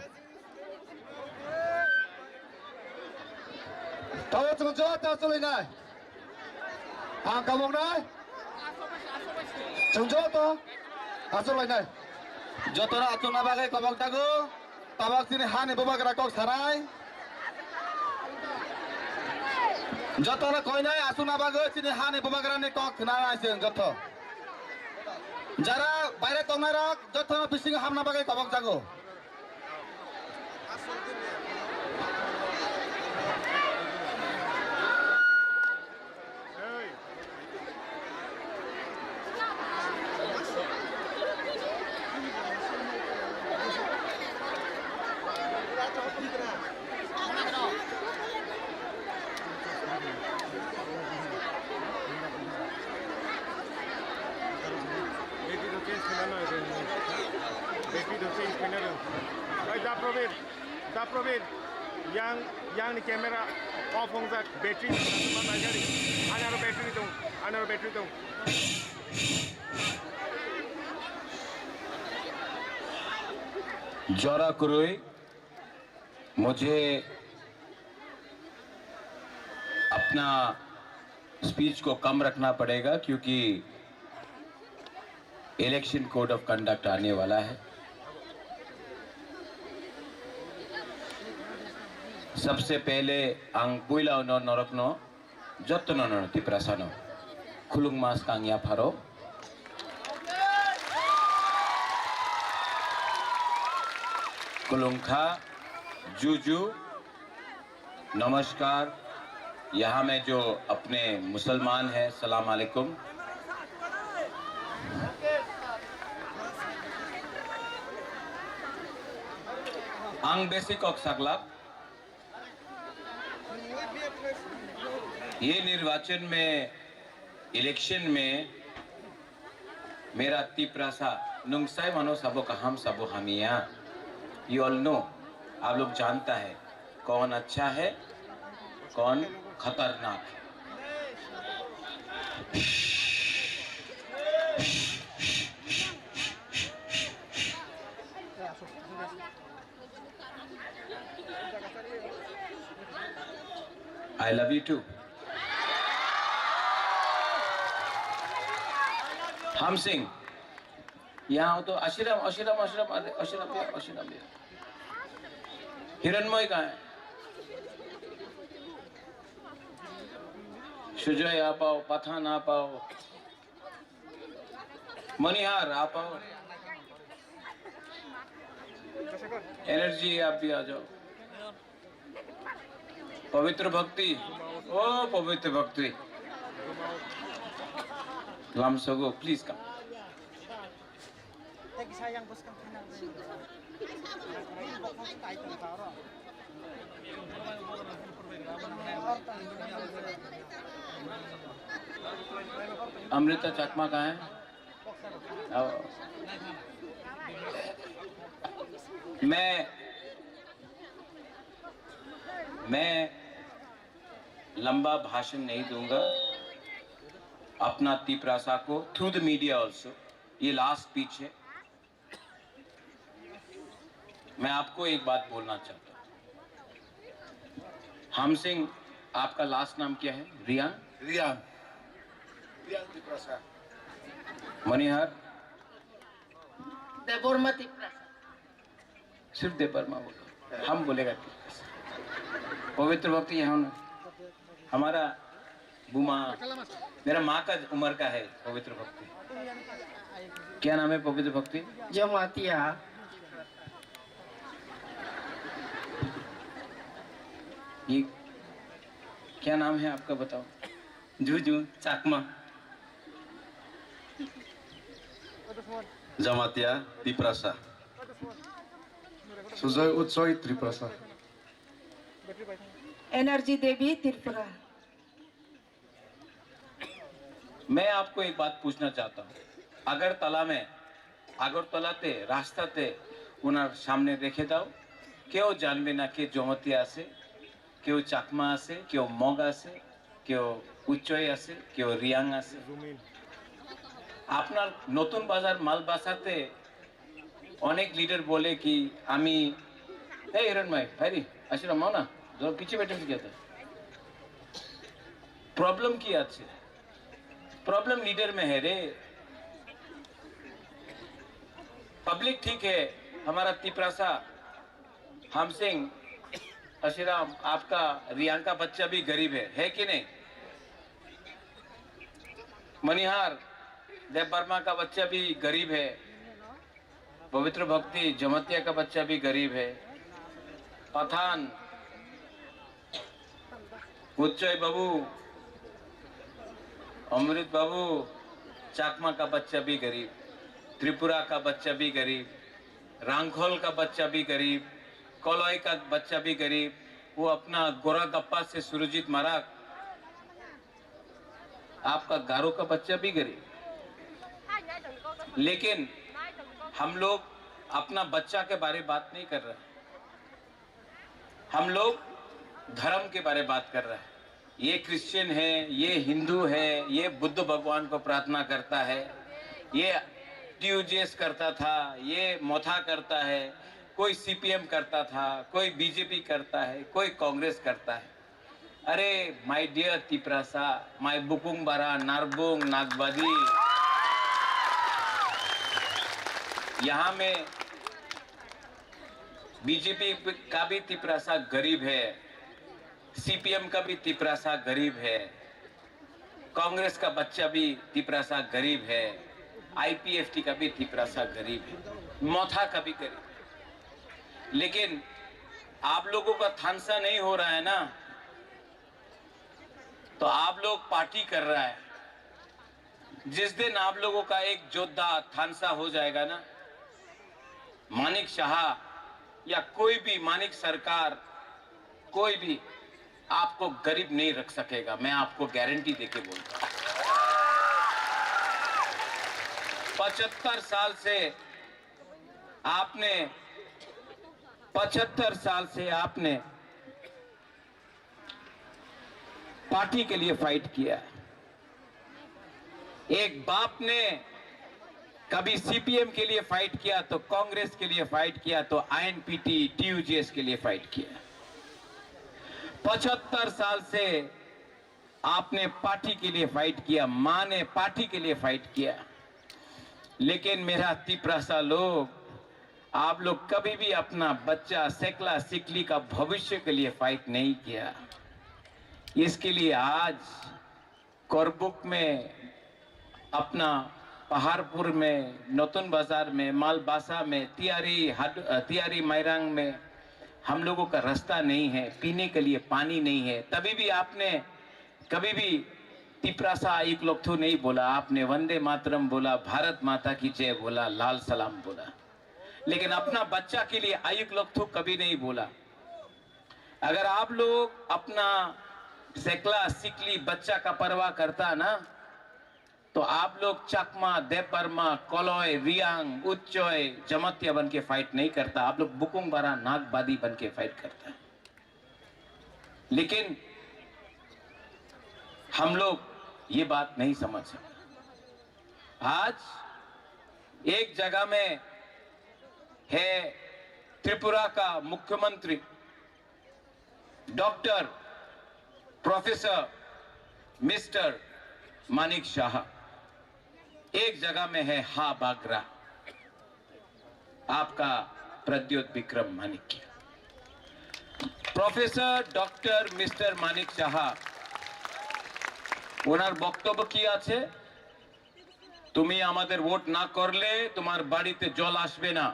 Tamo chwng joto achuk lainai. Ang kaboknai. Chwng joto achuk lainai. Jotono achukna bagwi kabok dago. Tabok chini hani bubagra kok sanai. Jotono koinai achukna bagwi chini hani bubagrani kok khwnanai chwng joto. Jara baire tongnairok jotono bisingo hamna bagwi kabok jago. Battery rok change khaina nai rwng. Battery rok change khaina rwng. Oi, da Probir, da Probir, yang, yang ni camera off wngjak, battery ma nai gari. Ani aro battery dong, ani aro battery dong. Jora kwrwi. मुझे अपना स्पीच को कम रखना पड़ेगा, क्योंकि election code of conduct आने वाला है। सबसे पहले ang puila no norokno Jotono no Tiprasano khulungma swkang yapharo. Khulungkha, juju, namaskar. यहाँ में जो अपने मुसलमान है, सलाम अलैकुम। Ang besi kok saklak. Ye nirwachan mein, election mein mera Tiprasa, nung sai mano sabo kaham sabo hamya. You all know, aap log janta hai, kaun acha hai, kaun khatarnak hai. I love you too. Hamsing. Yaha to Ashiram, Ashiram, Ashiram, Ashiram, Ashiram, Ashiram. Hiranmoy kaha hai? Sujoy aap aao, Pathan aap aao. Manihar, aap aao. Energy, aap bhi aa jao. Pavitra Bhakti. Oh, Pavitra Bhakti. Lamsogo, please come. Amrita Chakma kaha hai? Aao. Main, main lamba bhashan nahi dunga. Apna Tiprasa ko through the media also, ye last speech hai. मैं आपको एक बात बोलना चाहता हूँ। हमसिंग, आपका लास्ट नाम क्या है? रियान? रियान। रियान तिप्रासा। मणिहार? देबवर्मा तिप्रासा। सिर्फ देबवर्मा बोलो, हम बोलेगा तिप्रासा। पवित्र भक्ति यहाँ होना। हमारा बुमा, मेरा माँ का उम्र का है पवित्र भक्ति। क्या नाम है पवित्र भक्ति? जमातिया। ये क्या नाम है आपका, बताओ। जुजु चाकमा। जमातिया तिप्रासा। सुजय उच्चय त्रिप्रासा। एनर्जी देवी त्रिपुरा। मैं आपको एक बात पूछना चाहता हूँ, अगरतला में, আগরতলাতে রাস্তাতে ওনার সামনে রেখে দাও, কেউ জানবে না কে জমাতিয়া আছে, কেউ চাকমা আছে, কেউ মগ আছে, কেউ উচ্চয় আছে, কেউ রিয়াং আছে। আপনার নতুন বাজার মালবাসাতে অনেক লিডার বলে কি আমি, এই হিরণ ভাই, ভাই রে, আসলে মাও না, ধরো পিছিয়ে বেটে গেছে। প্রবলেম কি আছে? प्रॉब्लम लीडर में है रे। पब्लिक ठीक है, हमारा तिपरासा, हम सिंह, अशीराम, आपका रियांग का बच्चा भी गरीब है, है कि नहीं? मनिहार, देव वर्मा का बच्चा भी गरीब है। पवित्र भक्ति, जमतिया का बच्चा भी गरीब है। पठान, उच्चय बाबू, अमृत बाबू, चाकमा का बच्चा भी गरीब, त्रिपुरा का बच्चा भी गरीब, रांखोल का बच्चा भी गरीब, कलौय का बच्चा भी गरीब। वो अपना गोरा गप्पा से सुरजीत माराक, आपका गारो का बच्चा भी गरीब। लेकिन हम लोग अपना बच्चा के बारे बात नहीं कर रहे, हम लोग धर्म के बारे बात कर रहे हैं। ये क्रिश्चियन है, ये हिंदू है, ये बुद्ध भगवान को प्रार्थना करता है, ये टीयूजेएस करता था, ये मोथा करता है, कोई सीपीएम करता था, कोई बीजेपी करता है, कोई कांग्रेस करता है। अरे माय डियर तिपरासा, माय बुकुंग बारा, नारबुंग, नागबादी, यहाँ में बीजेपी का भी तिपरासा गरीब है, सीपीएम का भी तिपरासा गरीब है, कांग्रेस का बच्चा भी तिपरासा गरीब है, आईपीएफटी का भी तिपरासा गरीब है, मोथा का भी गरीब है। लेकिन आप लोगों का थानसा नहीं हो रहा है ना, तो आप लोग पार्टी कर रहा है। जिस दिन आप लोगों का एक जोधा थानसा हो जाएगा ना, मानिक शाह या कोई भी मानिक सरकार, कोई भी आपको गरीब नहीं रख सकेगा, मैं आपको गारंटी देके बोलता हूं। पचहत्तर साल से आपने, पचहत्तर साल से आपने पार्टी के लिए फाइट किया। एक बाप ने कभी सीपीएम के लिए फाइट किया तो कांग्रेस के लिए फाइट किया तो आईएनपीटी टीयूजेएस के लिए फाइट किया। पचहत्तर साल से आपने पार्टी के लिए फाइट किया, माँ ने पार्टी के लिए फाइट किया। लेकिन मेरा तिपरासा लोग, आप लोग कभी भी अपना बच्चा सेकला सिकली का भविष्य के लिए फाइट नहीं किया। इसके लिए आज करबुक में, अपना पहाड़पुर में, नतुन बाजार में, मालबासा में, तियारी हड-, अ, तियारी मायरांग में हम लोगों का रास्ता नहीं है, पीने के लिए पानी नहीं है। तभी भी आपने कभी भी तिपरासा आयुक लोकथु नहीं बोला, आपने वंदे मातरम बोला, भारत माता की जय बोला, लाल सलाम बोला, लेकिन अपना बच्चा के लिए आयुक लोकथु कभी नहीं बोला। अगर आप लोग अपना सेकला सिकली बच्चा का परवाह करता ना, तो आप लोग चकमा, देबबर्मा, कलय, रियांग, उच्चय, जमातिया बन के फाइट नहीं करता, आप लोग बुकुंग बारा नागबादी बन के फाइट करता है। लेकिन हम लोग ये बात नहीं समझ सकते। आज एक जगह में है त्रिपुरा का मुख्यमंत्री डॉक्टर प्रोफेसर मिस्टर मानिक शाह, एक जगह में है हा बागरा, आपका प्रद्योत विक्रम Manik. Professor doctor mister Manik সাহা, ওনার বক্তব্য কি আছে? তুমি আমাদের ভোট না করলে তোমার বাড়িতে জল আসবে না,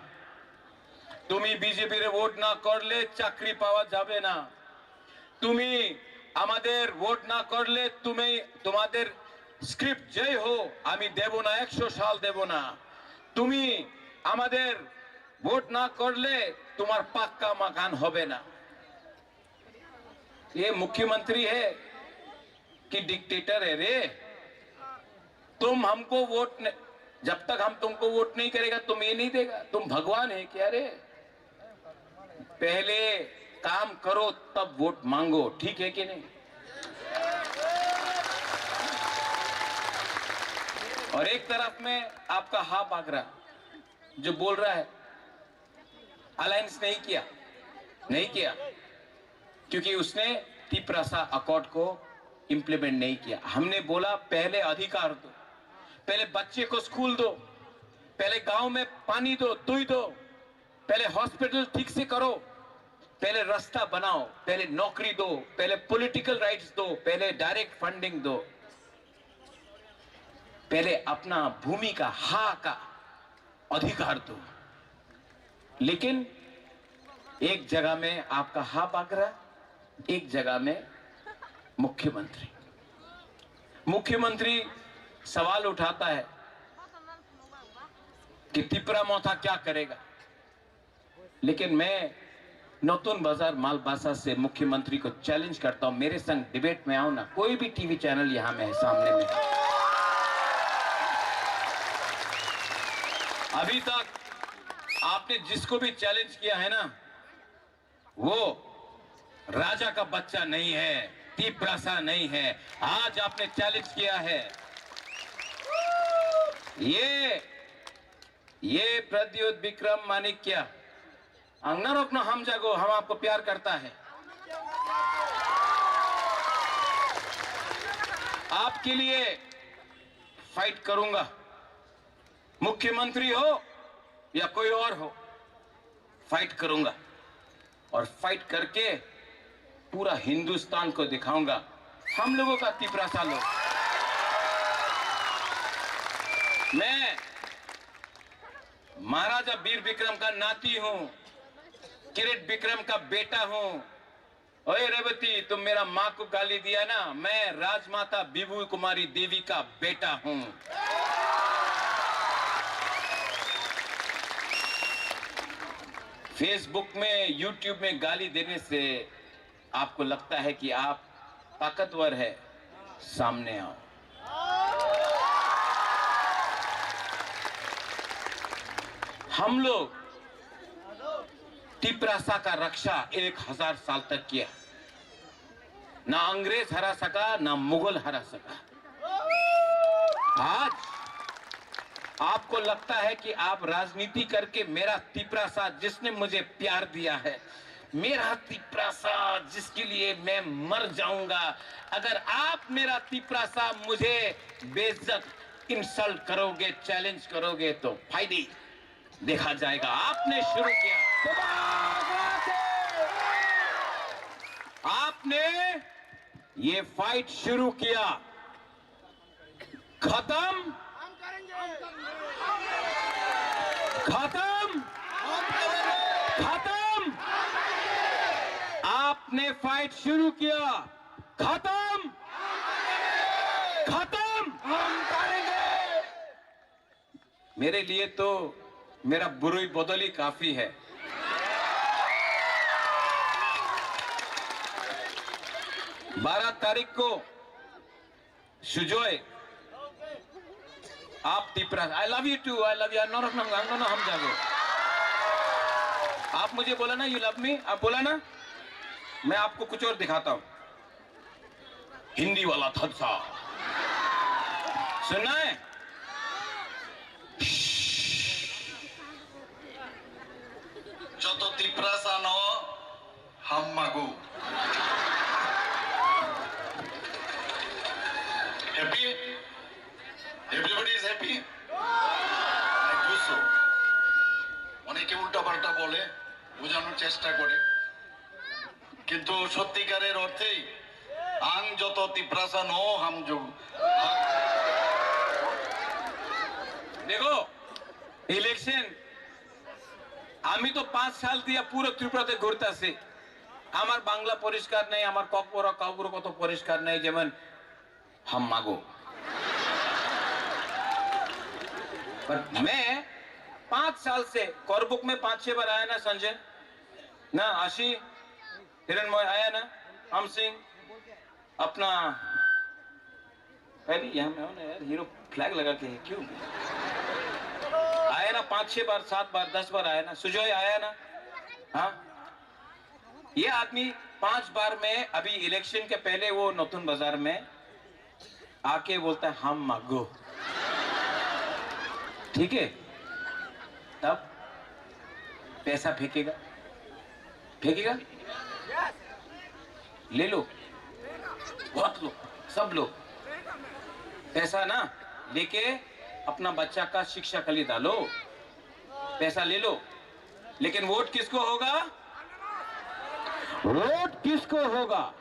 তুমি বিজেপির ভোট না করলে চাকরি পাওয়া যাবে না, তুমি আমাদের ভোট না করলে তুমি, তোমাদের স্ক্রিপ্ট যেই হো, আমি দেব না, একশো সাল দেব না। তুমি আমাদের ভোট না করলে তোমার পাক্কা মাকান হবে না। ये मुख्यमंत्री है कि डिक्टेटर है रे? तुम हमको वोट न, जब तक हम तुमको वोट नहीं करेगा, तुम ये नहीं देगा। तुम भगवान है क्या रे? पहले काम करो, तब वोट मांगो, ठीक है कि नहीं? और एक तरफ में आपका हा बागरा जो बोल रहा है, अलायंस नहीं किया, नहीं किया, क्योंकि उसने तिपरासा अकॉर्ड को इम्प्लीमेंट नहीं किया। हमने बोला, पहले अधिकार दो, पहले बच्चे को स्कूल दो, पहले गांव में पानी दो, तुई दो, पहले हॉस्पिटल ठीक से करो, पहले रास्ता बनाओ, पहले नौकरी दो, पहले पॉलिटिकल राइट्स दो, पहले डायरेक्ट फंडिंग दो, पहले अपना भूमि का, हा का अधिकार दो। लेकिन एक जगह में आपका हा बागरा, एक जगह में मुख्यमंत्री। मुख्यमंत्री सवाल उठाता है कि तिपरा मोथा क्या करेगा, लेकिन मैं नतुन बाजार मालबासा से मुख्यमंत्री को चैलेंज करता हूं, मेरे संग डिबेट में आओ ना, कोई भी टीवी चैनल यहां में है, सामने में। अभी तक आपने जिसको भी चैलेंज किया है ना, वो राजा का बच्चा नहीं है, तिपरासा नहीं है। आज आपने चैलेंज किया है। ये, ये प्रद्युत विक्रम माणिक्य, ang norokno hamjago, हम आपको प्यार करता है। आपके लिए फाइट करूंगा, मुख्यमंत्री हो या कोई और हो, फाइट करूंगा। और फाइट करके पूरा हिंदुस्तान को दिखाऊंगा हम लोगों का तिपरासा लोग। मैं महाराजा वीर विक्रम का नाती हूं, किरीट विक्रम का बेटा हूं। ओए रेवती, तुम मेरा माँ को गाली दिया ना, मैं राजमाता विभू कुमारी देवी का बेटा हूं। फेसबुक में, यूट्यूब में गाली देने से आपको लगता है कि आप ताकतवर है, सामने आओ। हम लोग तिपरासा का रक्षा एक हजार साल तक किया, ना अंग्रेज हरा सका, ना मुगल हरा सका। आज आपको लगता है कि आप राजनीति करके मेरा तिपरासा, जिसने मुझे प्यार दिया है, मेरा तिपरासा जिसके लिए मैं मर जाऊंगा, अगर आप मेरा तिपरासा मुझे बेइज्जत, इंसल्ट करोगे, चैलेंज करोगे तो फायदे देखा जाएगा। आपने शुरू किया, आपने ये फाइट शुरू किया, खत्म, खत्म, खत्म। आपने फाइट शुरू किया, खत्म, खत्म। मेरे लिए तो मेरा बुरुई बदल ही काफी है। बारह तारीख को सुजय, आप Tipra, I love you too, I love you, norok nang ang no ham jago। आप मुझे बोला ना, you love me, आप बोला ना, मैं आपको कुछ और दिखाता हूँ। हिंदी वाला था सा। सुनना है? Joto Tiprasa no hammago. Happy? Everybody is happy? I do so. অনেকে উল্টাপাল্টা বলে, বোঝানোর চেষ্টা করে। কিন্তু সত্যিকারের অর্থেই আং যত তিপ্রাসা ন হামজু। দেখো, ইলেকশন, আমি তো পাঁচ সাল দিয়া পুরো ত্রিপুরাতে ঘুরতাছি। আমার বাংলা পরিষ্কার নেই, আমার ককবরক কাউবরক কত পরিষ্কার নেই, যেমন हम मांगो। पर मैं पांच साल से, करबुक में पांच छह बार आया ना संजय, ना आशी, हिरणमय आया ना, हम सिंह, अपना, अरे यहाँ में हो ना यार, हीरो फ्लैग लगा के है क्यों? आया ना पांच छह बार, सात बार, दस बार आया ना, सुजय आया ना, हाँ। ये आदमी पांच बार में, अभी इलेक्शन के पहले वो नतुन बाजार में आके बोलता है, हम मागो। ठीक है, तब पैसा फेंकेगा, फेंकेगा, ले लो, बहुत लो, सब लो, पैसा ना लेके अपना बच्चा का शिक्षा के लिए डालो, पैसा ले लो, लेकिन वोट किसको होगा? वोट किसको होगा?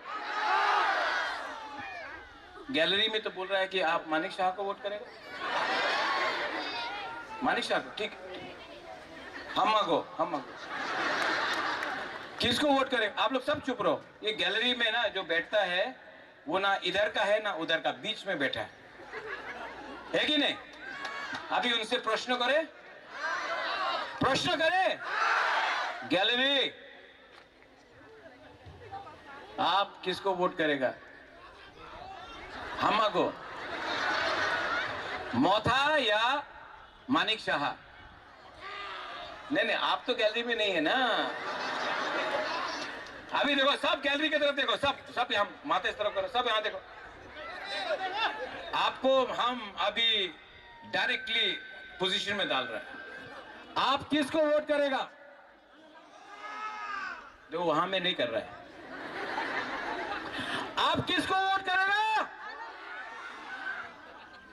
गैलरी में तो बोल रहा है कि आप मानिक शाह को वोट करेगा। मानिक शाह को, ठीक। हम मांगो, हम मांगो। किसको वोट करेगा? आप लोग सब चुप रहो। ये गैलरी में ना जो बैठता है, वो ना इधर का है ना उधर का, बीच में बैठा है, है कि नहीं? अभी उनसे प्रश्न करें, प्रश्न करें। गैलरी, आप किसको वोट करेगा? हमाको, मोथा या मानिक शाह? नहीं, नहीं, आप तो गैलरी में नहीं है ना। अभी देखो, सब गैलरी की तरफ देखो, सब, सब यहाँ माथा इस तरफ करो, सब यहाँ देखो। आपको हम अभी डायरेक्टली पोजीशन में डाल रहे हैं। आप किसको वोट करेगा? देखो, वहां में नहीं कर रहा है। आप किसको वोट करेगा?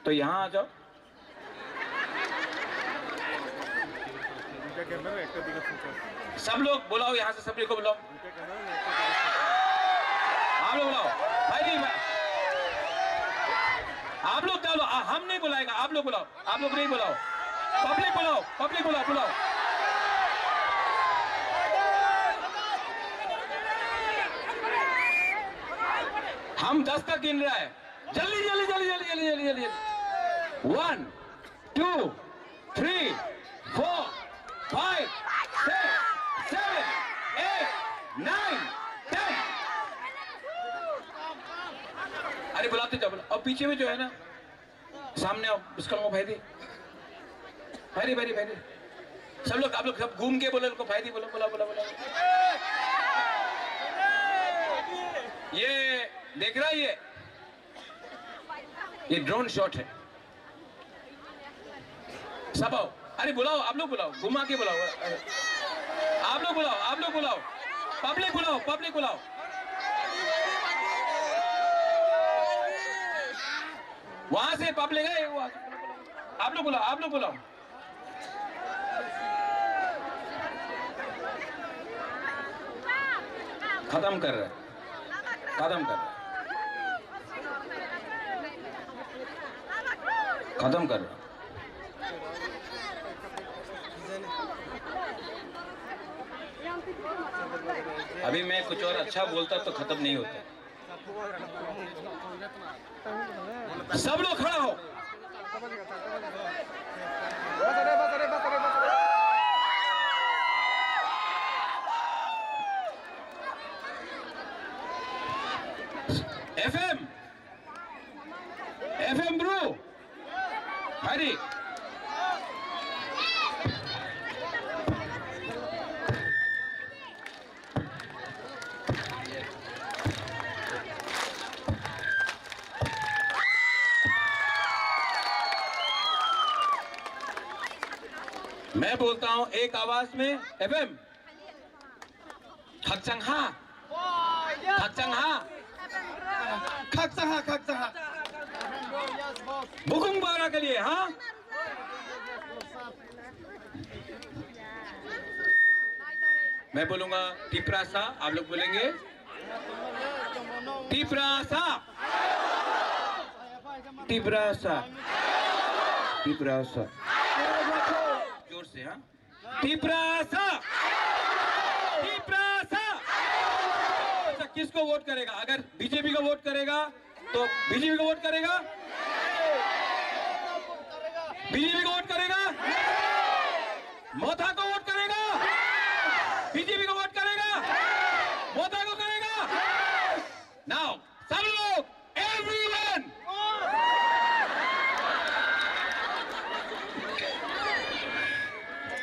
तो यहाँ आ जाओ। सब लोग बुलाओ, यहाँ से सभी को बुलाओ। आप लोग बुलाओ भाई, नहीं भाई। आप लोग डालो, आ, हम नहीं बुलाएगा, आप लोग बुलाओ। आप लोग नहीं बुलाओ, पब्लिक बुलाओ, पब्लिक बुलाओ, बुलाओ। हम दस तक गिन रहा है, जल्दी, जल्दी, जल्दी। One, two, three, four, five, six, seven, eight, nine, ten। अरे बुलाते जाओ, बुलाओ। और पीछे में जो है ना, सामने आओ, उसका मुंह भाई दी। भाई दी, भाई दी, भाई दी। सब लोग, आप लोग सब घूम के बोलो, उनको भाई दी बोलो, बोला, बोला, बोला। ये देख रहा है ये? ये ड्रोन शॉट है। सब आओ। अरे बुलाओ, आप लोग बुलाओ, घुमा के बुलाओ। आप लोग बुलाओ, आप लोग बुलाओ। पब्लिक बुलाओ, पब्लिक बुलाओ। वहां से पब्लिक है, वो आप लोग बुलाओ, आप लोग बुलाओ। खत्म कर रहे, खत्म कर रहे, खत्म कर रहे। अभी मैं कुछ और अच्छा बोलता तो खत्म नहीं होता। सब लोग खड़ा हो। F M, F M bro, hari. मैं बोलता हूं एक आवाज में, F M। खकचंग हा। खकचंग हा। खकचंग हा, खकचंग हा। बुकुंग बारा के लिए, हाँ? मैं बोलूंगा टिपरासा, आप लोग बोलेंगे टिपरासा, टिपरासा, टिपरासा। जोर से, हाँ, टिपरासा, टिपरासा। अच्छा, किसको वोट करेगा? अगर बीजेपी का वोट करेगा तो बीजेपी को वोट करेगा? बीजेपी को वोट करेगा? मोथा को वोट करेगा? बीजेपी को वोट करेगा? मोथा को करेगा? नाउ सब लोग, एवरीवन,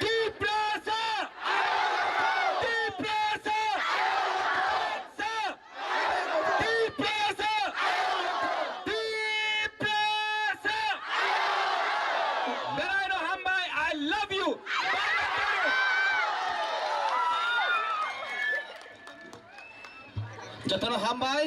टिपरासा, टिपरासा, सा, टिपरासा! टिपरासा! बेलायत हामबाय, I love you! Jotono hambai.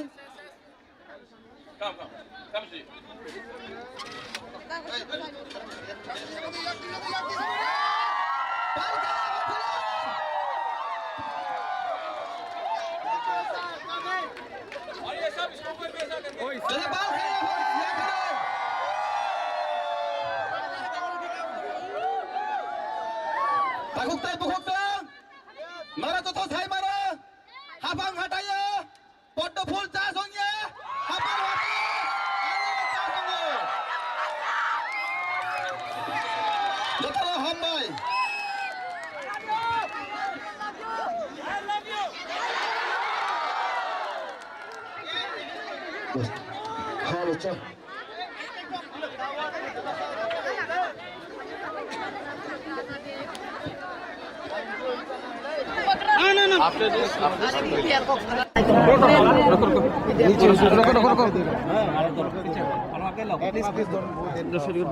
Takhuk tai bukhuk tang. Nara joto sai mara. Habang hataya. Poddo phul cha songya. Habang hati. Ani cha songya. Joto hambai. Halo cha.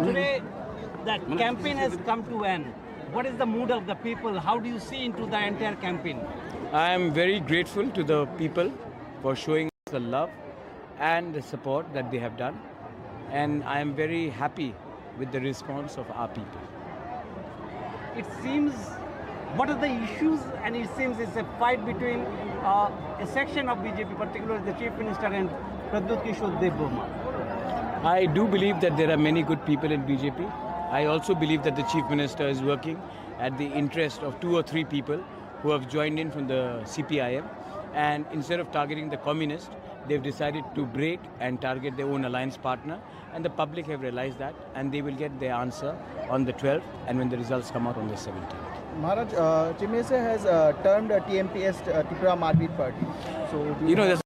Today, the campaign has come to end. What is the mood of the people? How do you see into the entire campaign? I am very grateful to the people for showing us the love and the support that they have done, and I am very happy with the response of our people. It seems, what are the issues? And it seems it's a fight between, uh, a section of B J P, particularly the Chief Minister and Pradyut Kishore Debbarma. I do believe that there are many good people in B J P. I also believe that the Chief Minister is working at the interest of two or three people who have joined in from the C P I M, and instead of targeting the communists, they've decided to break and target their own alliance partner, and the public have realized that, and they will get their answer on the twelfth, and when the results come out on the seventeenth. Maharaj, uh, Chief Minister has, uh, termed, uh, T M P as, uh, Tipra Marpit Party. So, do you You know, know, there's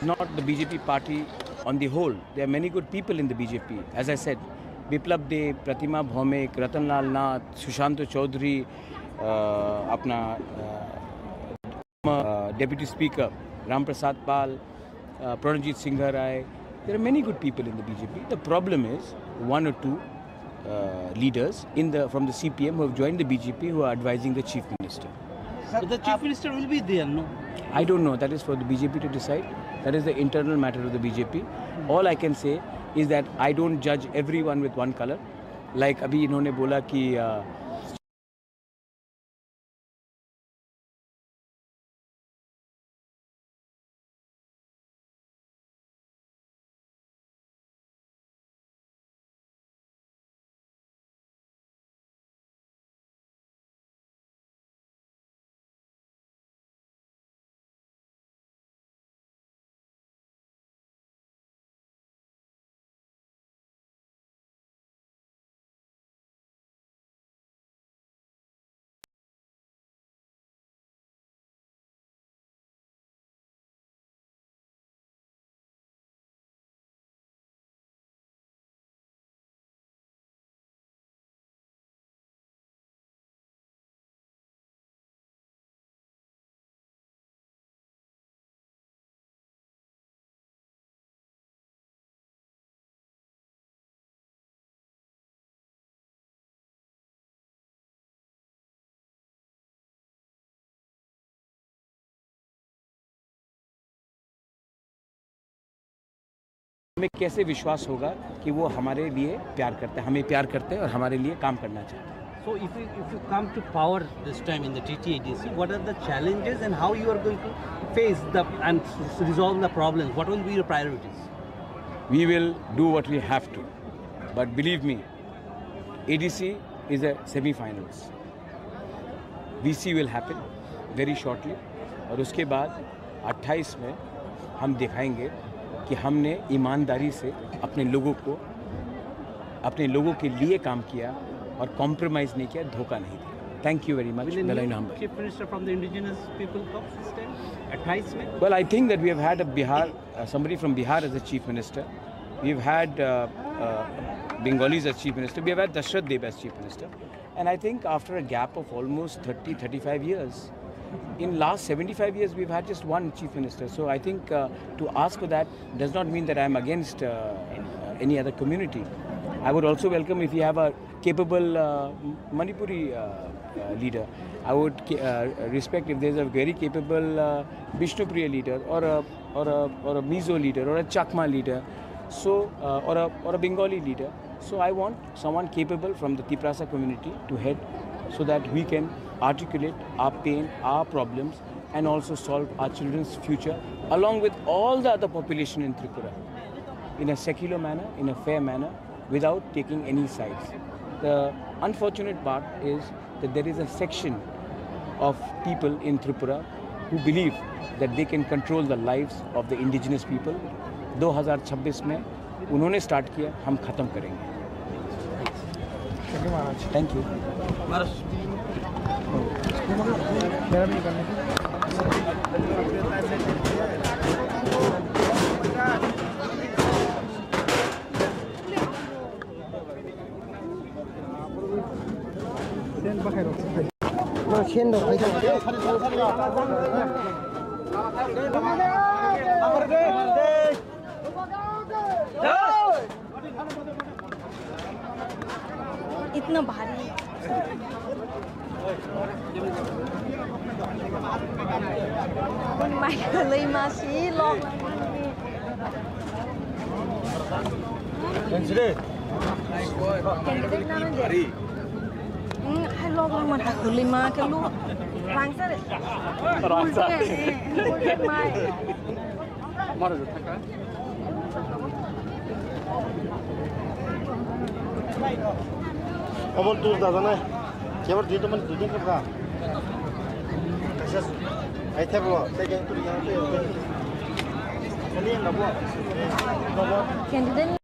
Not the B J P party on the whole. There are many good people in the B J P. As I said, Biplab Deb, Pratima Bhaumik, Ratan Lal Nath, Sushanta Chaudhary, uh, apna, uh, uh, Deputy Speaker Ram Prasad Pal, uh, Pranajit Singha Rai. There are many good people in the B J P. The problem is one or two, uh, leaders in the, from the C P M who have joined the B J P who are advising the Chief Minister. But the Chief Minister will be there, no? I don't know. That is for the B J P to decide. That is the internal matter of the B J P. All I can say is that I don't judge everyone with one color. Like अभी इन्होंने बोला कि, uh, हमें कैसे विश्वास होगा कि वो हमारे लिए प्यार करते हैं, हमें प्यार करते हैं और हमारे लिए काम करना चाहते हैं? So if you, if you come to power this time in the T T A D C, what are the challenges and how you are going to face the and s- resolve the problems? What will be your priorities? We will do what we have to, but believe me, A D C is a semi-finals. V C will happen very shortly, और उसके बाद अट्ठाईस में हम दिखाएंगे कि हमने ईमानदारी से अपने लोगों को, अपने लोगों के लिए काम किया और कॉम्प्रोमाइज़ नहीं किया, धोखा नहीं दिया। Thank you very much. Will a Belain new Hambai. Chief Minister from the Indigenous People Cup system at Thais? Well, I think that we have had a Bihar, uh, somebody from Bihar as a chief minister. We've had uh, uh, Bengalis as chief minister. We have had Dashrath Deb as chief minister. And I think after a gap of almost thirty, thirty-five years, in last seventy-five years, we've had just one chief minister. So I think uh, to ask for that does not mean that I'm against uh, any other community. I would also welcome if you have a capable uh, Manipuri uh, uh, leader. I would uh, respect if there's a very capable uh, Bishnupriya leader or a or a or a Mizo leader or a Chakma leader, so uh, or a or a Bengali leader. So I want someone capable from the Tiprasa community to head, so that we can articulate our pain, our problems, and also solve our children's future along with all the other population in Tripura in a secular manner, in a fair manner, without taking any sides. The unfortunate part is that there is a section of people in Tripura who believe that they can control the lives of the indigenous people. दो हज़ार छब्बीस में उन्होंने स्टार्ट किया, हम ख़त्म करेंगे। Thank you. इतना भारी। Mai kwlwi ma si lok. Candidate na nang de. Hmm, hai lok nang man kwlwi ma ke lu. Rangsa. Rangsa. Mai. Obol tus da jana. Kebar dui teman dui din kebra. Kaisa ai thebo, sai jeng turi yang tu. Sali yang nabo. Candidate